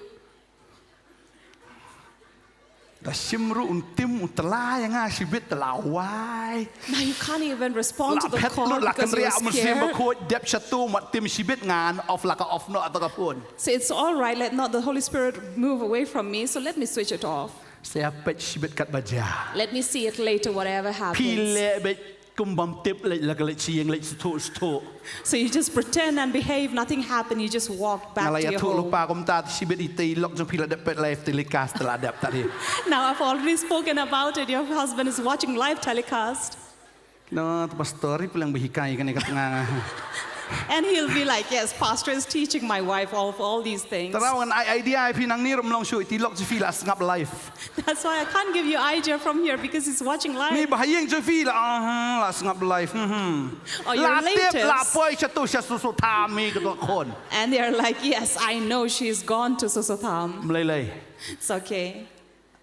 Da shim ruh un tim u tla ïa nga shibit te la wai. Now you can't even respond to the call because you're scared. Ba kut dep shatu mat tim shibit ngan off la ka off noh ata ka phone. So it's all right, let not the Holy Spirit move away from me, so let me switch it off. Sa ïa peit shibit katba jia. Let me see it later, whatever Phi happens. leh beit kum bym tip, leit la ka leit sha ïing, leit shathuh shathuh. So you just pretend and behave, nothing happened, you just walk Nga back la to your ïathuh home. lypa kumta, shibit ite i lok jong phi la dep peit live telecast, la dep ta di. Now I've already spoken about it, your husband is watching live telecast. Kynnoh to pastor i pylliang ba hikai kane ka tnga nga. And he'll be like, "Yes, pastor is teaching my wife all, all these things." Tara wan ai idea ïa phi nangne, ym long shuh, ite i lok jong phi la sngap live. That's why I can't give you idea from here because he's watching Ni live. ba ha ïing jong phi la, ah, la sngap live. Hmm. Oh, your La tip, latest. La poi shatu sha Sosotha mi ka to khon. And they're like, "Yes, I know she's gone to Sosotham." Mlei lei. It's okay.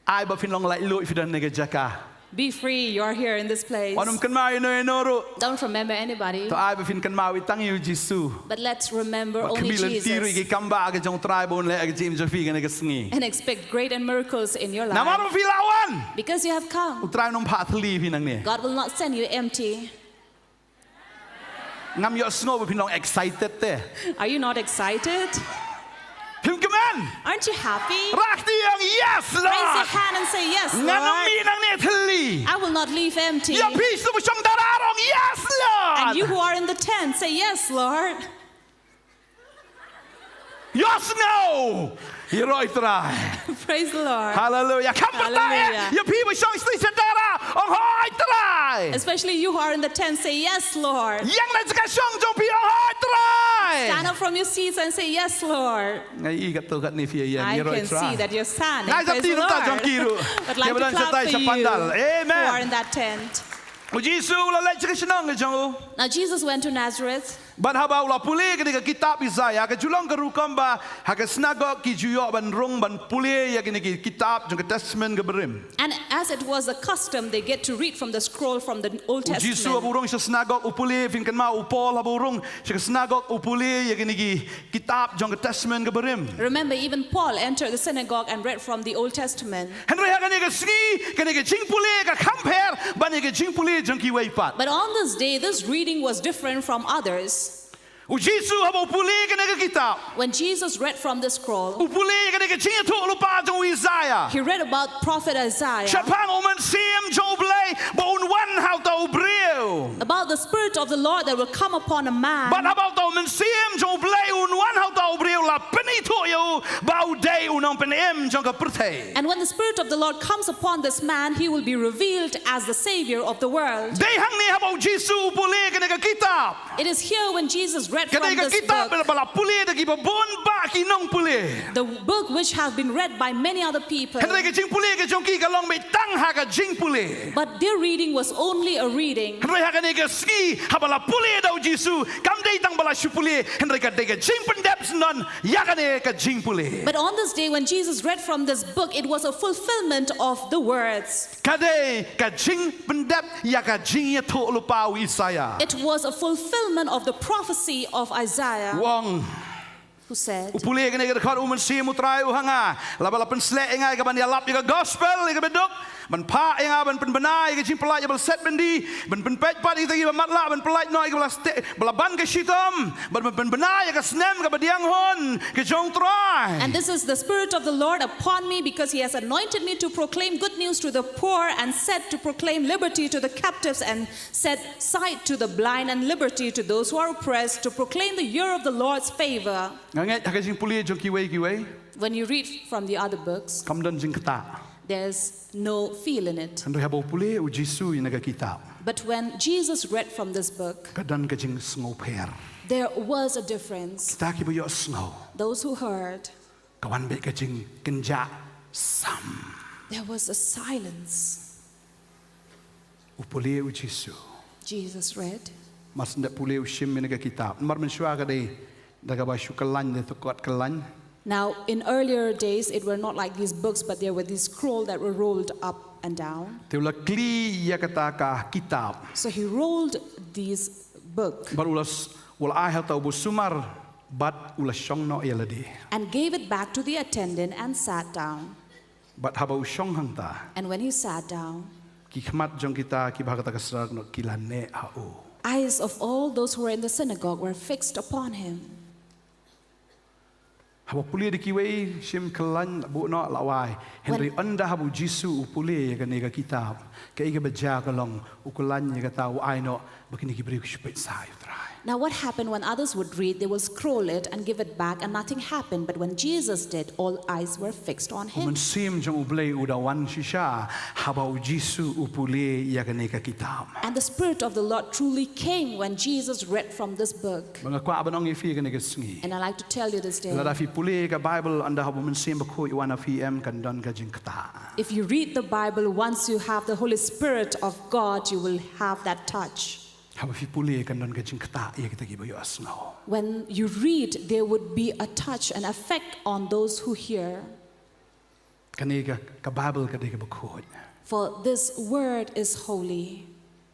Ai ba phin long laitluid phi don ne ka jaka. Be free, you're here in this place. Wan ym kynmaw ïano ïano ruh. Don't remember anybody, To ai ba phin kynmaw i tang ïa u Jisu. But let's remember Ba only khmih lynti ruh ïa ki Jesus kam ba ka jong u Trai ba un leh ha ka jingim jong phi kane ka sngi. And expect great and miracles in your life. Namar ba phi la wan. Because you have come, U Trai un ym phah thylli ïa phi nangne. God will not send you empty. Ngam ïohsngew ba phin long excited te. Are you not excited? Phim kmen. Aren't you happy? Rah kti ong, "Yes, Lord." Raise your hand and say, "Yes, Ngan ym Lord. mih nangne thylli. I will not leave empty." Ïa phi sngewbha shong dara ong, "Yes, Lord." And you who are in the tent, say, "Yes, Lord." Ïohsngew. Ïaroh i Trai. Praise the Lord. Hallelujah. Kham pyrta eh. Hallelujah. Ïa phi ba shong sha station dara ong, "Hooid Trai." Especially you who are in the tent, say, "Yes, Lord." Ïeng na jaka shong jong phi ong, "Hooid Trai." Stand up from your seats and say, "Yes, Lord." Nga i katto katne phi ïeng, I ïaroh i can Trai. see that you're standing. Nga i Praise kti the ruh ta Lord. jong ki ruh. I'd like Ïa ba to don clap shatai for sha you pandal. who Amen. are in that tent. U Jisu u la leit sha ka shnong ka jong u. Now Jesus went to Nazareth. Bad haba u la pule kane ka kitab Isaiah, ka ju long ka rukom ba ha ka synagog ki ju ïoh ban rung ban pule ïa kine ki kitab jong ka Testament ka Barim. And as it was the custom, they get to read from the scroll from the Old U Jisu haba u Testament. rung sha synagog u pule, phin kynmaw u Paul haba u rung sha ka synagog u pule ïa kine ki kitab jong ka Testament ka Barim. Remember, even Paul entered the synagogue and read from the Old Testament. Hynrei ha kane ka sngi, kane ka jingpule ka kham pher ban ïa ka jingpule jong kiwei pat. But on this day, this reading was different from others. U Jisu haba u pule kane ka kitab, When Jesus read from the scroll, u pule kane ka jingïathuhlypa jong u Isaiah. He read about prophet Isaiah, Shaphang u Mynsiem jong u Blei ba un wan ha uta u briew. about the Spirit of the Lord that will come upon a man. Bad haba uta u Mynsiem jong u Blei un wan ha uta u briew, la pynithuh ïa u ba u dei u nongpynim jong ka pyrthei. And when the Spirit of the Lord comes upon this man, he will be revealed as the Savior of the world. Dei hangne haba u Jisu u pule kane ka kitab. It is here when Jesus read from Kane ka this kitab book, ba la pule da kiba bun bah ki nongpule. The book which have been read by many other people. Hynrei ka jingpule ka jong ki ka long beit tang ha ka jingpule. But their reading was only a reading. Hynrei ha kane ka sngi haba la pule da u Jisu, kam dei tang ba la shu pule, hynrei ka dei ka jingpyndep syndon ïa kane ka jingpule. But on this day when Jesus read from this book, it was a fulfillment of the words. Ka dei ka jingpyndep ïa ka jingïathuhlypa u Isaiah. It was a fulfillment of the prophecy of Isaiah, U ong, who said, u pule kane ka dkhot, u Mynsiem u Trai u ha nga, la ba la pynsleh ïa nga ïa kaban ïalap ïa ka gospel, ïa kaba duk, ban phah ïa nga ban pynbna ïa ka jingpyllait ïa ba la set byndi, ban pynpeit pat ïa kita kiba matlah, ban pyllait noh ïa kiba la ste-, ba la ban ka shitom, ban pynbna ïa ka snem kaba diang hun ka jong u Trai. And this is the Spirit of the Lord upon me, because he has anointed me to proclaim good news to the poor, and sent to proclaim liberty to the captives, and set sight to the blind, and liberty to those who are oppressed, to proclaim the year of the Lord's favor. Nga ngeit ha ka jingpule jong kiwei kiwei, When you read from the other books, kam don jingktah. there's no feel in it. Hynrei haba u pule u Jisu ïa kane ka kitab, But when Jesus read from this book, ka don ka jingsngewpher. there was a difference. Kita kiba ïohsngew, Those who heard, ka wan beit ka jingkynjah sam. there was a silence. U pule u Jisu. Jesus read. Mar shu dep pule u shim ïa kane ka kitab. Namar mynshuwa ka dei da kaba shu kyllain, da ka kot kyllain. Now, in earlier days, it were not like these books, but there were these scroll that were rolled up and down. Te u la kli ïa kata ka kitab. So he rolled these book Bad u la s-, u la ai ha uta uba sumar, bad u la shong noh ïa lade. and gave it back to the attendant and sat down. Bad haba u shong hangta, And when he sat down, ki khmat jong kita kiba ha kata ka sra nong ki la neh ha u. eyes of all those who were in the synagogue were fixed upon him. Haba pule da kiwei shim kyllain buh noh la wai. Hynrei ynda haba u Jisu u pule ïa kane ka kitab, kaei kaba jia ka long, u kyllain ïa kata u ai noh ba kine ki briew ki shu peit sa ïa u Trai. Now, what happened when others would read? They will scroll it and give it back, and nothing happened. But when Jesus did, all eyes were fixed on U him. Mynsiem jong U Blei u da wan shisha haba u Jisu u pule ïa kane ka kitab. And the Spirit of the Lord truly came when Jesus read from this book. Ba nga kwah ban ong ïa phi kane ka sngi, And I like to tell you this day, lada phi pule ka Bible ynda haba u Mynsiem Bakhuid u wan ha phi, em, kan don ka jingktah. If you read the Bible, once you have the Holy Spirit of God, you will have that touch. Haba phi pule kan don ka jingktah ïa kita kiba ïohsngew. When you read, there would be a touch, an effect on those who hear. Kane ka, ka Bible ka dei kaba khuid. For this word is holy.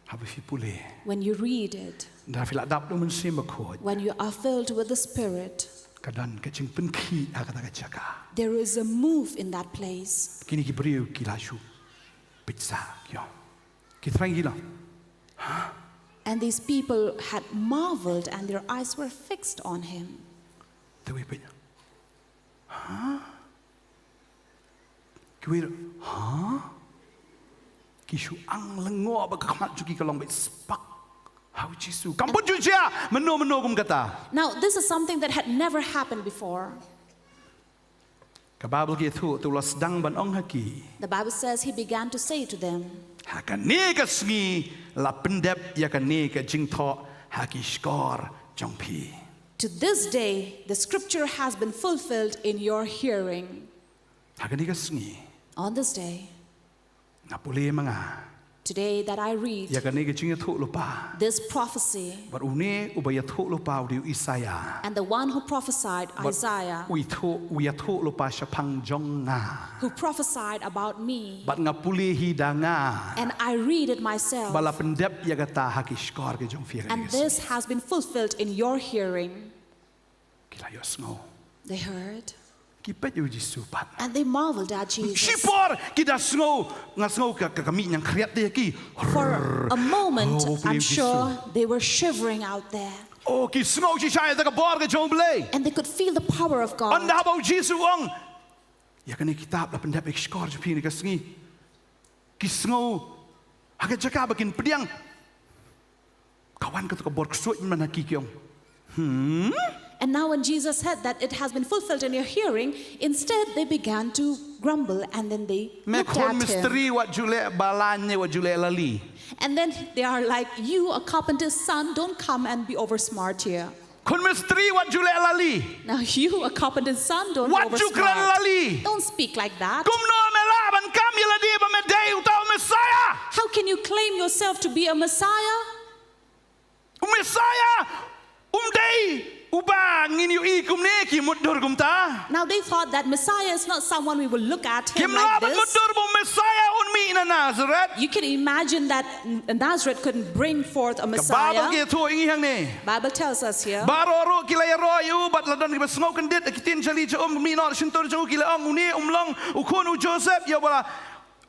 Haba phi pule, When you read it, ynda phi la dap da u Mynsiem Bakhuid, when you are filled with the Spirit, ka don ka jingpynkhih ha kata ka jaka. There is a move in that place. Kine ki briew ki la shu peit sa, ki ong, ki thrang ki long. And these people had marveled and their eyes were fixed on him. Te wei peit. Ha? Ki wei, ha? Ki shu ang lyngngoh ba ka khmat jong ki ka long beit spak ha u Jisu. Kam pat ju jia mynno mynno kum kata. Now, this is something that had never happened before. Ka Bible ka ïathuh, te u la sdang ban ong ha ki. The Bible says he began to say to them, Ha kane ka sngi la pyndep ïa kane ka jingthoh ha ki shkor jong phi. "To this day, the scripture has been fulfilled in your hearing." Ha kane ka sngi, On this day, nga pule ma nga, today that I read, ïa kane ka jingïathuh lypa. This prophecy, Bad une uba ïathuh lypa u dei u Isaïah. And the one who prophesied, Bad Isaiah, u ïathuh, u ïathuh lypa shaphang jong nga. Who prophesied about me. Bad nga pule hi da nga. And I read it myself. Ba la pyndep ïa kata ha ki shkor ki jong phi ha kane ka sngi. And this has been fulfilled in your hearing. Ki la ïohsngew. They heard. Ki peit ïa u Jisu pat. And they marveled at Jesus. Shipor ki da sngew, nga sngew ka, ka, ka mih ñiangkhriat te ïa ki. For a moment, Oh, I'm praise sure Jesus. They were shivering out there. Oh, ki sngew shisha ïa ka bor ka jong U Blei. And they could feel the power of God. Ynda haba u Jisu u ong, ïa kane ka kitab la pyndep ha ki shkor jong phi ha kane ka sngi. Ki sngew ha ka jaka ba kin pdiang. Ka wan kato ka bor ksuid man ha ki, ki ong, hmm? And now when Jesus said that it has been fulfilled in your hearing, instead they began to grumble and then they Me looked khun at him. Mistri wat ju leh balang ne wat ju leh lali. And then they are like, "You, a carpenter's son, don't come and be oversmart here. Khun mistri wat ju leh lali. Now you, a carpenter's son, don't be Wat ju kren oversmart. Lali. Don't speak like that. Kumno me lah ban kam ïa lade ba me dei uta u Messiah? How can you claim yourself to be a Messiah?" U Messiah um dei uba ngin ïohi kumne, ki mutdur kumta. Now they thought that Messiah is not someone we will look at him Kim lah like ban this. Mutdur ba u Messiah un mih na Nazareth. You can imagine that N- Nazareth couldn't bring forth a Ka Bible Messiah. ka ïathuh ïa ngi hangne. Bible tells us here. Baroh ruh ki la ïaroh ïa u bad la don kiba sngew kyndit ha ki ktien jali jong u, mih noh shyntur jong u, ki la ong, une um long u khun u Joseph, ïa uba la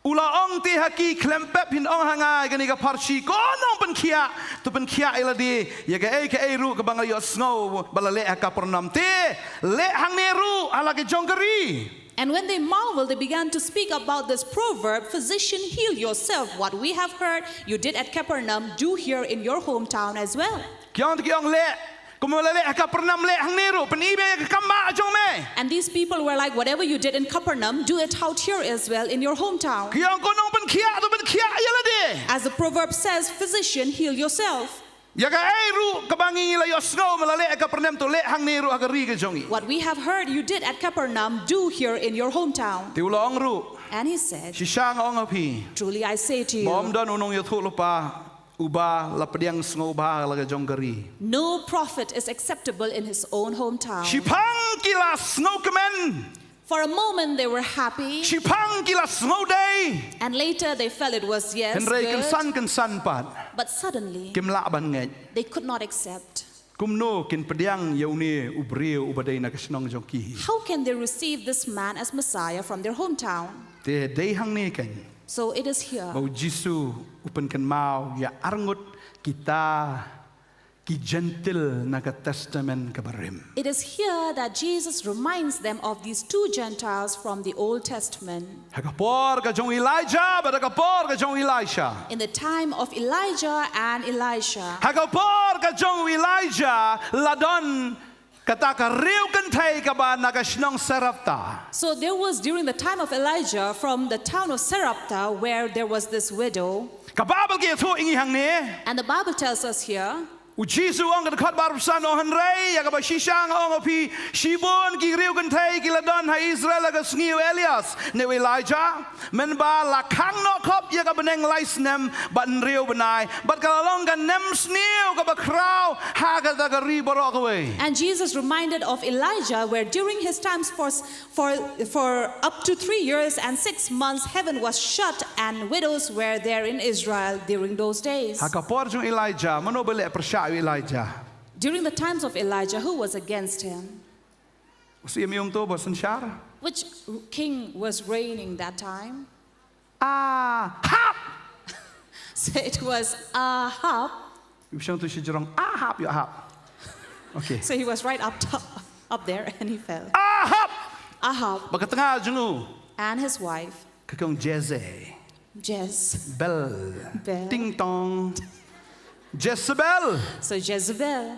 u la ong te ha ki, khlem pep phin ong ha nga ïa kane ka pharshi. Ko nongpynkhiah, to pynkhiah ïa lade ïa kaei kaei ruh kaba nga la ïohsngew ba la leh ha Kapernaum, te leh hangne ruh ha la ka jong ka ri. And when they marveled, they began to speak about this proverb, "Physician, heal yourself. What we have heard you did at Capernaum, do here in your hometown as well." Ki ong te ki ong, leh kumba la leh ha Kapernaum, leh hangne ruh, pyni beit ïa ka kam bah jong me. And these people were like, "Whatever you did in Capernaum, do it out here as well in your hometown." Ki ong, ko nongpynkhiah, to pynkhiah ïa lade. As the proverb says, "Physician, heal yourself." Ïa kaei ruh kaba ngi la ïohsngew ba la leh ha Kapernaum, to leh hangne ruh ha ka ri ka jong ngi. "What we have heard you did at Capernaum, do here in your hometown." Te u la ong ruh, And he said, shisha nga ong ha phi, "Truly I say to ba ym you, don u nongïathuhlypa uba la pdiang sngewbha ha la ka jong ka ri. No prophet is acceptable in his own hometown." Shiphang ki la sngewkmen. For a moment they were happy, Shiphang ki la sngewdei. And later they felt it was, yes, Hynrei good. Kynsan kynsan pat, But suddenly, kim lah ban ngeit. They could not accept. Kumno kin pdiang ïa une u briew uba dei na ka shnong jong ki? How can they receive this man as Messiah from their hometown? Te dei hangne kan. So it is here. Ba u Jisu u pynkynmaw ïa arngut kita ki Jentil na ka Testament kaba rim. It is here that Jesus reminds them of these two Gentiles from the Old Testament. Ha ka por ka jong u Elijah bad ha ka por ka jong u Elisha. In the time of Elijah and Elisha. Ha ka por ka jong u Elijah la don kata ka riewkynthei kaba na ka shnong Sarepta. So there was during the time of Elijah from the town of Sarepta where there was this widow. Ka Baibl ka ïathuh ïa ngi hangne. And the Bible tells us here U Jisu u ong ha ka dkhot ba arphew san, u ong hynrei ïa kaba shisha nga ong ïa phi, shibun ki riewkynthei ki la don ha Israel ha ka sngi u Elias ne u Elijah, mynba la khang noh khop ïa ka bneng lai snem bad hynriew bnai, bad ka la long ka nemsniew kaba khraw ha kata ka ri baroh kawei. And Jesus reminded of Elijah, where during his times for, for, for up to three years and six months, heaven was shut, and widows were there in Israel during those days. Ha ka por jong u Elijah, mano ba leh pyrshah ïa u Elijah? During the times of Elijah, who was against him? U siem ïa uto ba synshar. Which king was reigning that time? Ahab. So it was Ahab. U shong tu shi jrong Ahab, ïa Ahab. Okay. So he was right up top, up there, and he fell. Ahab. Ahab Ba ka tnga jong u. And his wife, Ka kong Jeze. Jez. Bel. Bel. Ting tong. Jezebel. So Jezebel.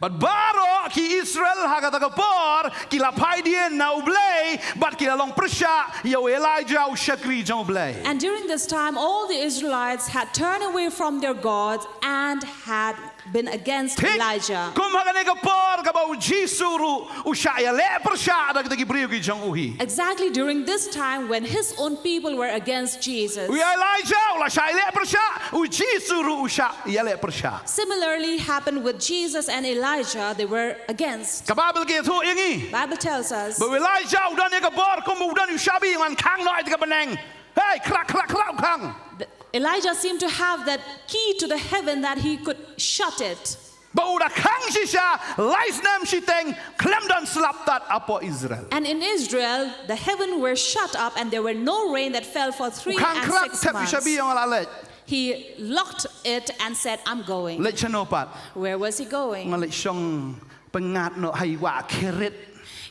Bad baroh ki Israel ha kata ka por ki la phai dien na U Blei bad ki la long pyrshah ïa u Elijah u shakri jong U Blei. And during this time, all the Israelites had turned away from their God and had been against Thik, Elijah. Kum ha kane ka por kaba u Jisu ruh u shah ïaleh pyrshah da kita ki briew ki jong u hi. Exactly during this time when his own people were against Jesus. U Elijah u la shah ïaleh pyrshah, u Jisu ruh u shah ïaleh pyrshah. Similarly happened with Jesus and Elijah, they were against. Ka Baibl ka ïathuh ïa ngi. Bible tells us Ba u Elijah u don ïa ka bor kum u don ïa u shabi ngan khang noh ïa ka bneng. Hey, khrak khrak khrak u khang. th- Elijah seemed to have that key to the heaven that he could shut it. Ba u da khang shisha, lai snem shiteng, khlem don slap tad hapoh Israel. And in Israel, the heaven were shut up and there were no rain that fell for three Khang and khrak six thep ïa u months. shabi, ong la leit. He locked it and said, "I'm going." Leit shano pat? Where was he going? Nga leit shong pyngngad noh ha i wah Kerit.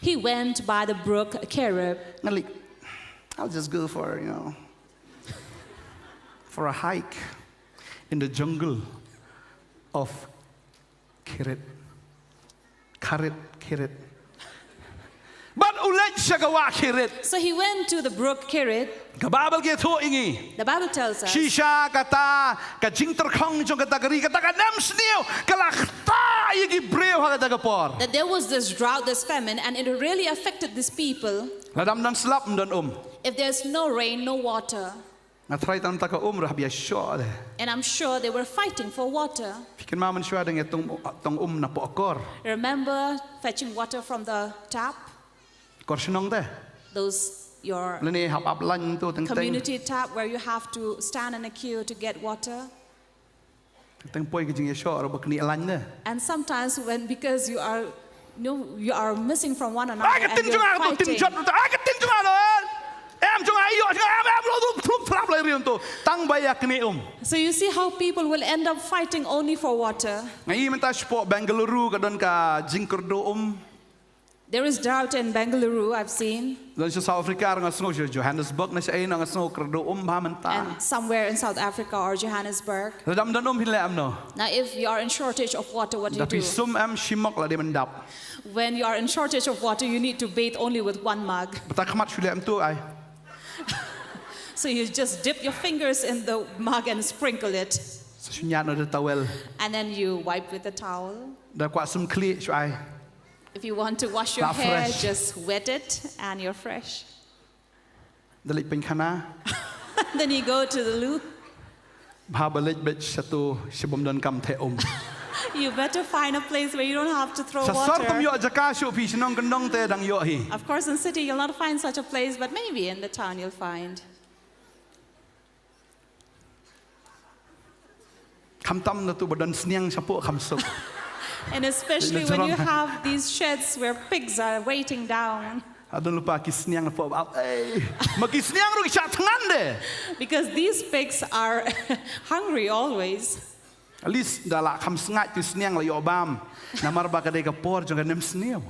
He went by the brook Kerith. Nga leit, I'll just go for, you know, for a hike in the jungle of Kerit. Kerit, Kerit. Bad u leit sha ka wah Kerit. So he went to the brook Kerith. Ka Baibl ka ïathuh ïa ngi. The Bible tells us Shisha kata ka jingtyrkhong jong kata ka ri, kata ka nemsniew ka la ktah ïa ki briew ha kata ka por. that there was this drought, this famine, and it really affected these people. Lada ym don slap ym don um. If there's no rain, no water, Nga tharai tang ta ka um ruh hap ïashoh de. and I'm sure they were fighting for water. Phi kynmaw mynshuwa dang ïa tong, tong um na poh akor. Remember fetching water from the tap? Akor shnong te. Those your Lane hap ap lain to teng teng. Community tap where you have to stand in a queue to get water. Teng poi ka jingïashoh ruh ba knieh lain de. And sometimes when, because you are, you know, you are missing from one another Ai ka and tin you're jong nga to tin fighting. jot ruh. Ai ka tin jong nga lo. Em jong nga ïoh jong nga em em lo tu thlup thlap lai riam to. Tang ba ïa knieh um. So you see how people will end up fighting only for water. Nga i mynta shapoh Bengaluru ka don ka jingkyrduh um. There is drought in Bengaluru, I've seen. Don sha South Africa nga sngew, sha Johannesburg ne shaei nga sngew kyrduh um bha mynta. And somewhere in South Africa or Johannesburg. Lada ym don um phin leh kumno? Now, if you are in shortage of water, what do you Da phi do? sum em shimok la dei ban dap. When you are in shortage of water, you need to bathe only with one mug. Bad ta khmat shu leh kumto ai. So you just dip your fingers in the mug and sprinkle it. Sa shu ñiad noh da towel. And then you wipe with a towel. Da kwah sum khlieh shu ai. If you want to wash your Not hair, fresh. Just wet it and you're fresh. Da leit pynkhana. Then you go to the loo. Bha ba leit beit shato sha bym don kam theh um. You better find a place where you don't have to throw Sha sor water. Ym ïoh jaka shuh phi, shnong kyndong te dang ïoh hi. Of course, in city you'll not find such a place, but maybe in the town you'll find. Khamtam na tu ba don sniang shapoh kham suk. And especially when you Jrong. Have these sheds where pigs are waiting down. Adon lypa ki sniang hapoh ba. Ei, ma ki sniang ruh ki shah thngan de. Because these pigs are hungry always. At least da lah kham sngaid tu sniang la ïoh bam. Namar ba ka dei ka por jong ka nemsniew.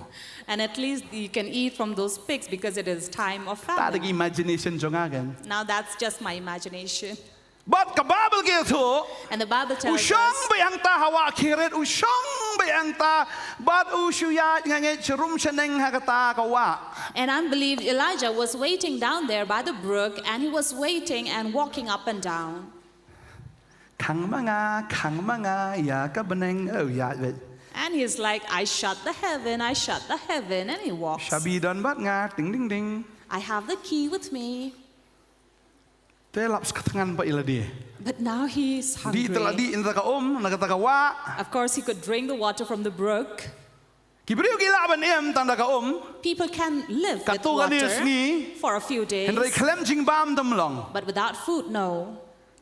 And at least you can eat from those pigs because it is time of Ta da famine. ki imagination jong nga kan. Now that's just my imagination. Bad ka Bible ka ïathuh. And the Bible U tells shong us, beit hangta ha wah Kerith, u shong beit hangta. Bad u shu ïaid nga ngeit sharum shaneng ha kata ka wah. and I believe Elijah was waiting down there by the brook, and he was waiting and walking up and down. Khang ma nga, khang ma nga ïa ka bneng, oh ïaid beit. And he's like, "I shut the heaven, I shut the heaven," and he walks. Shabi don bad nga, ding ding ding. "I have the key with me." Te lap skat ngan ba ïa lade. But now he's Dih te la hungry. dih na ka um, na kata ka wah. Of course, he could drink the water from the brook. Ki briew ki lah ban im tang da ka um. People can live with Katto katne water sngi. For a few days, Hynrei khlem jingbam ym long. But without food, no.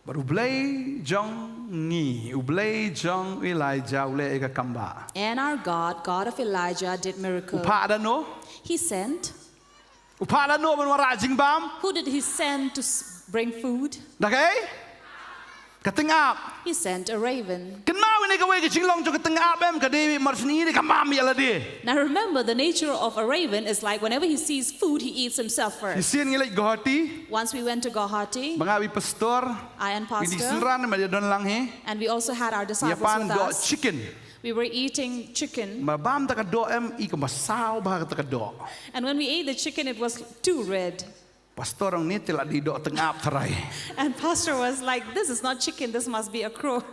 Bad U Blei jong ngi, U Blei jong Elijah u leh ïa ka kam ba. And our God, God of Elijah, did miracle. U phah da no. He sent. U phah da no ban wanrah jingbam. Who did he send to s- bring food? Da kaei? Ka tyngab. He sent a raven. Kynmaw ïa kane kawei ka jinglong jong ka tyngab em, ka dei mar shu ïeh ka bam ïa lade. Now remember, the nature of a raven is like whenever he sees food, he eats himself first. Shisien ngi leit Guwahati. Once we went to Guwahati, Ba nga bad i pastor. I and Ngi dih Pastor, synran, ma ïa don lang hi. And we also had our Ïa disciples pan with doh us. Chicken. We were eating chicken. Ma bam ta ka doh em, i ka masaw ba kata ka doh. And when we ate the chicken, it was too red. Pastor ong ni te la dei doh tyngab tharai. And Pastor was like, "This is not chicken, this must be a crow."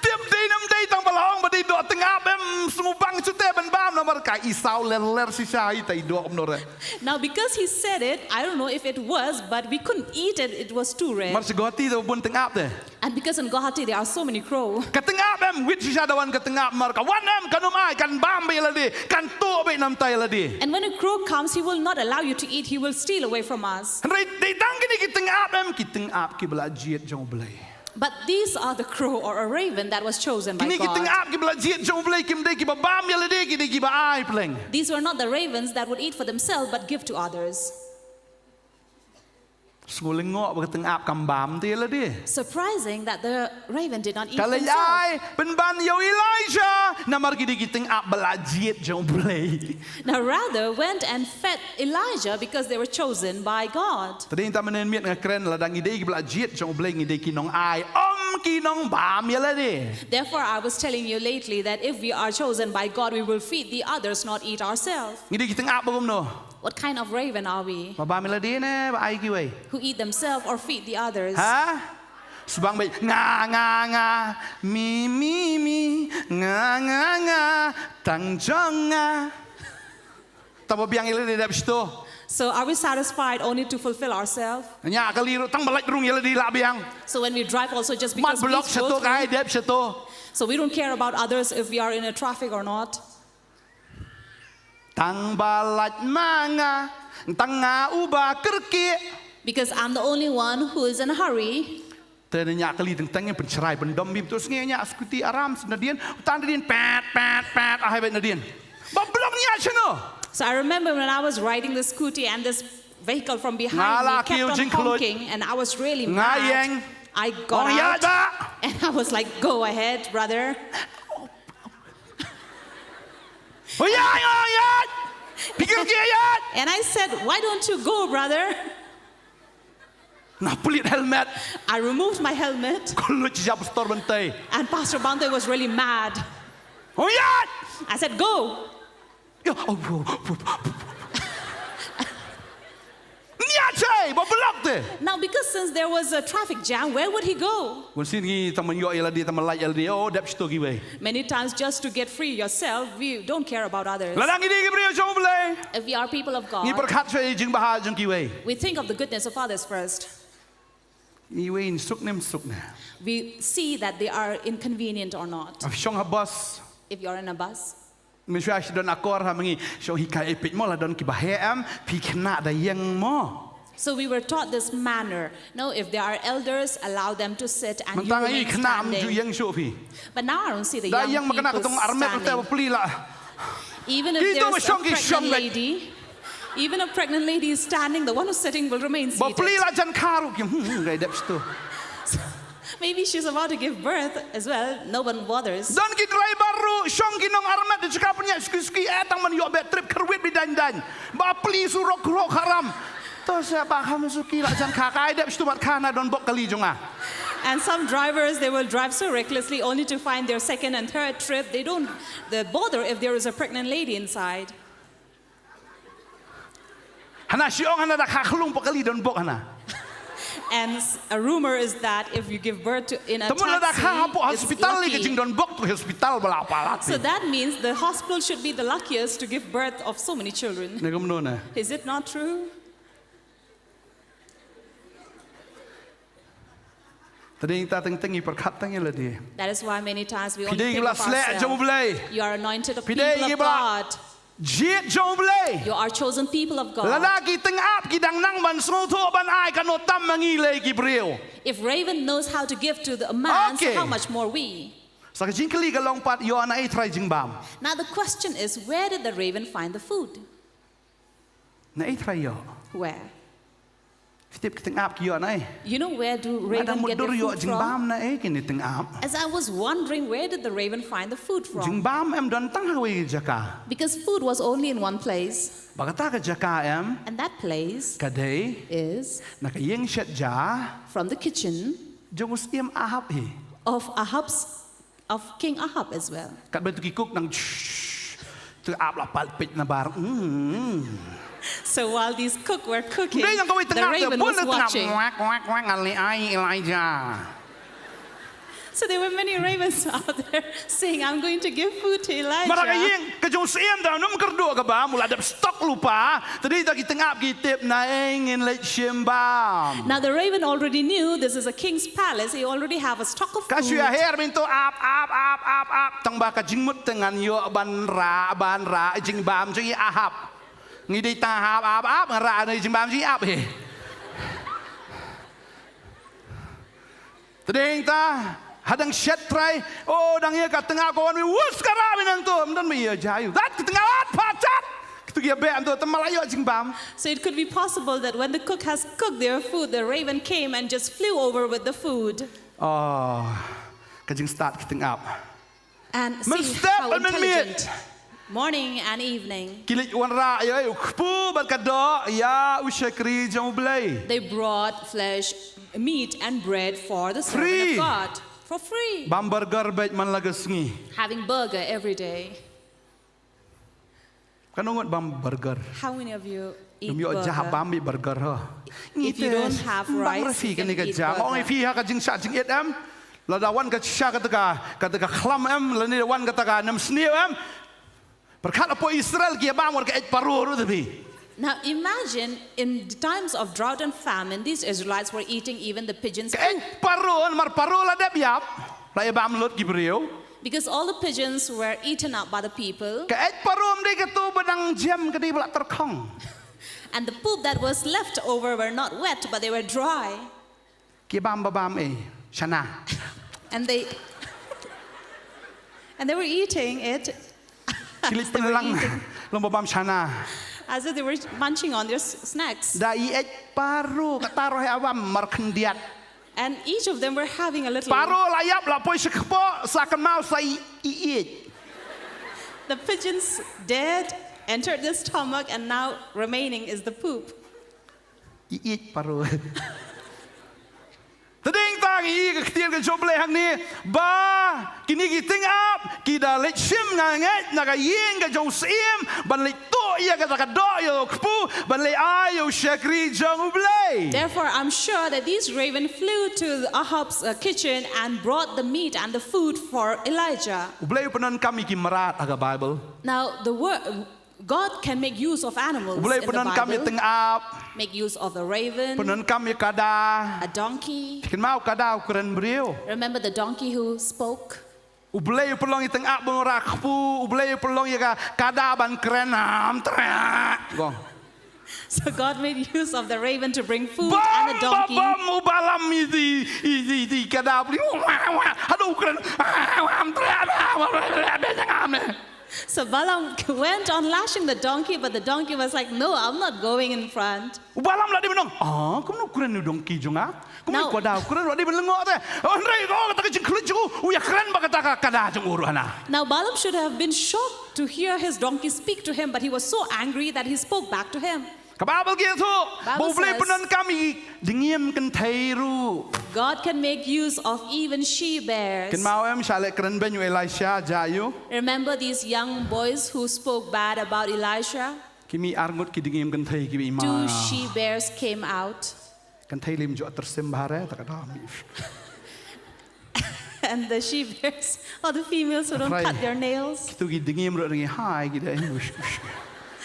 Tem dei nam dei tang ba la ong ba dei doh tyngab em, sngewbang shu te ban bam namar ka i saw ler ler shisha, i ta i doh kumno re. Now, because he said it, I don't know if it was, but we couldn't eat it, it was too red. Mar shu Guwahati te bun tyngab te. And because in Guwahati there are so many crow. Ka tyngab em, wit shisha da wan ka tyngab mar ka wan em, kan ym ai, kan bam beit ïa lade, kan tuh beit namar ïa lade. And when a crow comes, he will not allow you to eat, he will steal away from us. Hynrei dei tang kine ki tyngab em, ki tyngab kiba la jied jong U Blei. But these are the crow or a raven that was chosen by Kine ki God. tyngab kiba la jied jong U Blei kim dei kiba bam ïa lade, ki dei kiba ai pleng. These were not the ravens that would eat for themselves but give to others. Sngewlyngngoh ba ka tyngab kam bam te ïa lade. Surprising that the raven did not eat Ka leit himself. ai pynban ïa u Elijah namar ki dei ki tyngab ba la jied jong U Blei. Now rather went and fed Elijah because they were chosen by God. Te dei mynta mynne miet nga kren, lada ngi dei kiba la jied jong U Blei ngi dei ki nong ai, ym ki nong bam ïa lade. Therefore, I was telling you lately that if we are chosen by God, we will feed the others, not eat ourselves. Ngi dei ki tyngab ba kumno? What kind of raven are we? Ba bam ïa lade ne ba ai kiwei? Who eat themselves or feed the others? Ha? Shu bang beit nga nga nga, mi mi mi, nga nga nga, tang jong nga. Tang ba biang ïa lade dep shato. So are we satisfied only to fulfill ourselves? Ñiah kali ruh tang ba lait rung ïa lade lah biang. So when we drive also just Mat because we block go shato ka ai through, dep shato. So we don't care about others if we are in a traffic or not. Tang ba lait ma nga, tang nga uba kyrkieh. Because I'm the only one who is in a hurry. Te ne ñiah kali teng teng pynshrai pyndom bym tu sngi ñiah scooty aram shu nadien, uta nadien pet pet pet, ah beit nadien. Ba block ñiah shano? So I remember when I was riding the scooty and this vehicle from behind Nga la me kept kiew on jingkhluit. Honking and I was really Nga mad. Ïeng. I got Ong ïaid out ba. And I was like, "Go ahead, brother." Ong ïaid, ong ïaid. Pikir ki ïaid. And I said, "Why don't you go, brother?" Nga plie helmet. I removed my helmet Khluit jab stor bentai. and Pastor Bante was really mad. Ong ïaid. I said, "Go." Ya, oh, oh, oh, oh. Ñiah chai, ba block te. Now, because since there was a traffic jam, where would he go? Bun sien ngi tang ban ïoh ïa lade, tang ban lait ïa lade, oh dep shato kiwei. Many times, just to get free yourself, we don't care about others. Lada ngi dei ki briew jong U Blei, If we are people of God, ngi pyrkhat shuwa ïa jingbha jong kiwei. We think of the goodness of others first. Ngi wei in suk ne ym suk ne. We see that they are inconvenient or not. Ap shong ha bus. If you're in a bus, Mynshuwa shi don akor ha ma ngi. Shong hi kai epit mo la don kiba heh em, phi khynnah da ïeng mo. So we were taught this manner. No, if there are elders, allow them to sit and you Mynta ngi remain khynnah ym ju standing. Ïeng shuh phi. But now I don't see the Da young ïeng ma khynnah people katong armet te ba standing. pli la. Even Ki if tu ba there's a shong ki shong pregnant beit. Lady, Even a pregnant lady is standing, the one who's sitting will remain seated. Ba pli la jan kha ruh ki, hmm, hmm, ka dep stu. Maybe she's about to give birth as well, no one bothers. Don ki driver ruh shong ki nong armet da jaka pynïaid suki suki, eh, tang ban ïoh beh trip kyrwit bi dain dain. Ba pli surok rok haram. To sa ba kham suki la jan kha, ka dep stu mat kha na don bok kali jong nga. And some drivers, they will drive so recklessly only to find their second and third trip. They don't, they bother if there is a pregnant lady inside. Hana shi ong hana da kha khlung pok kali don bok hana. And s- a rumor is that if you give birth to in a taxi, it's lucky. Te mut lada kha hapoh hospital le ka jingdon bok tu hospital ba la palat. So that means the hospital should be the luckiest to give birth of so many children. Ne kumno ne? Is it not true? Te dei ta teng teng i pyrkhat teng i lade. That is why many times we only think of ourselves. Phi dei la sleh jong U Blei. You are anointed of people of God. Phi dei la jied jong U Blei. You are chosen people of God. Lada ki teng ap ki dang nang ban sngewthuh ban ai, kano tam ma ngi lei ki briew. If raven knows how to give to the man, so how much more we? Sa ka jingkylli ka long pat, ïoh na ei trai jingbam. Now the question is, where did the raven find the food? Na ei trai ïoh? Where? Phi tip ki teng ap ki ïoh na ei? You know where do raven get their food from? Nga dang mutdur ïoh jingbam na ei kine teng ap. As I was wondering, where did the raven find the food from? Jingbam em don tang ha kawei ka jaka. Because food was only in one place. Ba kata ka jaka em. And that place is. Ka dei. Na ka ïing shet ja. From the kitchen. Jong u syiem Ahab hi. Of Ahab's of King Ahab as well. Katba tu ki cook nang, shh, tu ap la pal pit na bar. Mm. So while these cook were cooking, the raven was watching. Dei nang kawei teng ap te bun na teng ap. Wak, wak, wak, ngan leh ai Elijah. So there were many ravens out there saying, "I'm going to give food to Elijah." Mar ka ïing ka jong u syiem da nym kyrduh ka bam, u la dep stock lypa. Te dei ta ki teng ap ki tip na ei ngin leit shim bam. Now the raven already knew this is a king's palace. He already have a stock of food. Ka shu ïa her mynta ap, ap, ap, ap, ap. Tang ba ka jingmut te ngan ïoh ban rah, ban rah jingbam jong i Ahab. Ngi dei tang ap, ap, ap, ngan rah na i jingbam jong i Ahab hi. Te dei ta, hadang shet trai, oh, dang ïa ka teng ap ka wan mi, wus ka rah mi nangto, ym don mi ïa jai. Dat ka teng ap pat chat. Kitu ki ïa beh nangto, te ma la ïoh jingbam. So it could be possible that when the cook has cooked their food, the raven came and just flew over with the food. Oh, ka jingstad ka teng ap. And see how intelligent. Mynstep mynmiet. Morning and evening. Ki leit wanrah ïa u kpu bad ka doh ïa u shakri jong U Blei. They brought flesh, meat and bread for the servant of God. Free. For free. Bam burger bad man la ka sngi. Having burger every day. Katno ngut bam burger? How many of you eat burger? Ym ïoh ja bam i burger ho. If you don't have rice, you can eat burger. Bam ra phi kane ka ja. Ong ïa phi ha ka jingshah jingit em. Lada wan ka sha kata ka, kata ka khlam em, lane da wan kata ka nemsniew em. Pyrkhat hapoh Israel ki ïa bam wat ka eit paro ruh te phi. Now imagine in the times of drought and famine, these Israelites were eating even the pigeons' poop. Ka eit paro, namar paro la dep ïap, la ïa bam lut ki briew. Because all the pigeons were eaten up by the people. Ka eit paro ym dei kato ba dang jem, ka dei ba la tyrkhong. And the poop that was left over were not wet, but they were dry. Ki bam ba bam eh, shana. And they, and they were eating it. Ki leit pynlang long ba bam shana. As if they were munching on their s-, snacks. Da i eit paro, kata ruh ïa bam mar khyndiat. And each of them were having a little. Paro la ïap la poi sha kpoh, sa kynmaw sa i, i eit. The pigeons dead, entered the stomach, and now remaining is the poop. I eit paro. Te dei ta ngi i ka ktien ka jong U Blei hangne ba kine ki teng ap ki da leit shim nga ngeit na ka ïing ka jong u syiem ban leit tuh ïa kata ka doh ïa u kpu ban leit ai ïa u shakri jong U Blei. Therefore, I'm sure that these raven flew to Ahab's, uh, kitchen and brought the meat and the food for Elijah. U Blei u pyndonkam ïa ki mrad ha ka Bible. Now, the word God can make use of animals in the Bible. U Blei u pyndonkam ïa teng ap. Make use of the raven. Pyndonkam ïa kada. A donkey. Kynmaw kada u kren briew. Remember the donkey who spoke? U Blei u pynlong ïa teng ap ban wanrah kpu, U Blei u pynlong ïa ka kada ban kren am tra. Go. So God made use of the raven to bring food and a donkey. Bam, bam, bam, u Balaam i di, i di, i di kada bli. Haduh u kren am tra. So Balaam went on lashing the donkey, but the donkey was like, "No, I'm not going in front." U Balaam la dei ban ong, "Ah, kumno u kren u donkey jong nga? Kumno u kwada u kren, u la dei ban lyngngoh te. Hynrei, oh, kata ka jingkhluit jong u, u ïakren bad kata ka kada jong u ruh hana." Now Balaam should have been shocked to hear his donkey speak to him, but he was so angry that he spoke back to him. Ka Baibl ka ïathuh ba U Blei pyndonkam ïa ki dngiem kynthei ruh. God can make use of even she bears. Kynmaw em, shah leh kren beiñ u Elisha, jia ïa u. Remember these young boys who spoke bad about Elisha? Ki mih ar ngut ki dngiem kynthei kiba i mar. Two she bears came out. Kynthei lei ym ju tyrsim bha re, ta ka dang mih. And the she bears are the females who don't cut their nails. Kito ki dngiem ruh ngi hai ki dei.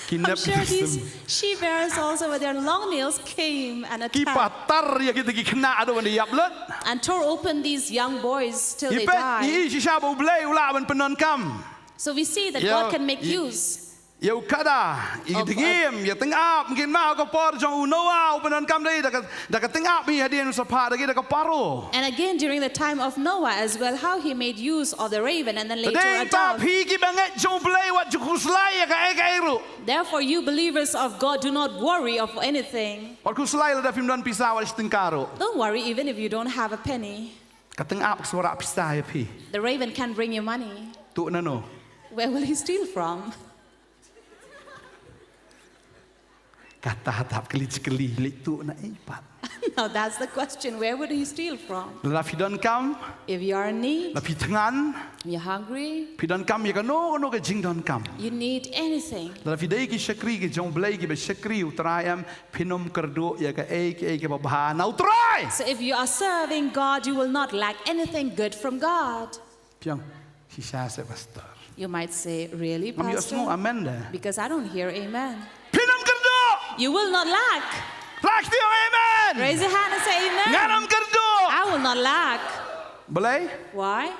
Ki nep ki tyrsim. I'm sure these she bears also with their long nails came and attacked. Ki patar ïa kito ki khynnah haduh ban ïap lut. And tore open these young boys till they died. Ngi peit, ngi i shisha ba U Blei u lah ban pyndonkam. So we see that God can make use. Ïa u kada, ïa ki dngiem, ïa tyngab, ngin mad ha ka por jong u Noah, u pyndonkam da i, da ka, da ka tyngab i hadien u saphah da ki, da ka paro. And again during the time of Noah as well, how he made use of the raven and then later a dove. Te dei tang phi ki bangeit jong U Blei wat ju khuslai ïa kaei kaei ruh. Therefore, you believers of God, do not worry of anything. Wat khuslai lada phim don pisa wat shi tyngka ruh. Don't worry even if you don't have a penny. Ka tyngab ka sa wanrah pisa ïa phi. The raven can bring you money. Tuh nano. Where will he steal from? Kata hap kylli kylli leit tuh na ei pat. Now that's the question. Where would he steal from? Lada phi donkam. If you are in need. Lada phi thngan. You're hungry. Phi donkam ïa kano kano ka jingdonkam. You need anything. Lada phi dei ki shakri ki jong U Blei kiba shakri U Trai em, phin ym kyrduh ïa kaei kaei kaba bha na U Trai. So if you are serving God, you will not lack anything good from God. Phi ong, shisha seh pastor. You might say, "Really, Pastor?" Ngam ïohsngew amen de. Because I don't hear amen. Phin ym kyrduh. You will not lack. Lah shu ong amen. Raise your hand and say amen. Ngan ym kyrduh. I will not lack. Balei? Why?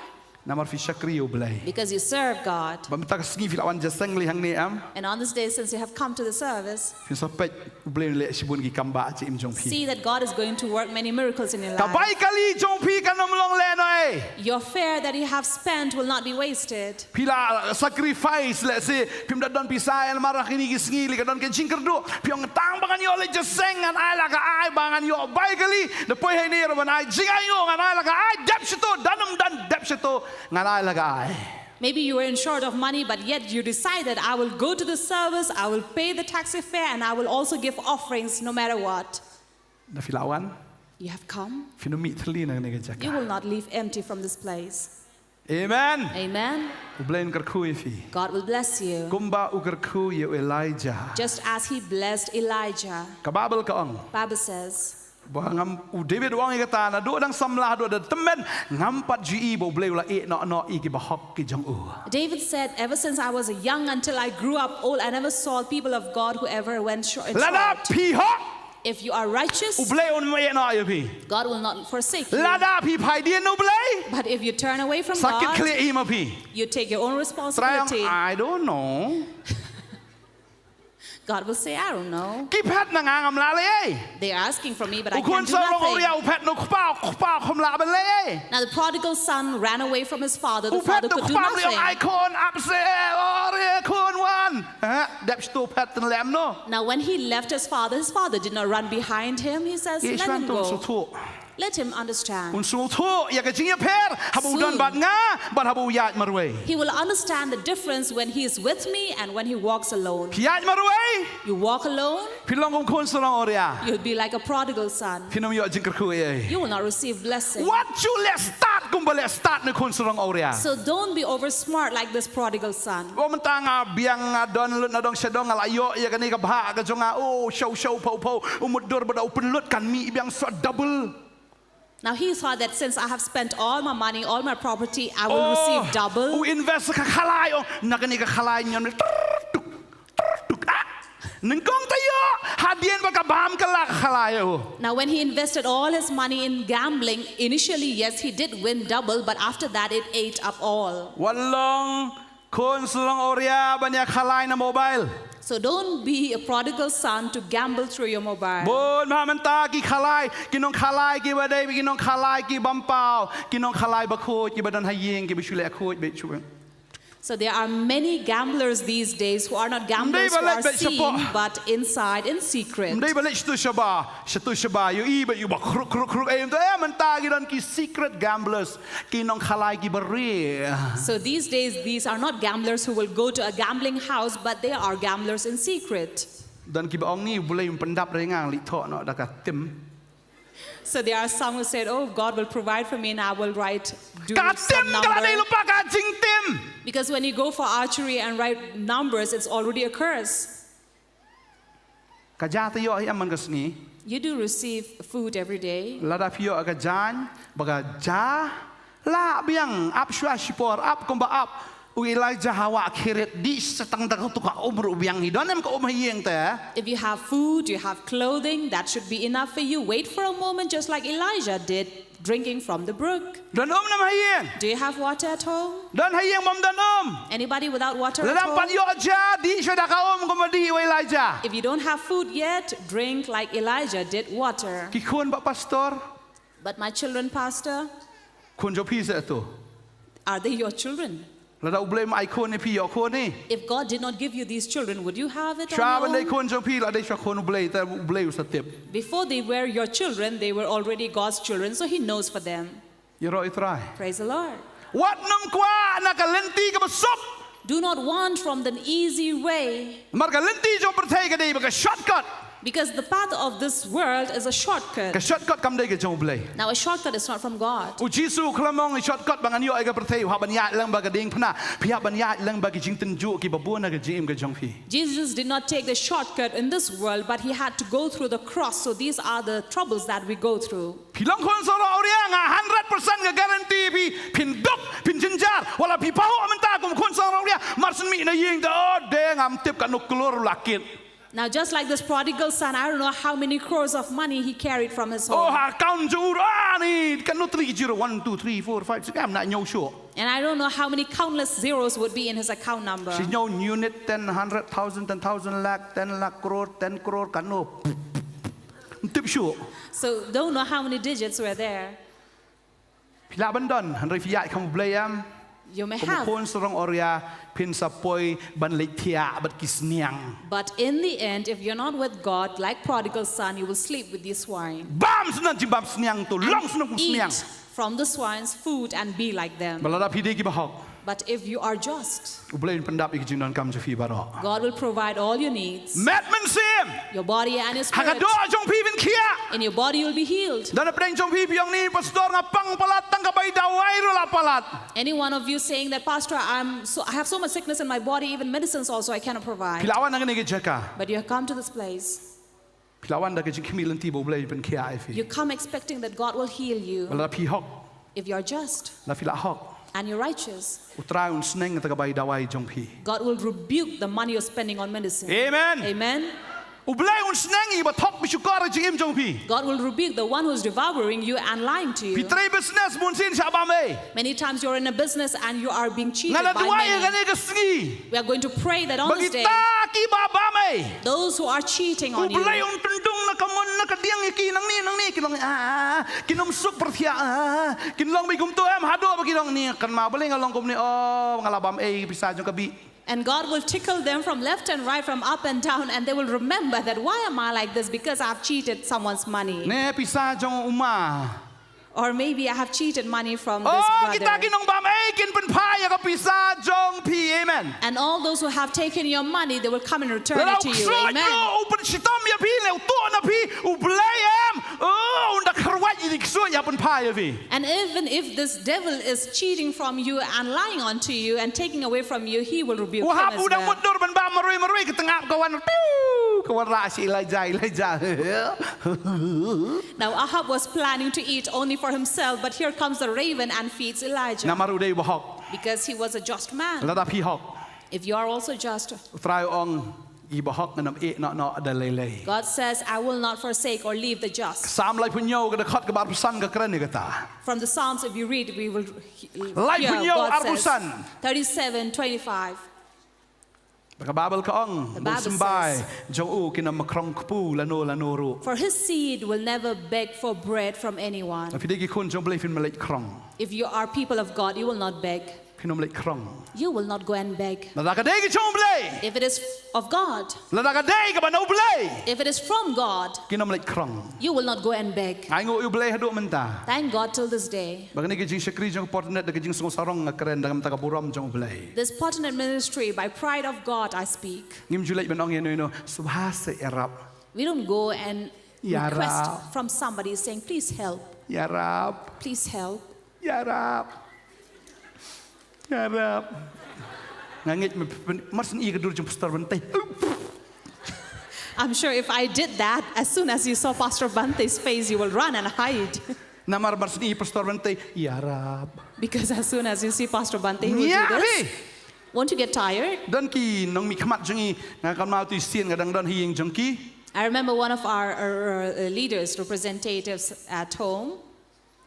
Namar phi shakri ïa U Blei. Because you serve God. Bad mynta ka sngi phi la wan jingïaseng lei hangne em. And on this day, since you have come to the service, phin sa peit U Blei un leh shibun ki kam ba jingim jong phi. See that God is going to work many miracles in your life. Ka bai kali jong phi kan ym long lehnohei. Your fare that you have spent will not be wasted. Phi la sacrifice lehse, phim da don pisa, namar ha kine ki sngi lei ka don ka jingkyrduh. Phi ong tang ba ngan ïoh leit jingïaseng ngan ai la ka ai, ba ngan ïoh bai kali. Da poi hangne ruh ban ai jingainguh ngan ai la ka ai, dep shato, don ym don, dep shato, ngan ai la ka ai. Maybe you were in short of money, but yet you decided, "I will go to the service, I will pay the taxi fare, and I will also give offerings no matter what." Lada phi la wan, you have come, phin ym mih thylli na kane ka jaka. You will not leave empty from this place. Amen. Amen. U Blei un kyrkhu ïa phi. God will bless you. Kumba u kyrkhu ïa u Elijah. Just as he blessed Elijah. Ka Baibl ka ong. Bible says. Ba ngam, u David u ong ïa kata, naduh dang samla haduh da tymmen, ngam pat ju i ba U Blei u la ïeh noh noh ïa ki bahok ki jong u. David said, "Ever since I was young until I grew up old, I never saw people of God who ever went short." Lada phi hok, if you are righteous, U Blei un ym ïeh noh ïa phi. God will not forsake you. Lada phi phai dien na U Blei, but if you turn away from God, sa kit khlieh hi ma phi. You take your own responsibility. Trai ong, "I don't know." God will say, "I don't know." Ki phet na nga, ngam lah leh ei. They are asking for me, but I can't do nothing. U khun sarong Uriah u phet na u kpa, u kpa um lah ban leh ei. Now the prodigal son ran away from his father. The father could do nothing. U phet na u kpa, u ong, "Ai khun, ap seh, ore khun, wan." Eh, dep shato phet, tang lem noh. Now when he left his father, his father did not run behind him. He says, "Let him go." Let him understand. Un sngewthuh ïa ka jingïapher haba u don bad nga bad haba u ïaid marwei. He will understand the difference when he is with me and when he walks alone. Phi ïaid marwei. You walk alone. Phi long kum khun sarong Uriah. You'll be like a prodigal son. Phin ym ïoh jingkyrkhu ei ei. You will not receive blessing. Wat ju leh stad kumba leh stad une u khun sarong Uriah. So don't be oversmart like this prodigal son. Ba mynta nga biang, nga don lut na dong sha dong, nga la ïoh ïa kane ka bhah ka jong nga. Oh, shaw shaw phaw phaw. U mutdur ba da u pynlut kan mih biang sa double. Now he thought that since I have spent all my money, all my property, I will receive double. Oh, u invest ka khalai, oh, na kane ka khalai ñion, trrr, tuk, trrr, tuk, ah. Nyngkong taïew hadien ba ka bam kylla ka khalai, oh. Now when he invested all his money in gambling, initially, yes, he did win double, but after that it ate up all. Wat long khun sarong Uriah ban ïa khalai na mobile. So don't be a prodigal son to gamble through your mobile. Bun bha mynta ki khalai, ki nongkhalai kiba dei, ki nongkhalai ki bym paw, ki nongkhalai bakhuid kiba don ha ïing, kiba shu leh khuid beit shuh. So there are many gamblers these days who are not gamblers who are seen, but inside in secret. Ym dei ba leit shatu shaba, shatu shaba, ïohi ba ïohi ba khruk khruk khruk, eh, ym dei, eh, mynta ki don ki secret gamblers, ki nongkhalai ki bari. So these days, these are not gamblers who will go to a gambling house, but they are gamblers in secret. Don kiba ong ni, U Blei un pyndap ïa nga, leit thoh noh da ka tim. So there are some who said, "Oh, God will provide for me and I will write, do some number." Ka tim ka la dei lypa ka jingtim. Because when you go for archery and write numbers, it's already a curse. Ka ja te ïoh hi em man ka sngi. You do receive food every day. Lada phi ïoh ka jaiñ, ba ka ja, lah biang, ap shuwa shipor, ap kumba ap u Elijah ha wah Kerith, dih sha tang da katu ka um ruh biang hi. Don em ka um ha ïing te? If you have food, you have clothing, that should be enough for you. Wait for a moment, just like Elijah did, drinking from the brook. Don um ne em ha ïing? Do you have water at home? Don ha ïing, bym don um. Anybody without water at home? Lada ym pat ïoh ja, dih shuwa da ka um kumba dih u Elijah. If you don't have food yet, drink like Elijah did water. Ki khun, bah pastor. But my children, Pastor, khun jong phi seh tu? Are they your children? Lada U Blei ym ai khun ïa phi, ïoh khun hi? If God did not give you these children, would you have it on your own? Shuwa ban dei khun jong phi la dei shuwa khun U Blei, te U Blei u sa tip. Before they were your children, they were already God's children, so He knows for them. Ïaroh ïa U Trai. Praise the Lord. Wat nym kwah na ka lynti kaba suk. Do not want from the easy way. Namar ka lynti jong pyrthei ka dei ba ka shortcut. Because the path of this world is a shortcut. Ka shortcut kam dei ka jong U Blei. Now, a shortcut is not from God. U Jisu u khlem ong ïa shortcut ba ngan ïoh ïa ka pyrthei, u hap ban ïaid lang bad ka diengphna, phi hap ban ïaid lang bad ki jingtynjuh kiba bun ha ka jingim ka jong phi. Jesus did not take the shortcut in this world, but he had to go through the cross. So these are the troubles that we go through. Phi long khun sarong awria, nga hundred percent ka guarantee phi, phin duk, phin jynjar, wat la phi pahuh mynta kum khun sarong awria, mar shen mih na ïing te, oh, de ngam tip katno klur la kit. Now, just like this prodigal son, I don't know how many crores of money he carried from his home. Oh, ha account jong u, ah, ni, katno tylli ki zero, one, two, three, four, five, six, ngam nang ñiew shuh. And I don't know how many countless zeros would be in his account number. Shi ñiew unit, ten, hundred thousand, ten thousand, lakh, ten lakh, crore, ten crore, katno. Ym tip shuh. So don't know how many digits were there. Phi lah ban don, hynrei phi ïaid kham U Blei em. You may have. Kum khun sarong awria, phin sa poi ban leit thiah bad ki sniang. But in the end, if you're not with God, like prodigal son, you will sleep with these swine. Bam sniang, jingbam sniang tu, long sniang kum sniang. Eat from the swine's food and be like them. Bad lada phi dei kiba hok. But if you are just, U Blei un pyndap ïa ki jingdonkam jong phi baroh. God will provide all your needs. Met mynsiem. Your body and your spirit. Ha ka doh jong phi phin khiah. In your body you'll be healed. Don napdeng jong phi phi ong ni, pastor, nga pang palat, tang ka bai dawai ruh la palat. Any one of you saying that, "Pastor, I'm so, I have so much sickness in my body, even medicines also I cannot provide." Phi la wan na kane ka jaka. But you have come to this place. Phi la wan da ka jingkhmih lynti ba U Blei un pynkhiah ïa phi. You come expecting that God will heal you. Bad lada phi hok. If you're just. Lada phi la hok. And you're righteous. U Trai un sneng ïa ka bai dawai jong phi. God will rebuke the money you're spending on medicine. Amen. Amen. U Blei un sneng ïa i ba thok ba shukor ha ka jingim jong phi. God will rebuke the one who's devouring you and lying to you. Phi trei business, bun sien shah bam ei. Many times you're in a business and you are being cheated by many. Nga la duwai ïa kane ka sngi. We are going to pray that on this day, ba kita kiba bam ei, those who are cheating on you, U Blei un tyndung na ka mon na ka diang ïa ki nangne nangne, kin long, ah, kin ym suk pyrthiah, ah, kin long beit kumto em, haduh ba kin ong ni, kynmaw balei nga long kumne, oh, nga la bam ei pisa jong ka Bih. And God will tickle them from left and right, from up and down, and they will remember that, "Why am I like this? Because I've cheated someone's money." Ne pisa jong u ma. Or maybe I have cheated money from this brother. Oh, kita ki nongbam ei kin pynphai ïa ka pisa jong phi. Amen. And all those who have taken your money, they will come and return it to you. Amen. Lada u ksuid ruh u pynshitom ïa phi, ne u tuh na phi, U Blei em, oh, un da kyrwat ïa i ksuid, ïa pynphai ïa phi. And even if this devil is cheating from you and lying onto you and taking away from you, he will rebuke him as well. U Ahab u dang mutdur ban bam marwei marwei, ka tyngab ka wan, piu, ka wanrah sha Elijah, Elijah. Now Ahab was planning to eat only for himself, but here comes the raven and feeds Elijah. Namar u dei u bahok. Because he was a just man. Lada phi hok. If you are also just. U Trai u ong, i bahok ngan ym ïeh noh noh da lei lei. God says, "I will not forsake or leave the just." Salm laiphew hynñiew ka dkhot kaba arphew san ka kren ïa kata. From the Psalms, if you read, we will he-, hear God says, laiphew hynñiew arphew san. Thirty-seven twenty-five. Ba ka Baibl ka ong, the Bible says, ba u symbai jong u kin ym krong kpu lano lano ruh. For his seed will never beg for bread from anyone. Lada phi dei ki khun jong U Blei phin ym leit krong. If you are people of God, you will not beg. Kin ym leit khrong. You will not go and beg. Lada ka dei ka jong U Blei. If it is of God, Lada ka dei kaba na U Blei. If it is from God, Kin ym leit khrong. You will not go and beg. Ai ngu U Blei haduh mynta. Thank God till this day. Ba kane ka jingshakri jong ka Portinet da ka jingsngewsarong nga kren da ka bynta ka burom jong U Blei. This Portinet ministry, by pride of God, I speak. Ngim ju leit ban ong ïa no ïa no, sngewbha seh ïarap. We don't go and Ïarap. Request from somebody saying, please help, Ïarap. Please help. Ïarap. Ïarap. Nga ngeit me, mar shen i ka dur jong Pastor Bantei. I'm sure if I did that, as soon as you saw Pastor Bante's face, you will run and hide. Namar mar shen i Pastor Bantei, ïarap. Because as soon as you see Pastor Bante, he will do Ngiah this. Phi. Won't you get tired? Don ki nongmihkhmat jong i, nga kynmaw tu sien nga dang don ha ïing jong ki. I remember one of our uh, uh, leaders, representatives at home.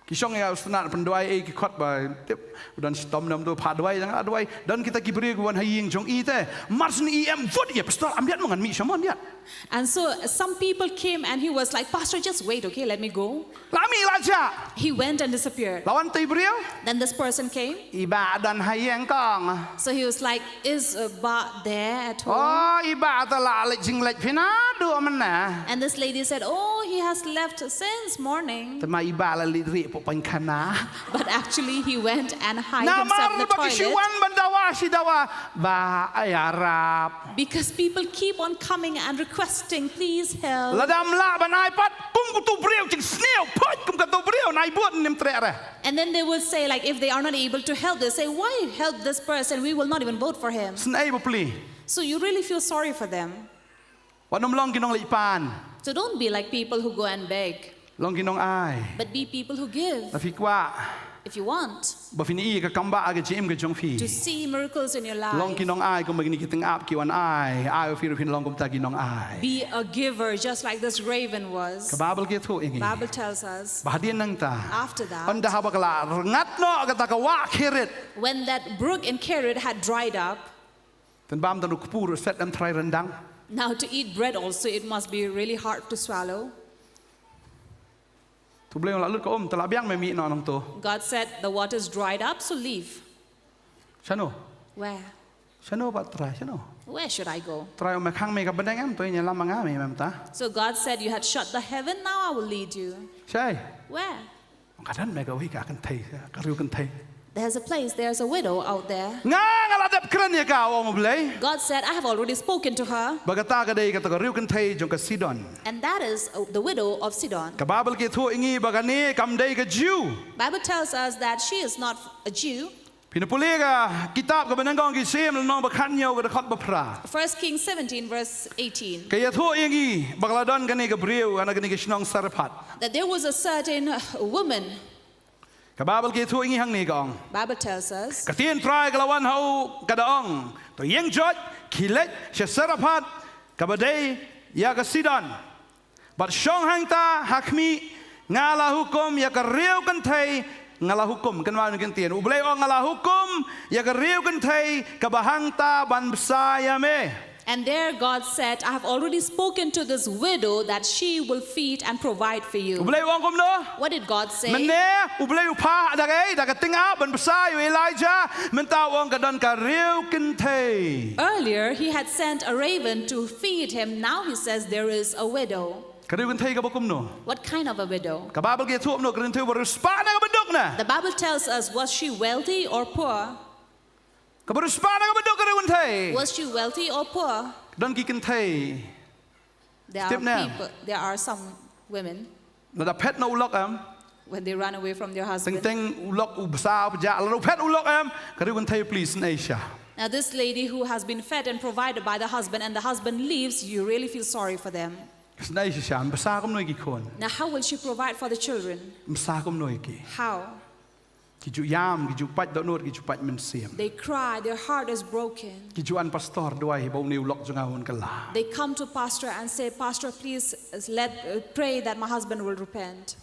Ki shong ïa u sngewtynnat pynduwai ei ki khot ba tip u don shitom nam tu pha duwai dang duwai don kita ki briew ki wan ha ïing jong i te. Mar shen i em vot ïa pastor am ïat ma ngan mih sha mon ïat. And so some people came and he was like, Pastor, just wait, okay? Let me go. La mih la jah. He went and disappeared. La wan te briew. Then this person came. I bah don ha ïing kong. So he was like, is uh, Bah there at home? Oh, i bah te la leit jingleit phi naduh mynne. And this lady said, oh, he has left since morning. Te ma i bah la leit rieh pok pynkhana. But actually, he went and hid himself in Namar the ba ki shu toilet. wan ban dawa shi dawa. Bah ïarap. Because people keep on coming and requesting, please help. Lada ym lah ban ai pat, pum kutu briew jingsniew, phoit kum katu briew, nai bud nym treh re. And then they will say, like, if they are not able to help, they say, why help this person? We will not even vote for him. Sngewbha pli. So you really feel sorry for them. Wat nym long ki nongleit pan. So don't be like people who go and beg, Long ki nongai. But be people who give. Lada phi kwah. If you want Ba phin ïohi ka kam ba ka jingim ka jong phi. To see miracles in your life. Long ki nongai kumba kine ki tyngab ki wan ai. Ai phi ruh phin long kumta ki nongai. Be a giver just like this raven was. Ka Baibl ka ïathuh ïa ngi. Bible tells us. Ba hadien nangta. After that. Ynda haba ka la rngat noh kata ka wah Kerit. When that brook in Kerit had dried up. Tang bam tang ruh kpu ruh set em trai ryndang. Now to eat bread also it must be really hard to swallow. Tu Blei la lut ka um, te la biang me mih noh nangtu. God said, the water's dried up, so leave. Shano? Where? Shano pat Trai, shano? Where should I go? Trai ong me khang me ka bneng em, to ïalam ma nga me mynta. So God said, you had shut the heaven, now I will lead you. Shai. Where? Ka don me kawei ka kynthei, ka riew kynthei. There's a place, there's a widow out there. Nga nga la dep kren ïa ka, ong U Blei. God said, I have already spoken to her. Ba kata ka dei kata ka riew kynthei jong ka Sidon. And that is uh, the widow of Sidon. Ka Baibl ka ïathuh ïa ngi ba kane kam dei ka Jiw. Bible tells us that she is not a Jew. Phin pule ka kitab kaba nyngkong ki Syiem lynnong ba khathynñiew ka dkhot ba phra. First Kings seventeen, verse eighteen. Ka ïathuh ïa ngi ba ka la don kane ka briew, kane ka shnong Sarephat. That there was a certain uh, woman. Ka Baibl ka ïathuh ïa ngi hangne ka ong. Bible tells us. Ka ktien Trai ka la wan ha u ka da ong. To ïeng joit, khie leit sha Sarephat, kaba dei ïa ka Sidon. Bad shong hangta ha khmih, nga la hukum ïa ka riew kynthei, nga la hukum, kynmaw ïa kane ka ktien. U Blei u ong nga la hukum ïa ka riew kynthei kaba hangta ban bsa ïa me. And there God said, I have already spoken to this widow that she will feed and provide for U you. Blei u ong kumno? What did God say? Mynne, U Blei u phah da kaei, da ka tyngab ban bsa ïa u Elijah, mynta u ong ka don ka riew kynthei. Earlier, he had sent a raven to feed him. Now he says there is a widow. Ka riew kynthei kaba kumno? What kind of a widow? Ka Baibl ka ïathuh kumno, ka riew kynthei ba riewspah ne kaba duk ne? The Bible tells us, was she wealthy or poor? Kaba riewspah ne kaba duk ka riew kynthei? Was she wealthy or poor? Don ki kynthei. There are Tip ne? People, there are some women. Lada phet noh u lok em. When they run away from their husband. Teng teng u lok u bsa u pjah. Lada u phet u lok em. Ka riew kynthei pli sngewsih. Now, this lady who has been fed and provided by the husband, and the husband leaves, you really feel sorry for them. Sngewsih, bsa kumno ïa ki khun? Now, how will she provide for the children? Bsa kumno ïa ki? How? Ki ju ïam, ki ju pait dohnud, ki ju pait mynsiem. They cry, their heart is broken. Ki ju wan pastor duwai ba une u lok jong nga un kylla. They come to pastor and say, Pastor, please let uh, pray that my husband will repent.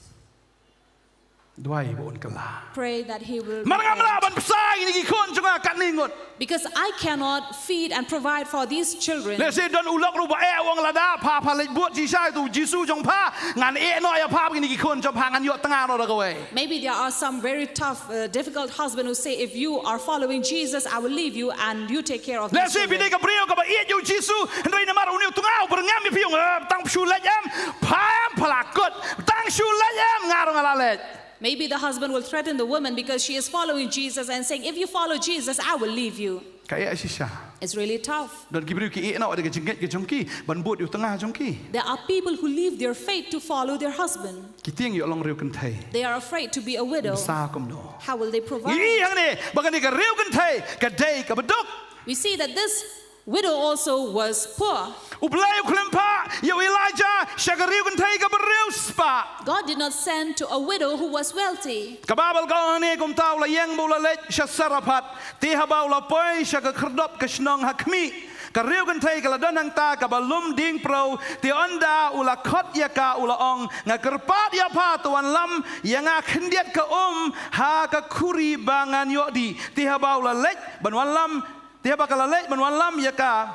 Duwai ba un kylla. Pray that he will Mar ngam lah repent. Ban bsa ïa kine ki khun jong nga katne ngut. Because I cannot feed and provide for these children. Lehse don u lok ruh ba eh u ong lada pha pha leit bud shisha ïa utu u Jisu jong pha, ngan eh noh ïa pha bad kine ki khun jong pha, ngan ïoh tnga noh da kawei. Maybe there are some very tough, uh, difficult husband who say, "If you are following Jesus, I will leave you and you take care of these Lehse phi dei children." ka briew kaba ïeit ïa u Jisu, hynrei namar une u tnga u byrngem ïa phi, u ong, "Eh, tang shu leit em, pha em, pha la kut. Tang shu leit em, nga ruh nga la leit." Maybe the husband will threaten the woman because she is following Jesus and saying, "If you follow Jesus, I will leave you." Ka eh shisha. It's really tough. Don ki briew ki eh noh da ka jingngeit ka jong ki ban bud ïa u tnga jong ki. There are people who leave their faith to follow their husband. Ki tieng ïoh long riewkynthei. They are afraid to be a widow. Bsa kumno? How will they provide? Ngi i hangne ba kane ka riewkynthei ka dei kaba duk. We see that this widow also was poor. U Blei u khlem phah ïa u Elijah sha ka riewkynthei kaba riewspah. God did not send to a widow who was wealthy. Ka Baibl ka ong hangne, kumta u la ïeng bad u la leit sha Sarephath. Te haba u la poi sha ka khyrdop ka shnong ha khmih, ka riewkynthei ka la don hangta kaba lum dieng pyrshah. Te ynda u la khot ïa ka u la ong, "Nga kyrpad ïa pha, to wanlam ïa nga khyndiat ka um ha ka khuri ba ngan ïoh dih." Te haba u la leit ban wanlam, te haba ka la leit ban wanlam ïa ka,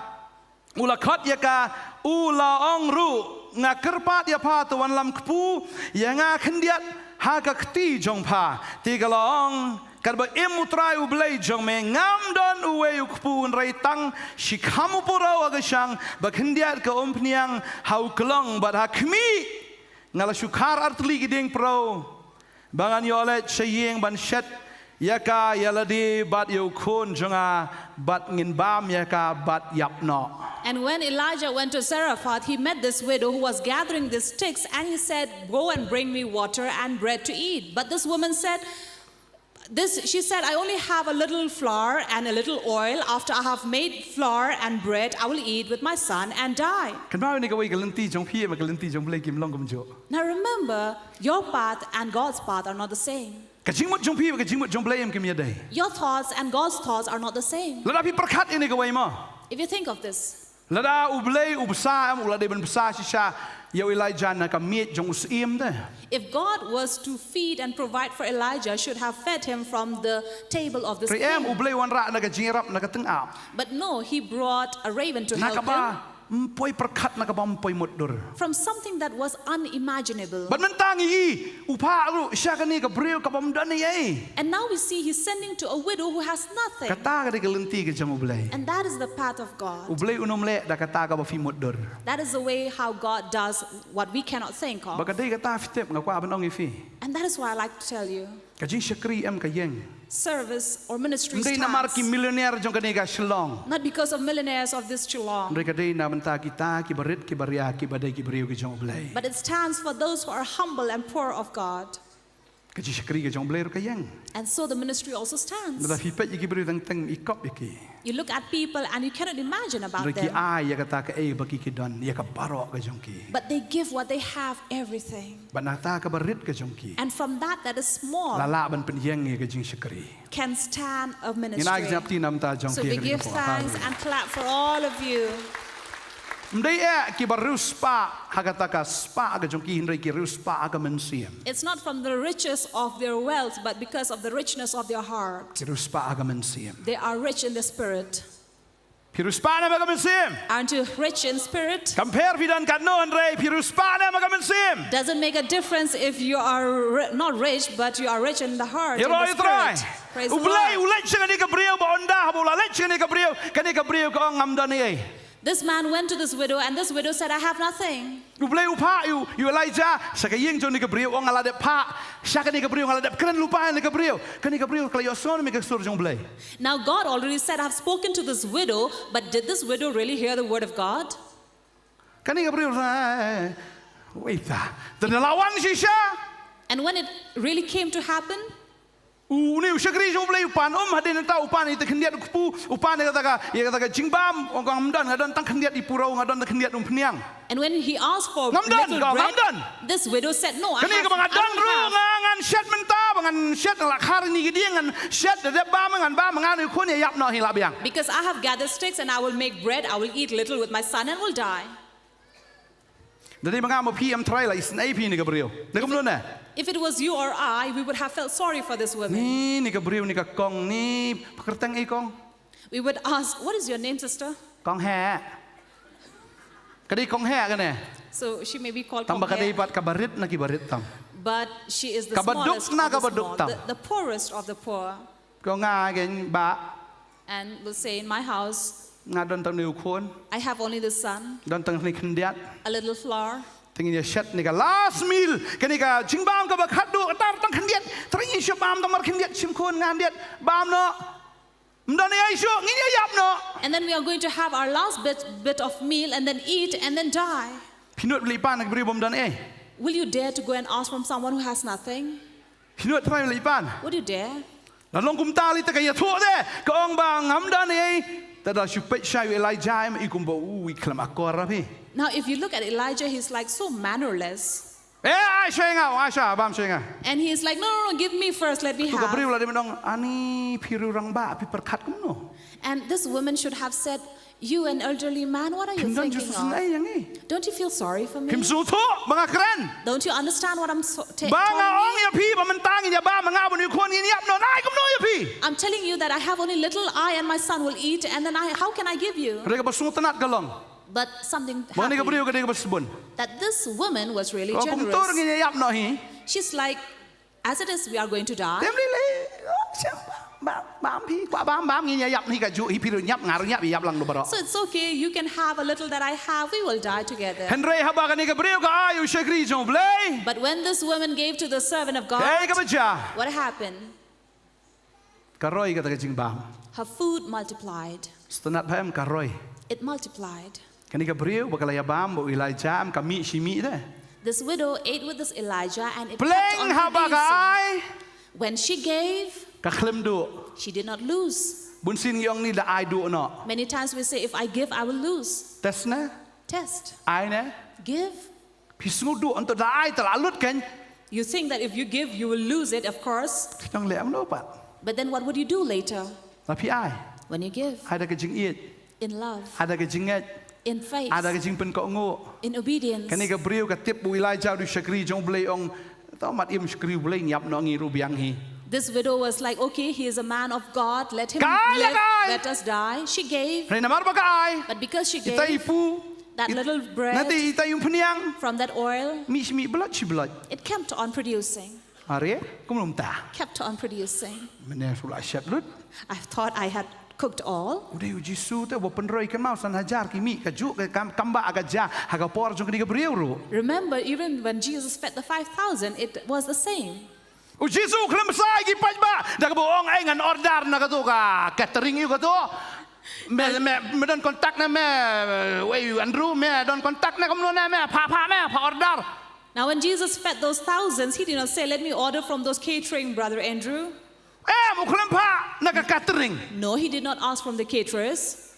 u la khot ïa ka, u la ong ruh, "Nga kyrpad ïa pha, to wanlam kpu ïa nga khyndiat ha ka kti jong pha." Te ka la ong, "Katba im U Trai U Blei jong me, ngam don uwei u kpu, hynrei tang shi kham u puro ha ka shang ba khyndiat ka umphniang ha u klong bad ha khmih. Nga la shu khar artylli ki dieng pyrshah ba ngan ïoh leit sha ïing ban shet ïa ka ïa lade bad ïa u khun jong nga, bad ngin bam ïa ka bad ïap noh." And when Elijah went to Zarephath, he met this widow who was gathering the sticks, and he said, "Go and bring me water and bread to eat." But this woman said, this, she said, "I only have a little flour and a little oil. After I have made flour and bread, I will eat with my son and die." Kan ba ni kawei ka lynti jong phi, ma ka lynti jong Blei kim long kumjuh. Now remember, your path and God's path are not the same. Ka jingmut jong phi, ka jingmut jong Blei em kim ïadei. Your thoughts and God's thoughts are not the same. Lada phi pyrkhat ïa ni kawei mo. If you think of this. Lada U Blei u bsa em, u la dei ban bsa shisha ïa u Elijah na ka miej jong u syiem de. If God was to feed and provide for Elijah, should have fed him from the table of the syiem. Hynrei em, U Blei u wanrah na ka jingïarap na ka tyngab. But no, he brought a raven to help him. Na kaba ym poi pyrkhat, na kaba ym poi mutdur. From something that was unimaginable. Bad mynta ngi i, u phah ruh sha kane ka briew kaba ym don ei ei. And now we see he's sending to a widow who has nothing. Kata ka dei ka lynti ka jong U Blei. And that is the path of God. U Blei un ym leh da kata kaba phi mutdur. That is the way how God does what we cannot think of. Bad ka dei kata phi tip nga kwah ban ong ïa phi. And that is why I like to tell you. Ka jingshakri em ka ïeng. Service or ministry stands. Ym dei namar ki millionaire jong kane ka Shillong. Not because of millionaires of this Shillong. Hynrei ka dei na bynta kita kiba rit kiba ria, kiba dei ki briew ki jong U Blei. But it stands for those who are humble and poor of God. Ka jingshakri ka jong U Blei ruh ka ïeng. And so the ministry also stands. Lada phi peit ïa ki briew teng teng i kop ïa ki. You look at people and you cannot imagine about them. Hynrei ki ai ïa kata kaei ba ki ki don, ïa ka baroh ka jong ki. But they give what they have, everything. Bad na kata kaba rit ka jong ki. And from that, that is small. La lah ban pynïeng ïa ka jingshakri. Can stand a ministry. Ngin ai ka jingïapti na bynta jong phi. So we give thanks and clap for all of you. Ym dei eh kiba riewspah ha kata ka spah ka jong ki, hynrei ki riewspah ha ka mynsiem. It's not from the riches of their wealth, but because of the richness of their heart. Ki riewspah ha ka mynsiem. They are rich in the spirit. Phi riewspah ne em ha ka mynsiem? Aren't you rich in spirit? Kam pher phi don katno hynrei phi riewspah ne em ha ka mynsiem? Doesn't make a difference if you are ri-, not rich, but you are rich in the heart, in the spirit. Ïaroh ïa U Trai. Praise the Lord. U Blei u leit sha kane ka briew, bad ynda haba u la leit sha kane ka briew, kane ka briew ka ong, "Ngam don ei ei." This man went to this widow, and this widow said, "I have nothing." U Blei u phah ïa u, ïa u Elijah sha ka ïing jong kane ka briew, u ong, "Nga la dep phah sha kane ka briew, nga la dep kren lypa ïa kane ka briew." Kane ka briew ka la ïohsngew ne em ïa ka sur jong U Blei? Now God already said, "I have spoken to this widow," but did this widow really hear the word of God? Kane ka briew, eh, wait, ah, te la wan shisha. And when it really came to happen, une u shakri jong U Blei u pan um hadien, nangta u pan ïa kata khyndiat u kpu, u pan ïa kata ka, ïa kata ka jingbam, u ong, "Ngam don, nga don tang khyndiat i puro, nga don tang khyndiat umphniang." And when he asked for little bread, this widow said, "No, I have, I don't have." Ngam don. Kane kaba nga don ruh nga ngan shet mynta, ba ngan shet, nga la khar ïa kine ki dieng, ngan shet, da dep bam ngan bam, ngan ïa u khun ïa ïap noh hi la biang. Because I have gathered sticks and I will make bread, I will eat little with my son and will die. Da dei ma nga ma phi, em trai la isnei phi ïa kane ka briew. Da kumno ne? If it was you or I, we would have felt sorry for this woman. Ni, kane ka briew, kane ka kong, kane pyrthei, eh kong. We would ask, "What is your name, sister?" Kong heh. Ka dei kong heh kane. So she may be called Tang ba ka dei Kong Heh. Pat kaba rit na kiba rit tam. But she is the Kaba duk smallest na of the kaba duk small, tam. The, the poorest of the poor. Ko nga gen ba And we'll say, "In my house, nga don tang ne u khun. I have only the son, Don tang ne khyndiat. A little flour." Te ngin ïa shet ne ka last meal. Kane ka jingbam kaba khatduh, tar tang khyndiat. Te ngin ïa shet bam tang mar khyndiat, shim khun nga khyndiat. Bam noh. Ym don ei ei shuh, ngin ïa ïap noh. And then we are going to have our last bit, bit of meal and then eat and then die. Phi nud leit pan ka briew bym don ei. Will you dare to go and ask from someone who has nothing? Phi nud trai leit pan. Would you dare? La long kumta lei te ka ïathuh de, ka ong ba ngam don ei. Te da shu peit shai u Elijah, em i kumba u i khlem akor phi. Now, if you look at Elijah, he's like so mannerless. Eh, ai shai nga, ai shai, bam shai nga. And he is like, "No, no, no, give me first, let me Tu ka briew have." La dei ban ong, ani phi riew rangbah, phi pyrkhat kumno. And this woman should have said, "You, an elderly man, what are you Phim don thinking Jisu snei of? ïa ngi. Don't you feel sorry for me? Phim sngewthuh ba nga kren. Don't you understand what I'm so- ta- Ba nga telling ong you?" ïa phi ba mynta ngin ïa bam, ma nga bad u khun ngin ïap noh, nai kumno ïa phi. I'm telling you that I have only little, I and my son will eat, and then I, how can I give you? Re kaba sngewtynnat ka long. But something Ba kane ka briew happened, ka dei kaba sbun. That this woman was really Ko kumtur generous. Ngin ïa ïap noh hi. She's like, "As it is, we are going to die." Te ym lei lei. Oh, sham bam, bam, bam phi, kwah bam, bam, ngin ïa ïap noh hi kajuh hi, phi ruh ñiap, nga ruh ñiap, ïap lang ruh baroh. "So it's okay, you can have a little that I have, we will die together." Hynrei haba kane ka briew ka ai u shakri jong U Blei. But when this woman gave to the servant of God, Kaei kaba jia? What happened? Ka roi kata ka jingbam. Her food multiplied. Sngewtynnat bha em, ka roi. It multiplied. Kane ka briew ba ka la ïa bam bad u Elijah em, ka mih shi mih de. This widow ate with this Elijah and it kept Pleng on haba ka producing. Ai, When she gave, ka khlem duh. She did not lose. Bunsien ngi ong ni da ai duh noh. Many times we say, "If I give, I will lose." Test ne? Test. Ai ne? Give. Phi sngew duh, hangto da ai te la lut kan. You think that if you give, you will lose it, of course. Phi nang leh kumno pat? But then what would you do later La phi ai. When you give? Ai da ka jingïeit. In love, Ai da ka jingngeit. In faith, Ai da ka jingpynkohnguh. In obedience. Kane ka briew ka tip u Elijah u dei u shakri jong U Blei, ong, to mat im shakri U Blei, ngi ïap noh ngi ruh biang hi. This widow was like, "Okay, he is a man of God. Let him Ka ai la live. Ka ai. Let us die." She gave. Hynrei namar ba ka ai. But because she Ita i gave, pu. That It-, little bread, nate ita i umphniang. From that oil, Mih shi mih, blot shi blot. It kept on producing. Are, kumno mynta? Kept on producing. Mynne shu la shet lut. I thought I had cooked all. U dei u Jisu te uba pynroi kynmaw san hajar ki mih, kajuh ka kam, kam ba ka jia ha ka por jong kane ka briew ruh. Remember, even when Jesus fed the five thousand, it was the same. U Jisu u khlem sa ïa ki paidbah da kaba ong, "Ei, ngan order na kato ka catering ïa kato. Me, me, me don contact ne me, wei Andrew, me don contact ne, kumno ne me, pha, pha me, pha order." Now, when Jesus fed those thousands, he did not say, "Let me order from those catering, Brother Andrew." Em, u khlem pha na ka catering. No, he did not ask from the caterers.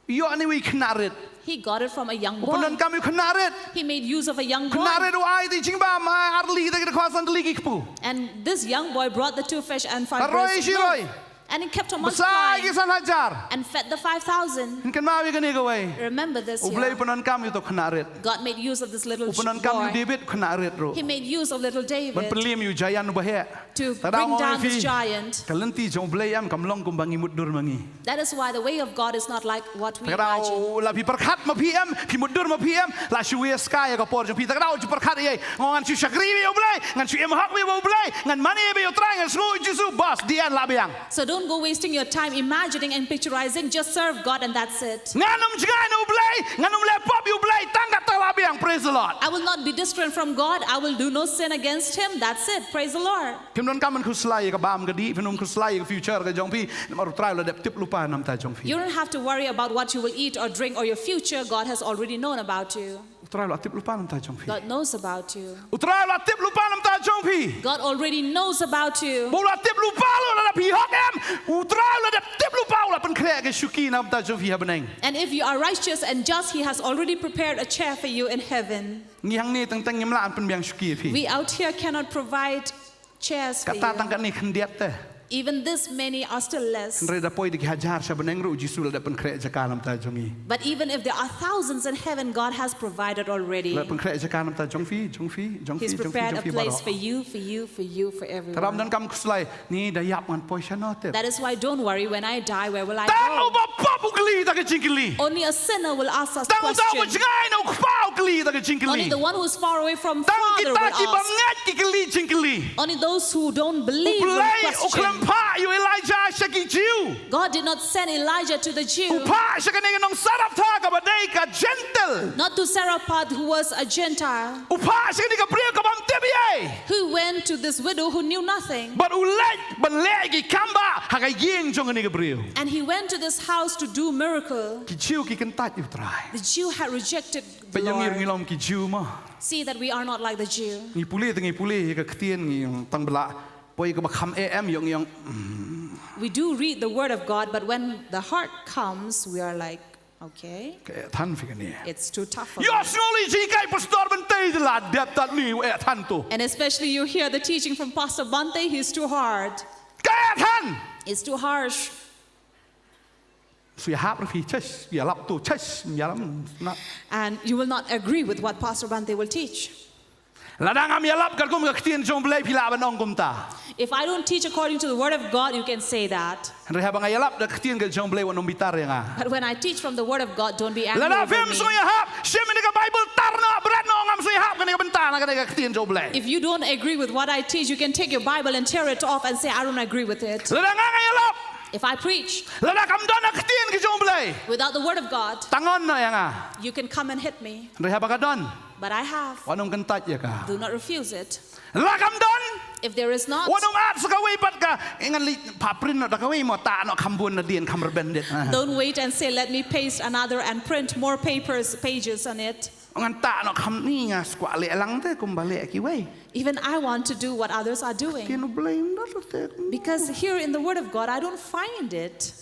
Ïoh na uwei u khynnah rit. He got it from a young U pyndonkam boy. ïa u khynnah rit. He made use of a young boy. Khynnah rit u ai te jingbam, ai ar tylli, te ki dkhot san tylli ki kpu. And this young boy brought the two fish and five Ka roi loaves of shi roi. Loaf. And he kept on Ba sa ïa ki multiplying san hajar. And fed the five thousand. Ngin kynmaw ïa kane kawei. Remember this U Blei u year. Pyndonkam ïa uto u khynnah rit. God made use of this little U pyndonkam ïa u boy. David u khynnah rit ruh. He made use of little Ban David pynliem ïa u giant uba heh. To Te da bring ong ïa down this phi, giant. ka lynti jong U Blei em kam long kumba ngi mutdur ma ngi. That is why the way of God is not like what we Te da imagine. ong la phi pyrkhat ma phi em, phi mutdur ma phi em, la shu ïa skai ïa ka por jong phi. Te da ong ju pyrkhat ïa, ngan shu shakri bad ïa U Blei, ngan shu im hok bad ïa U Blei, ngan mane bad ïa U Trai, ngan sngew ïa U Jisu, bas, the end, la biang. So don't go wasting your time imagining and picturizing. Just serve God and that's it. Ngan ym jngai na U Blei, ngan ym leh pop ïa U Blei, tang kata la biang, praise the Lord. I will not be distant from God. I will do no sin against him. That's it. Praise the Lord. Phim donkam ban khuslai ïa ka bam ka dih, phim donkam khuslai ïa ka future ka jong phi, namar U Trai u la dep tip lypa na ka bynta jong phi. You don't have to worry about what you will eat or drink or your future. God has already known about you. U Trai u la tip lypa na ka bynta jong phi. God knows about you. U Trai u la tip lypa na ka bynta jong phi. God already knows about you. Ba u la tip lypa ruh lada phi hok em. U Trai u la dep tip lypa, u la pynkhreh ïa ka shuki na ka bynta jong phi ha bneng. And if you are righteous and just, he has already prepared a chair for you in heaven. Ngi hangne teng teng ngim lah ban pynbiang shuki ïa phi. We out here cannot provide chairs for Kata tang you. katne khyndiat te. Even this many are still less. Hynrei da poi da ki hajar sha bneng ruh, u Jisu u la dep pynkhreh jaka na bynta jong ngi. But even if there are thousands in heaven, God has provided already. U la dep pynkhreh jaka na bynta jong phi, jong phi, jong phi, jong phi, jong phi baroh. He's prepared a place for you, for you, for you, for everyone. Te ym don kam khuslai, ni da ïap ngan poi shano te. That is why don't worry, when I die, where will I go? Tang uba pop u kylli ïa kata ka jingkylli. Only a sinner will ask such question. Tang uta uba jngai na u kpa u kylli ïa kata ka jingkylli. Only the one who is far away from Father will ask. Tang kita kiba ngeit ki kylli jingkylli. Only those who don't believe will question. U Blei u khlem phah ïa u Elijah sha ki Jiw. God did not send Elijah to the Jew. U phah sha kane ka nong Sarepta kaba dei ka Gentile. Not to Zarephath, who was a Gentile. U phah sha kane ka briew kaba ym tip ei ei. He went to this widow who knew nothing. Bad u leit ban leh ki kambah ha ka ïing jong kane ka briew. And he went to this house to do miracle. Ki Jiw ki kyntait ïa u Trai. The Jew had rejected the Lord. Peit ïa ngi ruh ngi long ki Jiw mo. See that we are not like the Jew. Ngi pule te ngi pule ïa ka ktien ngi ong tang ba la poi kaba kham eh em ïoh ngi ong, mm. We do read the word of God, but when the heart comes, we are like, okay. Ka eh than phi kane. It's too tough for me. Ïohsngew ïa ka jinghikai Pastor Bante te la dep tad ni u eh than to. And especially you hear the teaching from Pastor Bante, he's too hard. Ka eh than. It's too harsh. Shu ïahap ruh phi, chesh, ïalap to, chesh, ïalap na. And you will not agree with what Pastor Bante will teach. Lada ngam ïalap katkum ka ktien jong U Blei phi lah ban ong kumta. If I don't teach according to the word of God, you can say that. Hynrei haba nga ïalap da ka ktien ka jong U Blei wat nym bitar ïa nga. But when I teach from the word of God, don't be angry with me. Lada phim sngew ïahap, shim ïa ka Bible tar noh, bret noh, ngam sngew ïahap kane ka bynta na kane ka ktien jong U Blei. If you don't agree with what I teach, you can take your Bible and tear it off and say, "I don't agree with it." Lada nga nga ïalap. If I preach Lada kam don ka ktien ka jong U Blei. Without the word of God, Tang on noh ïa nga. You can come and hit me. Hynrei haba ka don. But I have. Wat nym kyntait ïa ka. Do not refuse it. Lada kam don. If there is not, Wat nym at sa kawei pat ka. Ngan leit phah print noh da kawei mo, tah noh kham bun nadien kham rben dit. Ah. Don't wait and say, "Let me paste another and print more papers, pages on it." Ngan tah noh kham ni nga skwah leh lang te kumba leh kiwei. Even I want to do what others are doing. Ktien U Blei ym don te. Because here in the word of God, I don't find it.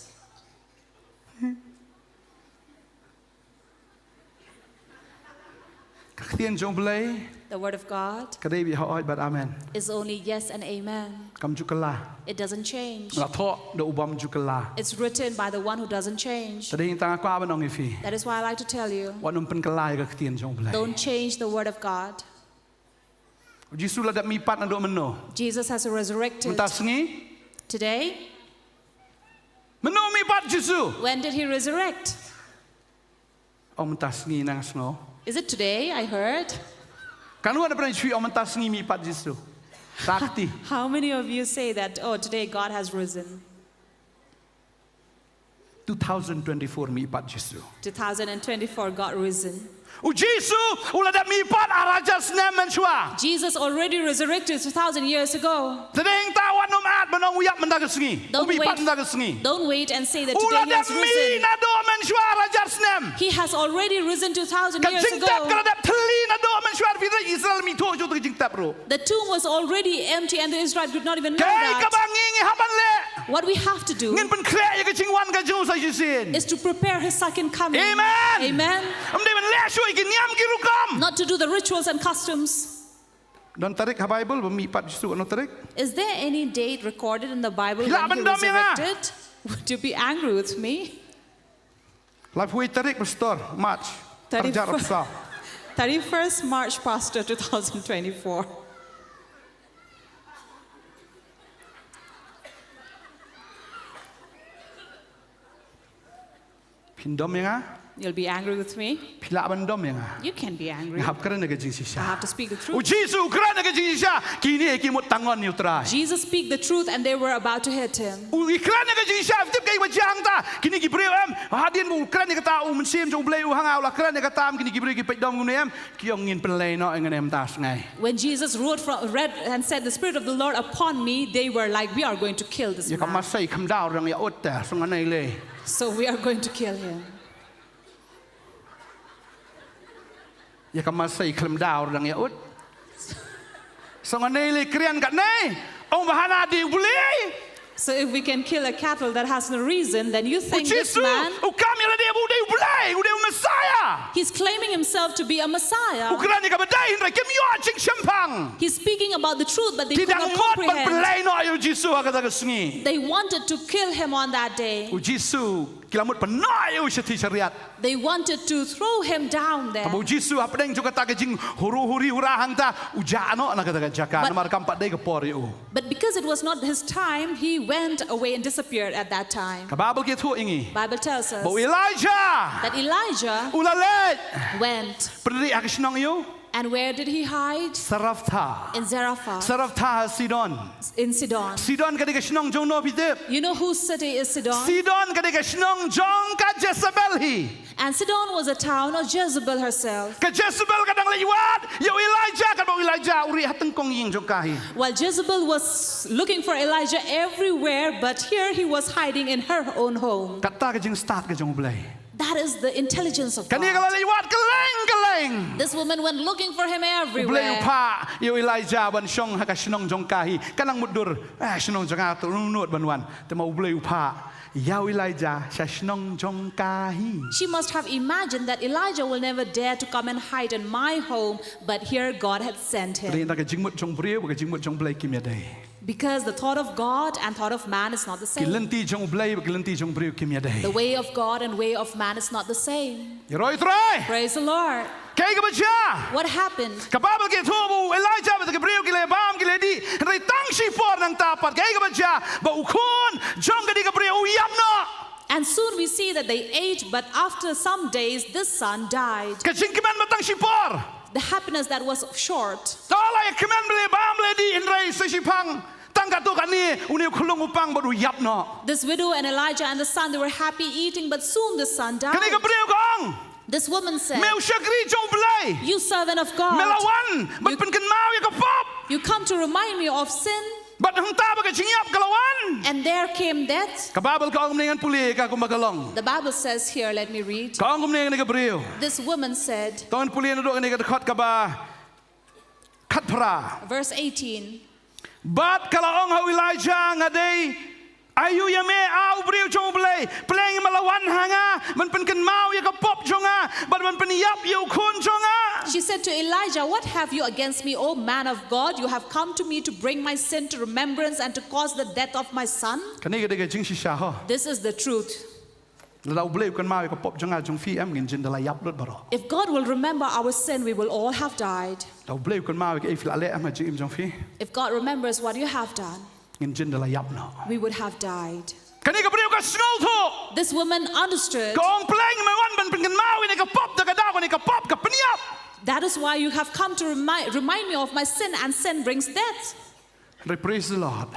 Ka ktien jong U Blei. The word of God Ka dei beit hooid bad amen. Is only yes and amen. Kam ju kylla. It doesn't change. La thoh da u bym ju kylla. It's written by the one who doesn't change. Te dei tang nga kwah ban ong ïa phi. That is why I like to tell you, Wat nym pynkylla ïa ka ktien jong U Blei. Don't change the word of God. U Jisu la dep mihpat naduh mynno? Jesus has resurrected. Mynta sngi? Today? Mynno mihpat Jisu? When did he resurrect? Oh, mynta sngi nga sngew. Is it today, I heard? Katno na pyrshang ong mynta sngi mihpat Jisu? Rah kti. How many of you say that, "Oh, today God has risen"? Two thousand twenty-four mihpat Jisu. Two thousand twenty-four God risen. U Jisu u la dep mihpat ar hajar snem mynshuwa. Jesus already resurrected two thousand years ago. Te dei tang wat nym at ban ong u ïap mynta ka sngi. U mihpat mynta ka sngi. Don't wait and say that today he has risen. U la dep mih naduh mynshuwa ar hajar snem. He has already risen two thousand years ago. Ka jingtep ka la dep thylli naduh mynshuwa, phi tip Israel ym ithuh shuh ïa ka jingtep ruh. The tomb was already empty and the Israel did not even know that. Kaei kaba ngi ngi hap ban leh. What we have to do Ngin pynkhreh ïa ka jingwan ka jong u sa shisien. Is to prepare his second coming. Amen. Amen. Ym dei ban leh shuh ïa ki niam ki rukom. Not to do the rituals and customs. Don tarik ha Bible ba mihpat Jisu, katno tarik? Is there any date recorded in the Bible when he resurrected? Phi lah ban dom ïa nga? Would you be angry with me? Laiphew tarik, Pastor, March. Thirty-first, thirty-first March, Pastor, two thousand twenty-four. Phin dom ïa nga? You'll be angry with me. Phi lah ban dom ïa nga? You can be angry. Nga hap kren ïa ka jingshisha. I have to speak the truth. U Jisu u kren ïa ka jingshisha, kine ki mut tang on ïa u Trai. Jesus speak the truth and they were about to hit him. U kren ïa ka jingshisha, tip kaei ba jia hangta, kine ki briew em, hadien ba u kren ïa kata, u Mynsiem jong U Blei u ha nga, u la kren ïa kata, em, kine ki briew ki peit dom kumne em, ki ong ngin pynleit noh ïa nga ne mynta sngi. When Jesus wrote from, read and said, "The Spirit of the Lord upon me," they were like, "We are going to kill this man." Ïa ka Masi khlem daw dang ïa ut te, sngewbha ïa lei. So we are going to kill him. Ïa ka Masi khlem daw dang ïa ut. Sngewbha ïa lei, kren katne. Ong ba hana dei U Blei. So if we can kill a cattle that has no reason, then you think this man, u Jisu u kam ïa lade ba u dei U Blei, u dei u Messiah. He's claiming himself to be a Messiah. U kren ïa kaba dei hynrei kim ïoh jingshemphang. He's speaking about the truth, but they could not comprehend. Ki dang mut ban pynlait noh ïa u Jisu ha kata ka sngi. They wanted to kill him on that day. U Jisu ki la mut pynnoh ïa u sha thih shariat. They wanted to throw him down there. Haba u Jisu hapdeng jong kata ka jinghuri huri hura hangta u jah noh na kata ka jaka namar kam pat dei ka por ïa u. But because it was not his time, he went away and disappeared at that time. Ka Baibl ka ïathuh ïa ngi. Bible tells us ba u Elijah, that Elijah, u la leit, went. Pynrieh ha ka shnong ïa u. And where did he hide? Sarepta. In Zarephath. Sarepta ha Sidon. In Sidon. Sidon ka dei ka shnong jong no phi tip? You know whose city is Sidon? Sidon ka dei ka shnong jong ka Jezebel hi. And Sidon was a town of Jezebel herself. Ka Jezebel ka dang leit wad ïa u Elijah, katba u Elijah u rieh ha tyngkong ïing jong ka hi. While Jezebel was looking for Elijah everywhere, but here he was hiding in her own home. Kata ka jingstad ka jong U Blei. That is the intelligence of God. Kane ka la leit wad kylleng kylleng. This woman went looking for him everywhere. U Blei u phah ïa u Elijah ban shong ha ka shnong jong ka hi. Ka nang mutdur, eh, shnong jong nga to, u nud ban wan. Te ma U Blei u phah ïa u Elijah sha shnong jong ka hi. She must have imagined that Elijah will never dare to come and hide in my home, but here God had sent him. Dei na ka jingmut jong briew bad ka jingmut jong U Blei kim ïadei. Because the thought of God and thought of man is not the same. Ki lynti jong U Blei bad ki lynti jong briew kim ïadei. The way of God and way of man is not the same. Ïaroh ïa U Trai. Praise the Lord. Kaei kaba jia? What happened? Ka Baibl ka ïathuh ba u Elijah bad ki briew ki la bam ki la dih. Hynrei tang shipor nangta pat kaei kaba jia? Ba u khun jong kane ka briew u ïap noh. And soon we see that they ate, but after some days, this son died. Ka jingkmen ba tang shipor. The happiness that was short. To la ïakmen ba la bam la dih hynrei sa shiphang tang katto katne une u khyllung u pang bad u ïap noh. This widow and Elijah and the son, they were happy eating, but soon the son died. Kane ka briew ka ong. This woman said, me u shakri jong U Blei. You servant of God. Me la wan ban pynkynmaw ïa ka pop. You come to remind me of sin. Bad hangta ba ka jingïap ka la wan. And there came death. Ka Baibl ka ong kumne, ngan pule ïa ka kumba ka long. The Bible says here, let me read. Ka ong kumne kane ka briew. This woman said, to ngan pule naduh kane ka dkhot kaba khatphra. Verse eighteen. Bad ka la ong ha u Elijah, nga dei aïu ïa me, A u briew jong U Blei? Pleng me la wan ha nga ban pynkynmaw ïa ka pop jong nga bad ban pynïap ïa u khun jong nga? She said to Elijah, what have you against me, O man of God? You have come to me to bring my sin to remembrance and to cause the death of my son? Kane ka dei ka jingshisha ho. This is the truth. Lada U Blei u kynmaw ïa ka pop jong nga jong phi em, ngin jin da la ïap lut baroh. If God will remember our sin, we will all have died. Lada U Blei u kynmaw ïa kaei phi la leh em ha jingim jong phi, if God remembers what you have done, ngin jin da la ïap noh. We would have died. Kane ka briew ka sngewthuh. This woman understood. Ka ong, pleng me wan ban pynkynmaw ïa ka pop, da ka daw kane ka pop ka pynïap. That is why you have come to remind, remind me of my sin, and sin brings death. Hynrei praise the Lord.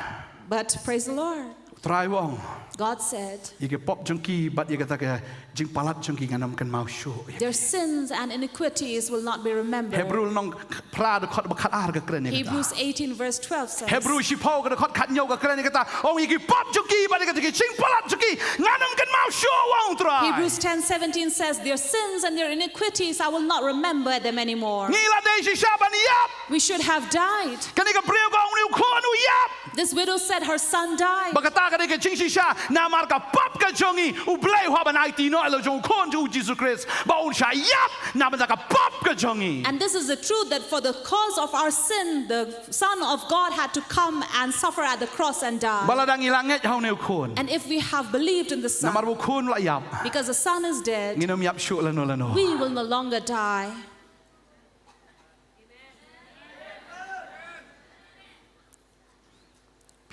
But praise the Lord. U Trai u ong, God said, ïa ka pop jong ki bad ïa kata ka jingpalat jong ki ngan ym kynmaw shuh. Their sins and iniquities will not be remembered. Hebru lynnong phra dkhot ba khatar ka kren ïa kata. Hebrews eighteen verse twelve says, Hebru shiphew ka dkhot khathynñiew ka kren ïa kata. Ong, ïa ki pop jong ki bad ïa kata ki jingpalat jong ki ngan ym kynmaw shuh, u ong U Trai. Hebrews ten seventeen says, their sins and their iniquities, I will not remember them anymore. Ngi la dei shisha ban ïap. We should have died. Kane ka briew ka ong, une u khun u ïap. This widow said her son died. Bad kata ka dei ka jingshisha, namar ka pop ka jong ngi U Blei u hap ban aiti noh ïa la jong u khun jong u Jisu Khrist ba un shah ïap na bynta ka pop ka jong ngi. And this is the truth, that for the cause of our sin, the Son of God had to come and suffer at the cross and die. Bad lada ngi la ngeit ha une u khun, and if we have believed in the Son, namar ba u khun u la ïap, because the son is dead, ngin ym ïap shuh lano lano. We will no longer die.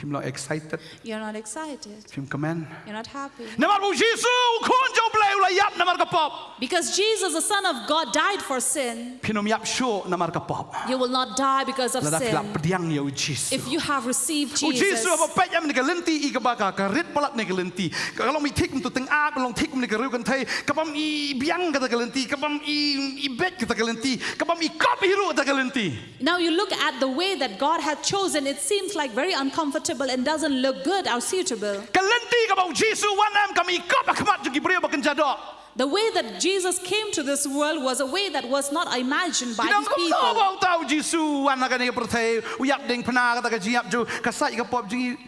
Phim long excited? You're not excited. Phim kmen? You're not happy. Namar ba u Jisu u khun jong U Blei u la ïap namar ka pop. Because Jesus, the Son of God, died for sin. Phin ym ïap shuh namar ka pop. You will not die because of sin. Lada phi la pdiang ïa u Jisu. If you have received Jesus. U Jisu haba peit ïa kane ka lynti, i kaba ka, ka rit palat kane ka lynti. Ka long i thik kumto tyngab, long thik kum kane ka riew kynthei. Ka bym i biang kata ka lynti, ka bym i, i beit kata ka lynti, ka bym i kop hi ruh kata ka lynti. Now you look at the way that God had chosen, it seems like very uncomfortable and doesn't look good or suitable. Ka lynti kaba u Jisu u wan em kam i kop ha khmat jong ki briew ba kynja doh. The way that Jesus came to this world was a way that was not imagined by these people. Ki dang kumno ba uta u Jisu u wan ha kane ka pyrthei, u ïap diengphna, kata ka jingïap jong u ka sait ka pop jong ngi.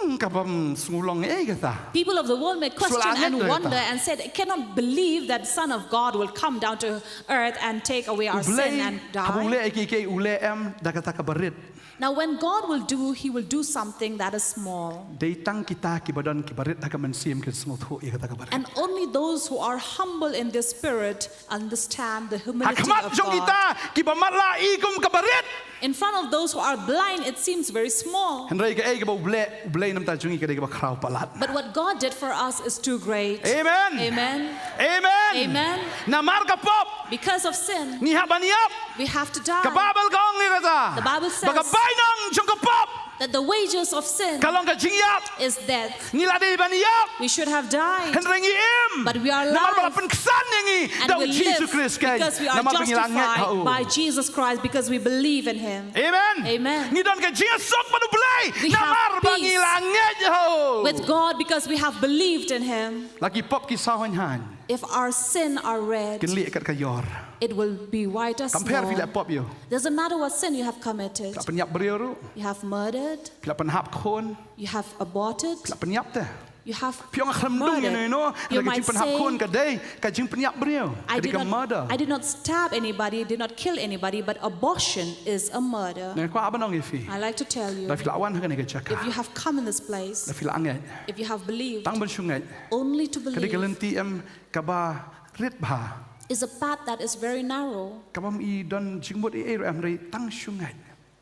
Hmm, ka bym sngewlong ei kata. People of the world may question Sula and ngeit wonder kata. And say they cannot believe that Son of God will come down to earth and take away our U Blei, sin and haba u die. leh ïa kiei kiei u leh em da kata kaba rit. Now, when God will do, He will do something that is small. Dei tang kita kiba don kiba rit ha ka mynsiem kin sngewthuh ïa kata kaba rit. And only those who are humble in their spirit understand the Ha humility khmat of jong God. Kita kiba matlah i kum kaba rit. In front of those who are blind, it seems very small. Hynrei kaei kaba u leh, u Blei namar jong ngi ka dei kaba khraw palat. But what God did for us is too great. Amen. Amen. Amen. Amen. Namar ka pop. Because of sin, Ngi hap ban ïap. We have to die. Ka Baibl ka ong ïa kata. The Bible says ba ka bainong jong ka pop that the wages of sin ka long ka jingïap. Is death. Ngi la dei ban ïap. We should have died. Hynrei ngi im. But we are Namar ba la alive. Pynksan ïa ngi And da we u Jisu live Khrist keiñ. Because we are Namar ba ngi la ngeit ha justified u. By Jesus Christ, because we believe in Him. Amen. Amen. Ngi don ka jingsuk bad u Blei. We have Namar ba ngi peace la ngeit ha u. With God, because we have believed in Him. La ki pop ki saw haiñ haiñ. If our sin are red, Kin lieh kat ka ïor. It will be white as Kam pher phi la snow. Pop ïa u. Doesn't matter what sin you have committed. Phi la pynïap briew ruh. You have murdered. Phi la pynhap khun. You have aborted. Phi la pynïap te. You have Phi ong khlem dung ïa no ïa no. You Ka might jingpynhap khun say, ka dei ka jingpynïap briew. I Ka dei did, ka murder. not, I did not stab anybody, did not kill anybody, but abortion is a murder. Nga kwah ban ong ïa phi. I like to tell you, Da phi la wan ha kane ka jaka. If you have come in this place, Da phi la ngeit. If you have believed, Tang ban shu ngeit. Only to Ka dei ka believe lynti em kaba rit bha. Is a path that is very narrow. Kaba ym don jingmut ei ei ruh em, hynrei tang shu ngeit.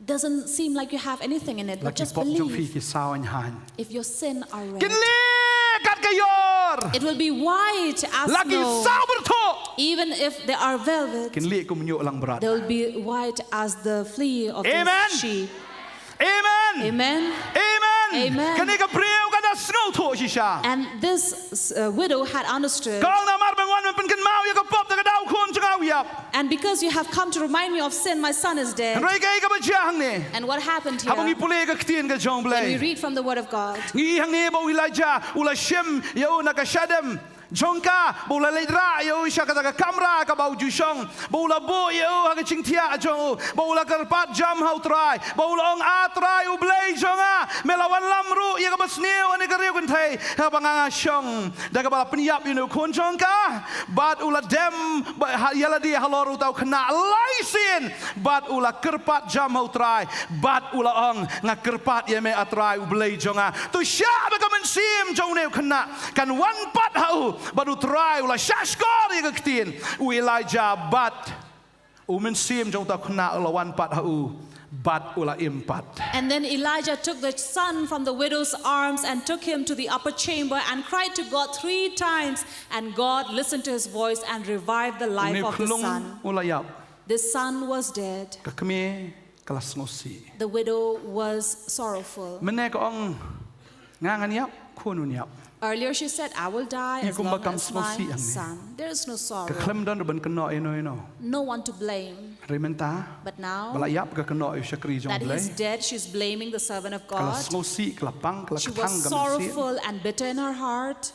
Doesn't seem like you have anything in it, La but ki just pop jong phi believe. Ki saw haiñ haiñ. If your sin are red, Kin lieh kat ka ïor. It will be white as La ki snow. Saw byrthuh. Even if they are velvet, Kin lieh kum hynñiuh langbrad. They will be white as the flea of Amen. The sheep. Amen. Amen. Amen. Amen. Kane ka briew ka da sngewthuh shisha. And this uh, widow had understood. Ka ong namar ba nga wan ban pynkynmaw ïa ka pop te ka daw khun jong nga u ïap. And because you have come to remind me of sin, my son is dead. Hynrei kaei kaba jia hangne. And what happened here? Haba ngi pule ka ktien ka jong u Blei. When we read from the word of God. Ngi i hangne ba u Elijah u la shim ïa u na ka shadem jong ka, ba u la leit rah ïa u sha kata ka kamra kaba u ju shong, ba u la buh ïa u ha ka jingthiah jong u, ba u la kyrpad jam ha u Trai, ba u la ong, A Trai u Blei jong nga, me la wanlam ruh ïa kaba sniew ha kane ka ri kynthei kaba nga nga shong, da kaba la pynïap ïa une u khun jong ka. Bad u la dem ba ha, ïa lade halor uta u khynnah lai sien, bad u la kyrpad jam ha u Trai, bad u la ong, Nga kyrpad ïa me, A Trai u Blei jong nga, to shah ba ka mynsiem jong une u khynnah kan wan pat ha u. Bad u Trai u la shahshkor ïa ka ktien u Elijah, bad u mynsiem jong uta u khynnah u la wan pat ha u, bad u la im pat. And then Elijah took the son from the widow's arms and took him to the upper chamber and cried to God three times, and God listened to his voice and revived the life Une u of the khyllung son. U la ïap. The son was dead. Ka kmie ka la sngewsih. The widow was sorrowful. Mynne ka ong, Nga ngan ïap, khun un ïap. Earlier she said, I will die I as kumba long kam as sngewsih my hangne. Son. There is no Ka sorrow. Khlem don ruh ban kynnoh ïa no ïa no. No one to blame. Hynrei mynta, But now ba la ïap ka kynnoh ïa u shakri jong u that Blei. He's dead, she's blaming the servant of Ka la God. Sngewsih, ka la pang, ka la She kthang, was ka mynsiem. Sorrowful and bitter in her heart.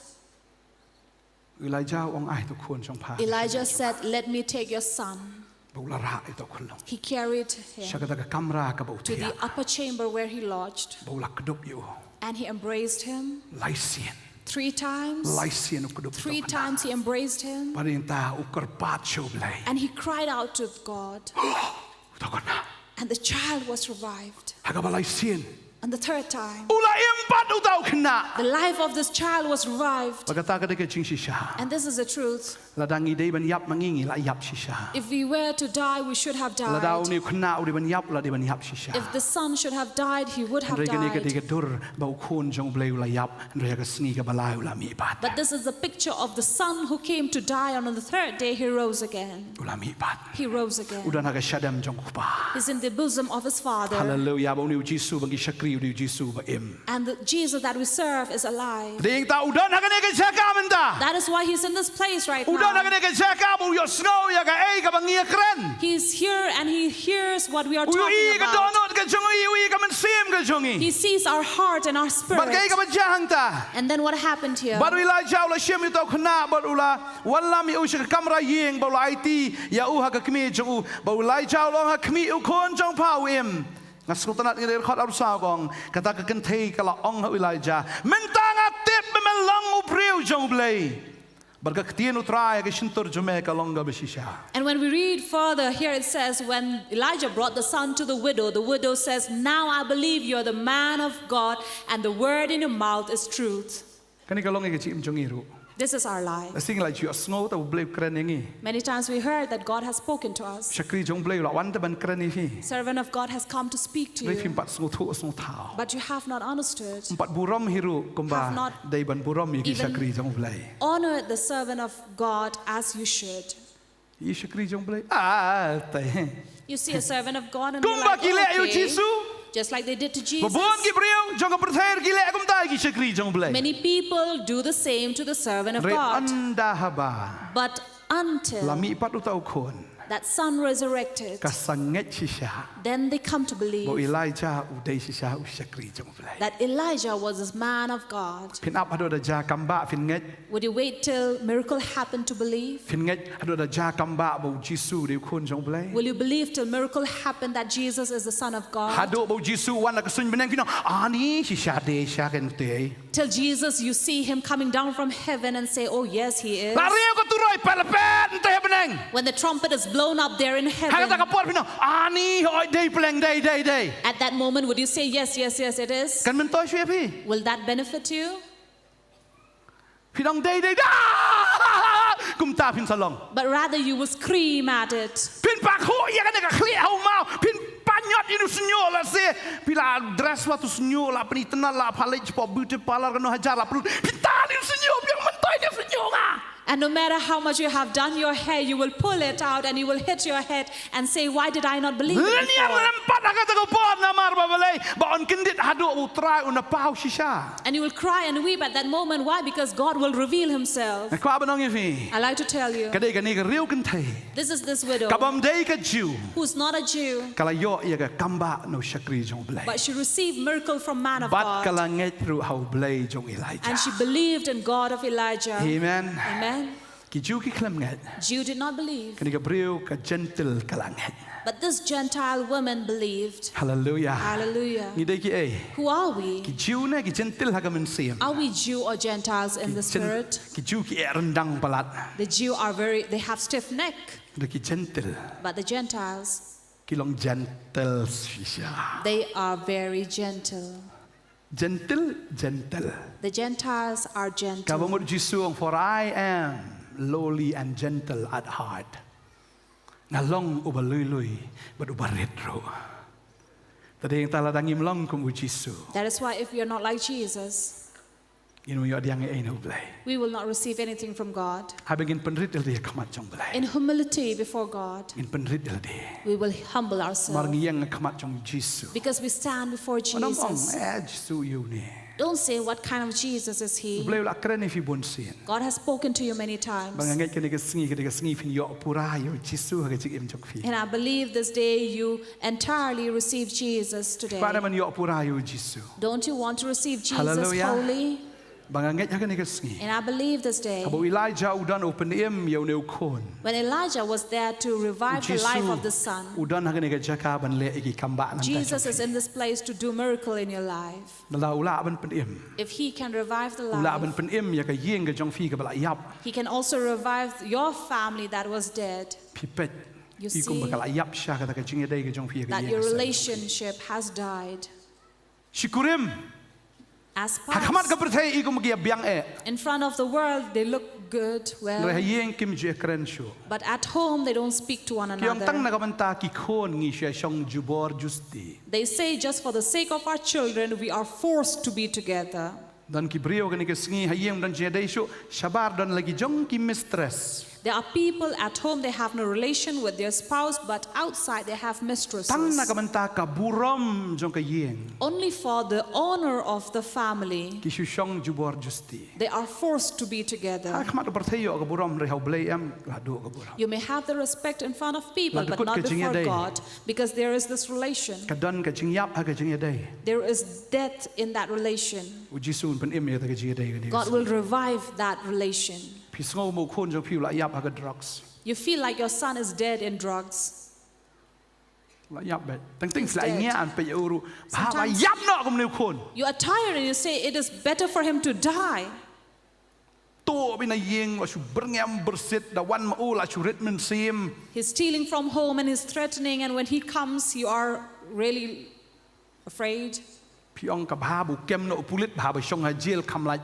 Elijah u ong, Ai to khun jong pha. Elijah said, Let me take your son. Ba u la rah ïa uto u khyllung. He carried him Sha kata ka kamra kaba u to the thiah. Upper chamber where he lodged. Ba u la kdup ïa u. And he embraced him Lai sien. Three times. Lai sien u kdup. Three times he embraced him. Bad nangta u kyrpad sha u Blei. And he cried out to God. Uto u khynnah. And the child was revived. Ha kaba lai sien. And the third time, U la im pat uto u khynnah. The life of this child was revived. Bad kata ka dei ka jingshisha. And this is the truth. Lada ngi dei ban ïap ma ngi, ngi la ïap shisha. If we were to die, we should have died. Lada une u khynnah u dei ban ïap, u la dei ban ïap shisha. If the son should have died, he would have died. Hynrei kane ka dei ka dur ba u khun jong u Blei u la ïap, hynrei ha ka sngi kaba lai u la mih pat. But this is the picture of the son who came to die, and on the third day he rose again. U la mih pat. He rose again. U don ha ka shadem jong u Kpa. He's in the bosom of his Father. Hallelujah. Ba une u Jisu ba ngi shakri u dei u Jisu ba im. And the Jesus that we serve is alive. Dei nangta u don ha kane ka jaka mynta. That is why he's in this place right now. U don ha kane ka jaka ba u ïohsngew ïa kaei kaba ngi kren. He's here and he hears what we are talking about. U ïohi ka dohnud ka jong ngi, u ïohi ka mynsiem ka jong ngi. He sees our heart and our spirit. Bad kaei kaba jia hangta. And then what happened here? Bad u Elijah u la shim ïa uto u khynnah bad u la wanlam ïa u sha ka kamra ïing bad u la aiti ïa u ha ka kmie jong u. Bad u Elijah u la ong ha khmih, U khun jong pha u im. Nga sngewtynnat ngi dei khot arsa kong, kata ka kynthei ka la ong ha u Elijah, mynta nga tip ba me long u briew jong U Blei. Bad ka ktien U Trai ha ka shyntur jong me ka long kaba shisha. And when we read further, here it says, when Elijah brought the son to the widow, the widow says, "Now I believe you are the man of God, and the word in your mouth is truth." Kane ka long ïa ka jingim jong ngi ruh. This is our life. Lehse ngi la ju sngew ta U Blei u kren ïa ngi. Many times we heard that God has spoken to us. Shakri jong U Blei u la wan te ban kren ïa phi. Servant of God has come to speak to you. Hynrei phim pat sngewthuh sngewthaw. But you have not understood. Phim pat burom hi ruh kumba dei ban burom ïa ki shakri jong U Blei. Even honored the servant of God as you should. Ïa ki shakri jong U Blei. Ah, tai. You see a servant of God and you're like, okay. Kumba ki leh ïa u Jisu. Just like they did to Jesus. Ba bun ki briew jong ka pyrthei ki leh kumta ïa ki shakri jong U Blei. Many people do the same to the servant of God. Hynrei ynda haba. But until. La mih pat uta u khun. That son resurrected. Ka sa ngeit shisha. Then they come to believe. Ba u Elijah u dei shisha u shakri jong U Blei. That Elijah was a man of God. Phin ap haduh da jia kam bah phin ngeit. Would you wait till miracle happened to believe? Phin ngeit haduh da jia kam bah ba u Jisu u dei u khun jong U Blei. Will you believe till miracle happened that Jesus is the Son of God? Haduh ba u Jisu u wan na ka suiñ bneng phin ong, ani shisha dei shisha kein te. Till Jesus, you see him coming down from heaven and say, "Oh yes, he is." La riaw ka turoi pyrpet nte ha bneng. When the trumpet is blown up there in heaven, ha kata ka por phin ong, ani hoi dei pleng dei dei dei. At that moment, would you say, "Yes, yes, yes, it is"? Kan myntoi shuh ïa phi? Will that benefit you? Phin ong dei dei da. Kumta phin sa long. But rather you will scream at it. Phin pakhuh ïa kane ka khlieh ha u maw. Phin pynïot ïa u shñiuh lehse. Phi la dress wat u shñiuh, la pynitynnad, la pynleit shapoh beauty parlor kano hajar la pynlut. Phin tan ïa u shñiuh, phi ong myntoi ïa u shñiuh nga. And no matter how much you have done your hair, you will pull it out and you will hit your head and say, "Why did I not believe it before?" Lynñiar lympat ha kata ka por namar ba balei, ba yn kyndit haduh ba u Trai un paw shisha. And you will cry and weep at that moment. Why? Because God will reveal himself. Nga kwah ban ong ïa phi. I like to tell you. Ka dei kane ka riewkynthei. This is this widow. Ka bym dei ka Jiw. Who's not a Jew. Ka la ïoh ïa ka kam bah na u shakri jong U Blei. But she received miracle from man of God. Bad ka la ngeit ruh ha U Blei jong u Elijah. And she believed in God of Elijah. Amen. Amen. Ki Jiw ki khlem ngeit. Jew did not believe. Kane ka briew ka Jentil ka la ngeit. But this Gentile woman believed. Hallelujah. Hallelujah. Ngi dei kiei? Who are we? Ki Jiw ne ki Jentil ha ka mynsiem? Are we Jew or Gentiles in the spirit? Ki Jiw ki eh ryndang palat. The Jew are very, they have stiff neck. Hynrei ki Jentil. But the Gentiles, ki long gentle shisha. They are very gentle. Jentil, gentle. The Gentiles are gentle. Kaba mut Jisu ong, "For I am lowly and gentle at heart." Nga long uba lui lui bad uba rit ruh. Te dei hangta lada ngim long kum u Jisu. That is why if we are not like Jesus, ngin ym ïoh diang ei ei na U Blei. We will not receive anything from God. Haba ngin pynrit ïalade ha khmat jong U Blei. In humility before God, ngin pynrit ïalade. We will humble ourselves. Namar ngi ïeng ha khmat jong u Jisu. Because we stand before Jesus. Ym ong, "Eh, Jisu aïu ne?" Don't say, "What kind of Jesus is he?" U Blei u la kren ïa phi bun sien. God has spoken to you many times. Bad nga ngeit kane ka sngi, kane ka sngi phin ïoh pura ïa u Jisu ha ka jingim jong phi. And I believe this day you entirely receive Jesus today. Phi kwah ne ban ïoh pura ïa u Jisu? Don't you want to receive Jesus wholly? Hallelujah. Bad nga ngeit ha kane ka sngi. And I believe this day. Haba u Elijah u don u pynim ïa une u khun. When Elijah was there to revive the life of the son, u Jisu u don ha kane ka jaka ban leh ïa ki kam bah na ka bynta jong phi. Jesus is in this place to do miracle in your life. Lada u lah ban pynim. If he can revive the life, u lah ban pynim ïa ka ïing ka jong phi kaba la ïap. He can also revive your family that was dead. Phi peit. You see, i kumba ka la ïap sha kata ka jingïadei ka jong phi ïa ka ïing ka sem. That your relationship has died. Shi kurim. As past. Ha khmat ka pyrthei i kumba ki ïa biang eh. In front of the world, they look good, well. Hynrei ha ïing kim ju ïakren shuh. But at home, they don't speak to one another. Ki ong tang na ka bynta ki khun ngi shu ïa shong jubor justi. They say, "Just for the sake of our children, we are forced to be together." Don ki briew kane ka sngi ha ïing don jingïadei shuh, shabar don la ki jong ki mistress. There are people at home, they have no relation with their spouse, but outside they have mistresses. Tang na ka bynta ka burom jong ka ïing. Only for the honor of the family. Ki shu shong jubor justi. They are forced to be together. Ha khmat u pyrthei ïoh ka burom, hynrei ha U Blei em, la duh ka burom. You may have the respect in front of people, but not before God, because there is this relation. La dkut ka jingïadei. Ka don ka jingïap ha ka jingïadei. There is death in that relation. U Jisu un pynim ïa kata ka jingïadei kane ka sngi. God will revive that relation. Phi sngew mo u khun jong phi u la ïap ha ka drugs. You feel like your son is dead in drugs. La ïap beit. Teng teng phi la ngiah ban peit ïa u ruh. Bha ba ïap noh kumne u khun. You are tired and you say it is better for him to die. To bad na ïing la shu byrngem byrsit, da wan ma u la shu rit mynsiem. He's stealing from home and he's threatening, and when he comes, you are really afraid. Phi ong ka bha ba u kem noh u pulit, bha ba shong ha jel, kham lait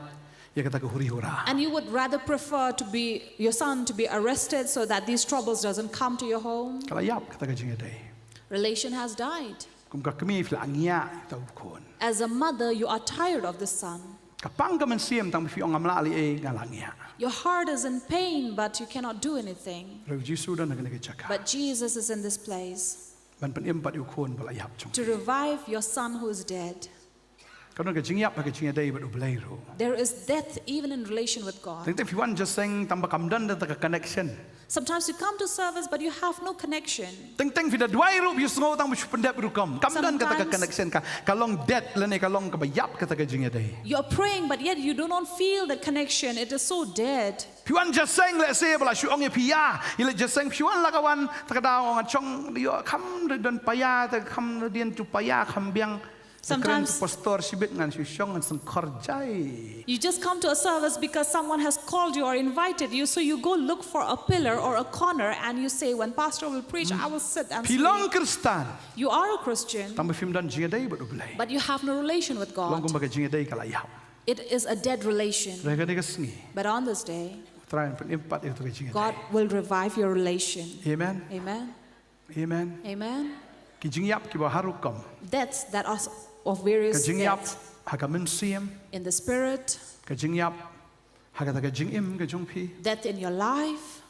ïa kata ka huri hura. And you would rather prefer to be your son to be arrested so that these troubles doesn't come to your home. Ka la ïap kata ka jingïadei. Relation has died. Kum ka kmie phi la ngiah ïa uta u khun. As a mother, you are tired of the son. Ka pang ka mynsiem tang ba phi ong ngam lah leh ei, nga la ngiah. Your heart is in pain, but you cannot do anything. Hynrei u Jisu u don ha kane ka jaka. But Jesus is in this place. Ban pynim pat ïa u khun ba la ïap jong phi. To revive your son who is dead. Ka don ka jingïap ha ka jingïadei bad U Blei ruh. There is death even in relation with God. Teng teng phi wan jingïaseng tang ba kam don kata ka connection. Sometimes you come to service, but you have no connection. Teng teng phi da duwai ruh phi sngew tang ba shu pyndep rukom. Kam don kata ka connection, ka, ka long dead lane ka long kaba ïap kata ka jingïadei. You're praying, but yet you do not feel that connection. It is so dead. Phi wan jingïaseng lehse ba la shu ong ïa phi ïa, ïa leit jingïaseng phi wan la ka wan, ta ka daw ong ngan shong ïoh kham da don paia, ta kham da dien tu paia kham biang. Sometimes pastor shibit ngan shu shong ngan sngewkhor jai. You just come to a service because someone has called you or invited you, so you go look for a pillar or a corner and you say, "When pastor will preach, I will sit and sleep." Phi long Khristan. You are a Christian, tang ba phim don jingïadei bad U Blei. But you have no relation with God. Long kumba ka jingïadei ka la ïap. It is a dead relation. Hynrei ha kane ka sngi, but on this day, U Trai un pynim pat ïa kata ka jingïadei. God will revive your relation. Amen. Amen. Amen. Amen. Ki jingïap kiba har rukom. Deaths that are of various, ka jingïap, deaths, ha ka mynsiem. In the spirit. Ka jingïap ha kata ka jingim ka jong phi. Death in your life.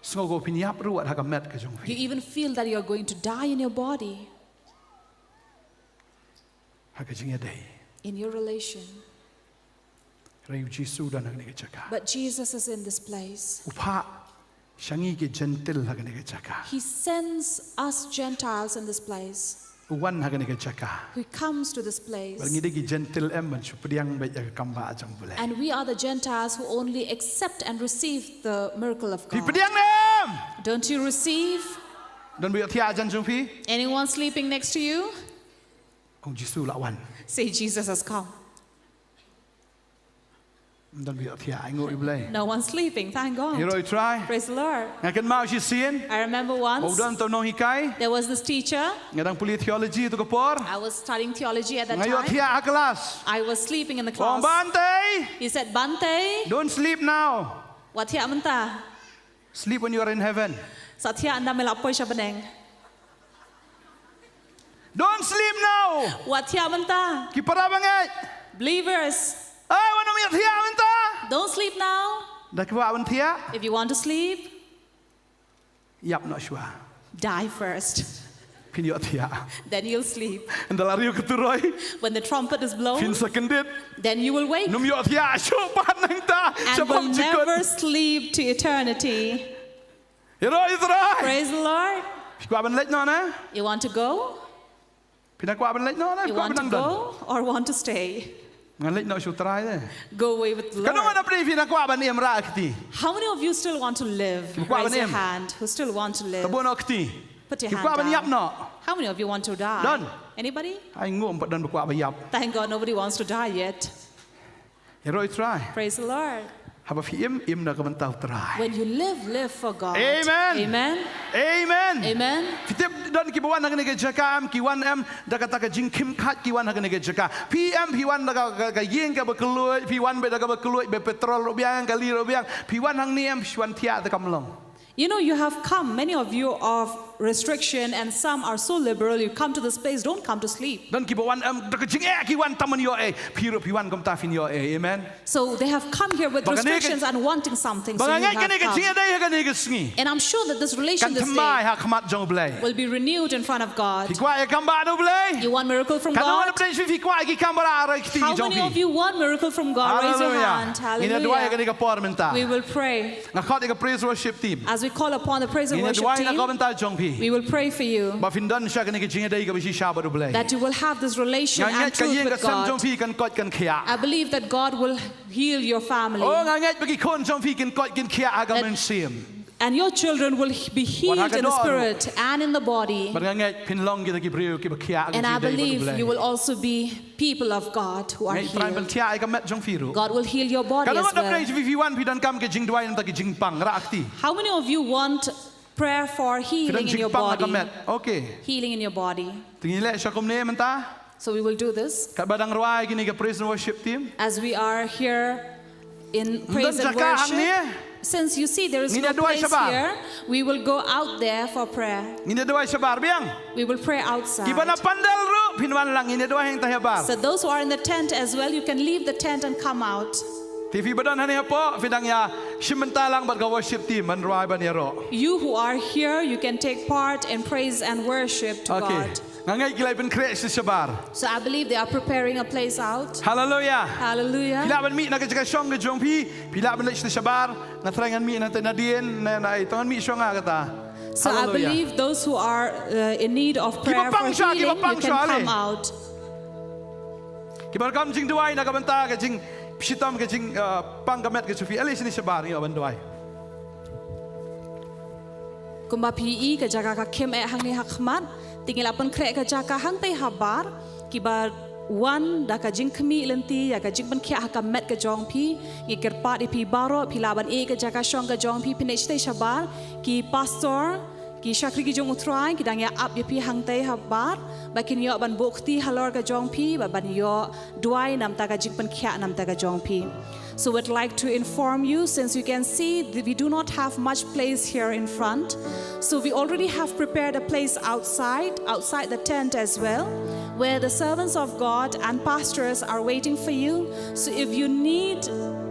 Sngew ko phin ïap ruh ha ka met ka jong phi. You even feel that you are going to die in your body. Ha ka jingïadei. In your relation. Hynrei u Jisu u don ha kane ka jaka. But Jesus is in this place. U phah sha ngi ki Jentil ha kane ka jaka. He sends us Gentiles in this place. U wan ha kane ka jaka. He comes to this place. Bad ngi dei ki Jentil em ban shu pdiang beit ïa ka kam bah jong U Blei. And we are the Gentiles who only accept and receive the miracle of God. Phi pdiang ne em? Don't you receive? Don ba ïohthiah hajan jong phi? Anyone sleeping next to you? Ong Jisu la wan. Say, "Jesus has come." Don ba ïohthiah, ai nguh ïa U Blei. No one sleeping, thank God. Ïaroh ïa U Trai. Praise the Lord. Nga kynmaw shisien. I remember once. Ba u don uta u nonghikai. There was this teacher. Nga dang pule theology tu ka por. I was studying theology at that time. Nga ïohthiah ha klas. I was sleeping in the class. Ong, Bante. He said, "Bante. Don't sleep now. Wat thiah mynta. Sleep when you are in heaven." Sa thiah ynda me la poi sha bneng. Don't sleep now. Wat thiah mynta. Ki para bangeit. Believers. Ai, wat nym ïohthiah mynta. Don't sleep now. Da kiba wan thiah. If you want to sleep, ïap noh shuwa. Die first. Phin ïohthiah. Then you'll sleep. Ynda la riew ka turoi. When the trumpet is blown, phin sa kyndit. Then you will wake. Nym ïohthiah shuh pat nangta. And will never sleep to eternity. Ïaroh ïa U Trai. Praise the Lord. Phi kwah ban leit noh ne? You want to go? Phi na kwah ban leit noh ne? You want to go or want to stay? Ngan leit noh sha U Trai de. Go away with the Lord. Katno na phi na kwah ban im rah kti? How many of you still want to live? Raise your hand. Who still want to live? Put your hand down. Kwah ban ïap noh? How many of you want to die? Don. Anybody? Ai nguh, ym pat don ba kwah ba ïap. Thank God nobody wants to die yet. Ïaroh ïa U Trai. Praise the Lord. Haba phi im, im na ka bynta U Trai. When you live, live for God. Amen. Amen. Amen. Amen. Phi tip don kiba wan ha kane ka jaka em, ki wan em da kata ka jingkhim khat ki wan ha kane ka jaka. Phi em, phi wan da ka, ka, ka ïing kaba kylluid, phi wan beit da kaba kylluid, beit petrol ruh biang, kali ruh biang. Phi wan hangne em, phi wan thiah da kam long. You know, you have come, many of you of restriction, and some are so liberal, you come to this place, don't come to sleep. Don kiba wan em da ka jingeh ki wan tang ban ïoh ei, phi ruh phi wan kumta phin ïoh ei. Amen. So they have come here with restrictions and wanting something. So you have come. Ba nga ngeit kane ka jingïadei ha kane ka sngi, and I'm sure that this relation this day kan thymmai ha khmat jong U Blei, will be renewed in front of God. Phi kwah ïa ka kam bah U Blei? You want miracle from God? Katno na pdeng phi kwah ïa ki kam bah ha kti jong phi? How many of you want miracle from God? Raise your hand. Hallelujah. Hallelujah. Ngin ïa duwai ha kane ka por mynta. We will pray. Nga khot ïa ka praise worship team. As we call upon the praise and worship team, ngin ïa duwai na ka bynta jong phi, we will pray for you, ba phin don sha kane ka jingïadei kaba shisha bad U Blei. That you will have this relation and truth with God. Nga ngeit ka ïing ka sem jong phi kan koit kan khiah. I believe that God will heal your family. Oh, nga ngeit ba ki khun jong phi kin koit kin khiah ha ka mynsiem. And your children will be healed in the spirit and in the body. Bad nga ngeit phin long kita ki briew kiba khiah. And I believe you will also be people of God who are healed. Ngeit Trai ban thiah ïa ka met jong phi ruh. God will heal your body as well. Ka dang ngat da phi wan phi donkam ka jingduwai na ka bynta ka jingpang, rah kti. How many of you want prayer for healing in your body? Okay. Healing in your body. Te ngin leh sha kumne mynta. So we will do this. Katba dang rwai kine ka praise and worship team. As we are here in praise and worship. Since you see there is no place here, we will go out there for prayer. Ngin ïa duwai shabar biang. We will pray outside. Kiba na pandal ruh phin wan lang, ngin ïa duwai hangta shabar. So those who are in the tent as well, you can leave the tent and come out. Te phi ba don hangne hapoh, phi dang ïa shim bynta lang bad ka worship team ban rwai ban ïaroh. You who are here, you can take part in praise and worship to God. Okay. Nga ngeit ki la pynkhreh sha shabar. So I believe they are preparing a place out. Hallelujah. Hallelujah. Phi lah ban mih na ka jaka shong ka jong phi, phi lah ban leit sha shabar. Nga trai ngan mih na te Nadien, na na ai tang ngan mih shong nga kata. So I believe those who are uh, in need of prayer for healing, you can come out. Kiba kam jingduwai na ka bynta ka jingshitom ka jing uh, pang ka met ka jong phi. Ale shini shabar ïa ban duwai. Kumba phi i ka jaka ka khim eh hangne ha khmat, te ngi la pynkhreh ka jaka hangtei habar, kiba wan da ka jingkhmih lynti ïa ka jingpynkhiah ha ka met ka jong phi, ngi kyrpad ïa phi baroh, phi lah ban i ka jaka shong ka jong phi, phin ïa shatei shabar, ki pastor, ki shakri ki jong U Trai, ki dang ïa ap ïa phi hangtei habar, ba kin ïoh ban buh kti halor ka jong phi, ba ban ïoh duwai namta ka jingpynkhiah namta ka jong phi. So we'd like to inform you, since you can see that we do not have much place here in front. So we already have prepared a place outside, outside the tent as well, where the servants of God and pastors are waiting for you. So if you need,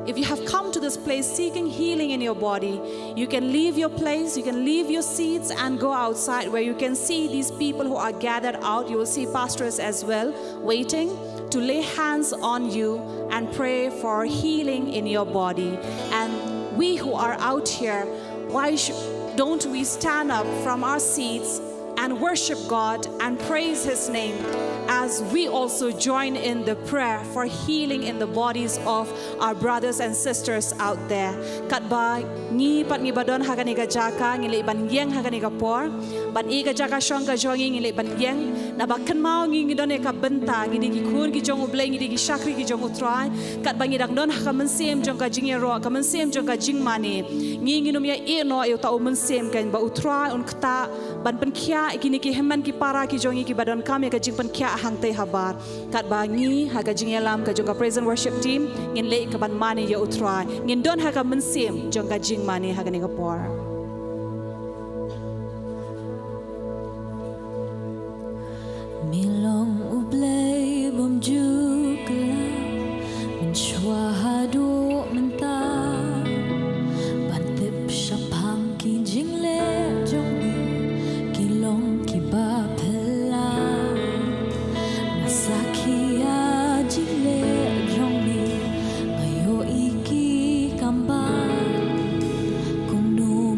if you have come to this place seeking healing in your body, you can leave your place, you can leave your seats and go outside where you can see these people who are gathered out. You will see pastors as well waiting to lay hands on you and pray for healing in your body. And we who are out here, why sh- don't we stand up from our seats and worship God and praise His name as we also join in the prayer for healing in the bodies of our brothers and sisters out there? Katba ngi pat ngi ba don ha kane ka jaka ngi leh ban ïeng ha kane ka por, ban i ka jaka shong ka jong ngi ngi leh ban ïeng, naba kynmaw ngi ngi don ïa ka bynta, ngi dei ki khun ki jong U Blei, ngi dei ki shakri ki jong U Trai. Katba ngi dang don ha ka mynsiem jong ka jingïaroh, ka mynsiem jong ka jingmane, ngi ngin ym ïa ïeh noh ïa uta u mynsiem, kan ba U Trai un ktah ban pynkhiah ïa kine ki hynmen ki para ki jong ngi kiba donkam ïa ka jingpynkhiah hangtei habar. Katba ngi ha ka jingïalam ka jong ka praise and worship team ngin leh ka ban mane ïa U Trai, ngin don ha ka mynsiem jong ka jingmane ha kane ka por. Mi long U Blei bym ju kylla mynshuwa haduh mynta, ban tip shaphang ki jingleh jong mi ki long kiba phylla. Nga sakhi ïa jingleh jong mi, nga ïohi ki kam bam. Kumno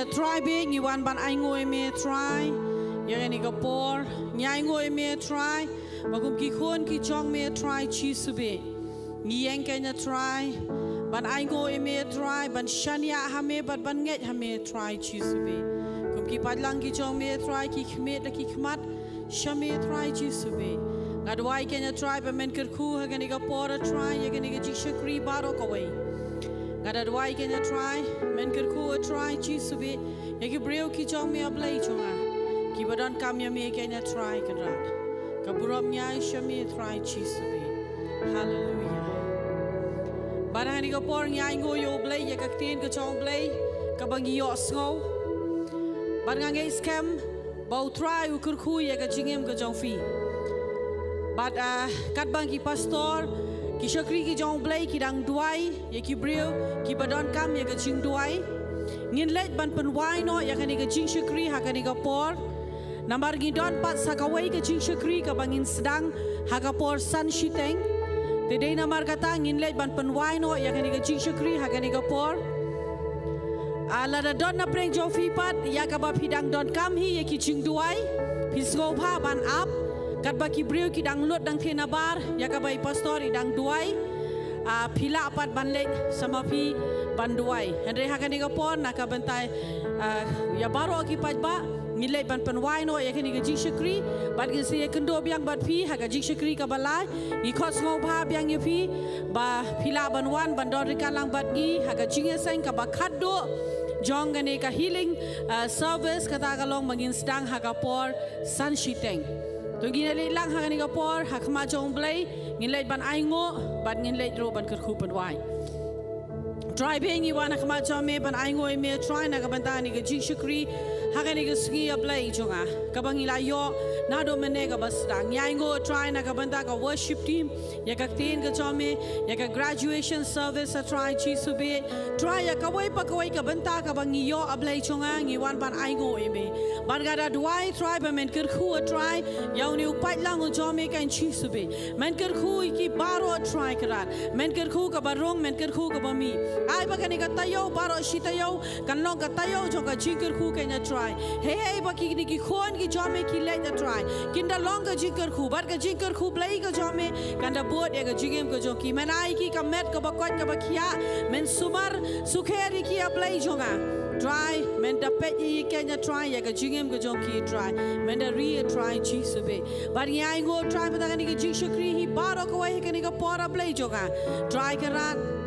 Trai bad ngi wan ban ainguh ïa me Trai ïa kane ka por. Ngi ainguh ïa me Trai ba kum ki khun ki jong me Trai Jisu bad ngi ïeng kane Trai ban ainguh ïa me Trai, ban shaniah ha me bad ban ngeit ha me Trai Jisu bad kum ki paidlang ki jong me Trai, ki khmih da ki khmat sha me Trai Jisu bad nga duwai kane Trai ba men kyrkhu ha kane ka por Trai ïa kane ka jingshakri baroh kawei. Nga da duwai kane Trai men kyrkhu Trai Jisu bad ïa ki briew ki jong me A Blei jong nga kiba donkam ïa me kane Trai Kynrad. Ka burom ngi ai sha me Trai Jisu bad. Haleluia. Bad ha kane ka por ngi ainguh ïa U Blei ïa ka ktien ka jong U Blei kaba ngi ïohsngew. Bad nga ngeit skhem ba U Trai u kyrkhu ïa ka jingim ka jong phi. Bad ah, katba ki pastor, ki shakri ki jong U Blei ki dang duwai ïa ki briew kiba donkam ïa ka jingduwai, ngin leit ban pynwai noh ïa kane ka jingshakri ha kane ka por. Namar ngi don pat sa kawei ka jingshakri kaba ngin sdang ha ka por san shiteng. Te dei namar kata ngin leit ban pynwai noh ïa kane ka jingshakri ha kane ka por. Ah, lada don na pdeng jong phi pat ïa kaba phi dang donkam hi ïa ki jingduwai, phi sngewbha ban ap. Katba ki briew ki dang lut dang thie nabar ïa kaba i pastor i dang duwai, ah, phi lah pat ban leit sa ma phi ban duwai. Hynrei ha kane ka por na ka bynta, ah, ïa baroh ki paidbah, ngin leit ban pynwai noh ïa kane ka jingshakri bad ngin sa ïakynduh biang bad phi ha ka jingshakri kaba lai. Ngi khot sngewbha biang ïa phi ba phi lah ban wan ban don ryngkat lang bad ngi ha ka jingïaseng kaba khatduh jong kane ka healing, ah, service, kata ka long ba ngin sdang ha ka por san shiteng. To ngin leit lang ha kane ka por ha khmat jong U Blei, ngin leit ban ainguh bad ngin leit ruh ban kyrkhu pynwai. Trai bad ngi wan ha khmat jong me ban ainguh ïa me Trai na ka bynta kane ka jingshakri ha kane ka sngi A Blei jong nga kaba ngi la ïoh naduh mynne kaba sdang. Ngi ainguh Trai na ka bynta ka worship team, ïa ka ktien ka jong me, ïa ka graduation service A Trai Jisu bad Trai ïa kawei pa kawei ka bynta kaba ngi ïoh A Blei jong nga, ngi wan ban ainguh ïa me. Bad nga da duwai Trai ba men kyrkhu A Trai ïa une u paidlang u jong me kan Jisu bad men kyrkhu ïa ki baroh Trai Kynrad. Men kyrkhu kaba rung, men kyrkhu kaba mih. Ai ba kane ka taïew baroh shi taïew kan long ka taïew jong ka jingkyrkhu kan A Trai. Hei hei ba kine ki khun ki jong me ki leit A Trai, kin da long ka jingkyrkhu bad ka jingkyrkhu Blei ka jong me kan da bud ïa ka jingim ka jong ki. Men ai ki ka met kaba koit kaba khiah, men sumar sukher ïa ki A Blei jong nga. Trai men da peit ïa ki kan A Trai ïa ka jingim ka jong ki Trai. Men da ri A Trai Jisu bad. Bad ngi ainguh Trai mynta kane ka jingshakri hi baroh kawei ha kane ka por A Blei jong nga. Trai Kynrad,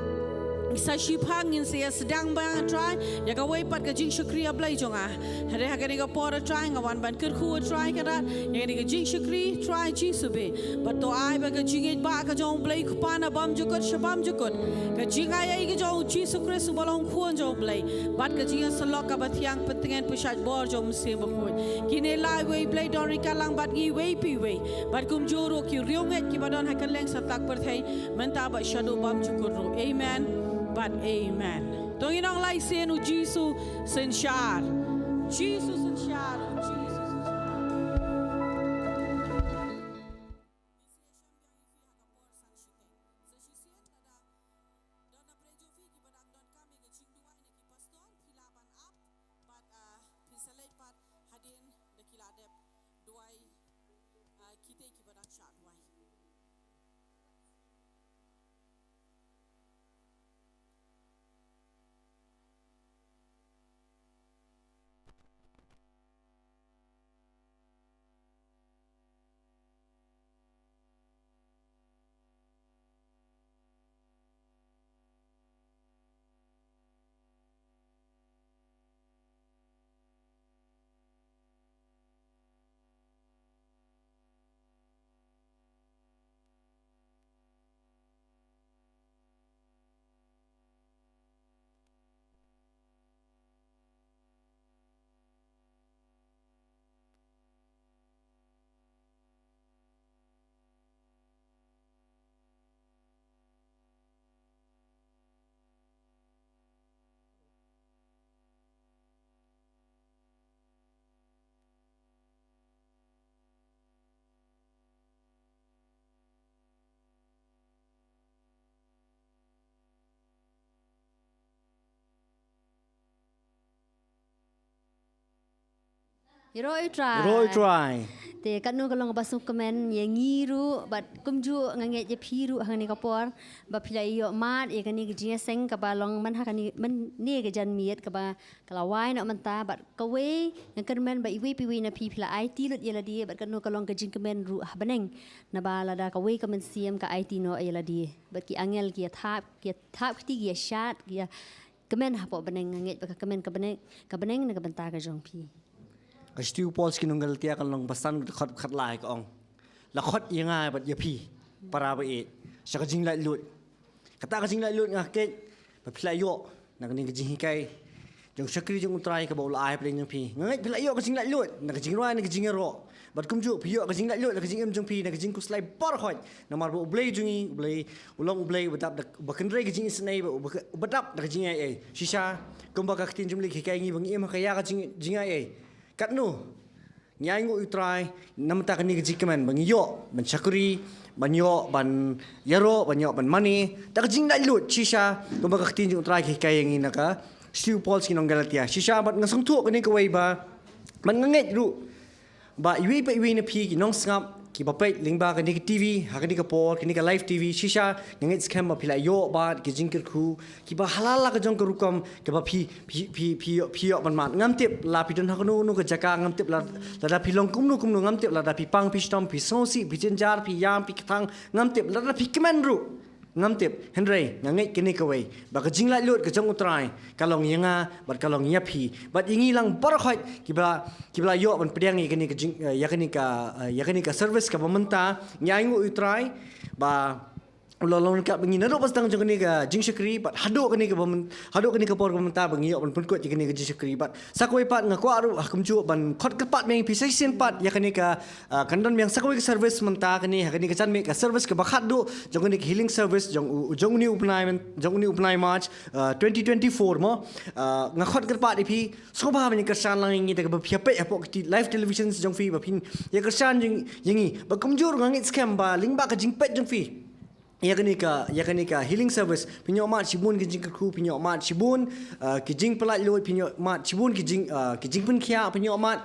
sa shiphang ngin sa ïa sdang biang Trai ïa kawei pat ka jingshakri A Blei jong nga. Hynrei ha kane ka por Trai nga wan ban kyrkhu Trai Kynrad ïa kane ka jingshakri Trai Jisu bad. Bad to ai ba ka jingïeit ba ka jong U Blei Kpa na bymjukut sha bymjukut, ka jingai ei ka jong U Jisu Khrist uba long Khun jong U Blei, bad ka jingïasyllok kaba thiang pyntngen pyrshah bor jong U Mynsiem Bakhuid, kine lai wei Blei don ryngkat lang bad ngi wei pa wei. Bad kumjuh ruh ki riewngeit kiba don ha kylleng satlak pyrthei mynta bad shaduh bymjukut ruh. Amen bad amen. To ngin ong lai sien, U Jisu synshar. Jisu synshar, U Jisu synshar. Don na pdeng jong phi kiba dang donkam ïa ka jingduwai na ki pastor, phi lah ban ap bad, ah, phin sa leit pat hadien da ki la dep duwai, ah, kitei kiba dang shah duwai. Ïaroh ïa u Trai. Ïaroh ïa u Trai. Te katno ka long kaba sngewkmen ïa ngi ruh bad kumjuh nga ngeit ïa phi ruh ha kane ka por ba phi la ïoh mad ïa kane ka jingïaseng kaba long man ha kane, man ne ka janmiet kaba ka la wai noh mynta bad kawei nga kyrmen ba iwei pa iwei na phi phi la aiti lut ïa lade bad katno ka long ka jingkmen ruh ha bneng. Naba lada kawei ka mynsiem ka aiti noh ïa lade bad ki angel ki ïa thap, ki ïa thap kti, ki ïa shad, ki ïa kmen hapoh bneng. Nga ngeit ba ka kmen ka bneng, ka bneng na ka bynta ka jong phi. Ka shithi u Paul sha ki nong Galatia ka lynnong ba san, ka dkhot khatlai ka ong, la khot ïa nga bad ïa phi para ba ïeit sha ka jinglaitluid. Kata ka jinglaitluid nga ngeit ba phi la ïoh na kane ka jinghikai jong u shakri jong u Trai kaba u la ai hapdeng jong phi. Nga ngeit phi la ïoh ka jinglaitluid na ka jingrwai, na ka jingïaroh. Bad kumjuh phi ïoh ka jinglaitluid na ka jingim jong phi, na ka jingkhuslai baroh khoit. Namar ba U Blei jong ngi, U Blei, u long U Blei uba dap da, uba kynrei ka jingisynei, uba, uba dap da ka jingaiei. Shisha kumba ka ktien jong U Blei ka hikai ngi ba ngi im ha ka ïa ka jing, jingaiei. Katno ngi ainguh ïa u Trai na bynta kane ka jingkmen ba ngi ïoh ban shakri, ban ïoh ban ïaroh, ban ïoh ban mane da ka jinglaitluid. Shisha kumba ka ktien jong u Trai ka hikai ïa ngi na ka shithi u Paul sha ki nong Galatia. Shisha bad nga sngewthuh kane kawei ba, bad nga ngeit ruh ba iwei pa iwei na phi ki nongsngap kiba peit lyngba kane ka T V ha kane ka por, kane ka live T V, shisha nga ngeit skhem ba phi la ïoh bad ki jingkyrkhu kiba ha la la ka jong ka rukom kaba phi, phi, phi, phi ïoh, phi ïoh ban mad. Ngam tip la phi don ha kano kano ka jaka, ngam tip la, lada phi long kumno kumno, ngam tip lada phi pang, phi shitom, phi sngewsih, phi jynjar, phi ïam, phi kthang, ngam tip lada phi kmen ruh. Ngam tip, hynrei nga ngeit kane kawei ba ka jinglaitluid ka jong u Trai ka long ïa nga bad ka long ïa phi bad ïa ngi lang baroh khoit kiba, kiba la ïoh ban pdiang ïa kane ka jing, eh, ïa kane ka, eh, ïa kane ka service kaba mynta. Ngi ainguh ïa u Trai ba u la long ryngkat bad ngi naduh ba sdang jong kane ka jingshakri bad haduh kane kaba myn, haduh kane ka por kaba mynta ba ngi ïoh ban pynkut ïa kane ka jingshakri. Bad sa kawei pat nga kwah ruh ha kumjuh ban khot kyrpad biang ïa phi sa shisien pat ïa kane ka, ah, kan don biang sa kawei ka service mynta kane ha kane ka janmiet, ka service kaba khatduh jong kane ka healing service jong u, jong une u bnai myn, jong une u bnai March, ah, twenty twenty-four mo. Ah, nga khot kyrpad ïa phi, sngewbha ban ïa kyrshan lang ïa ngi da kaba phi ïa peit hapoh ki live television jong phi, ba phin ïa kyrshan ïa ngi, ïa ngi. Ba kumjuh ruh nga ngeit skhem ba lyngba ka jingpeit jong phi ïa kane ka, ïa kane ka healing service, phin ïoh mad shibun ki jingkyrkhu, phin ïoh mad shibun, ah, ki jingpyllaitluid, phin ïoh mad shibun ki jing, ah, ki jingpynkhiah, phin ïoh mad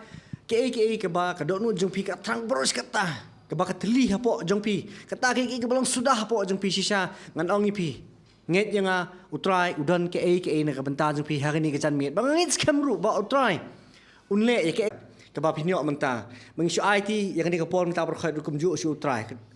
kaei kaei kaba ka dohnud jong phi ka thrang baroh shi katta, kaba ka thylli hapoh jong phi, kata kaei kaei kaba long suda hapoh jong phi. Shisha ngan ong ïa phi, ngeit ïa nga, u Trai u don kaei kaei na ka bynta jong phi ha kane ka janmiet. Ba nga ngeit skhem ruh ba u Trai un leh ïa kaei kaba phin ïoh mynta. Ba ngi shu aiti ïa kane ka por mynta baroh khoit ruh kumjuh sha u Trai.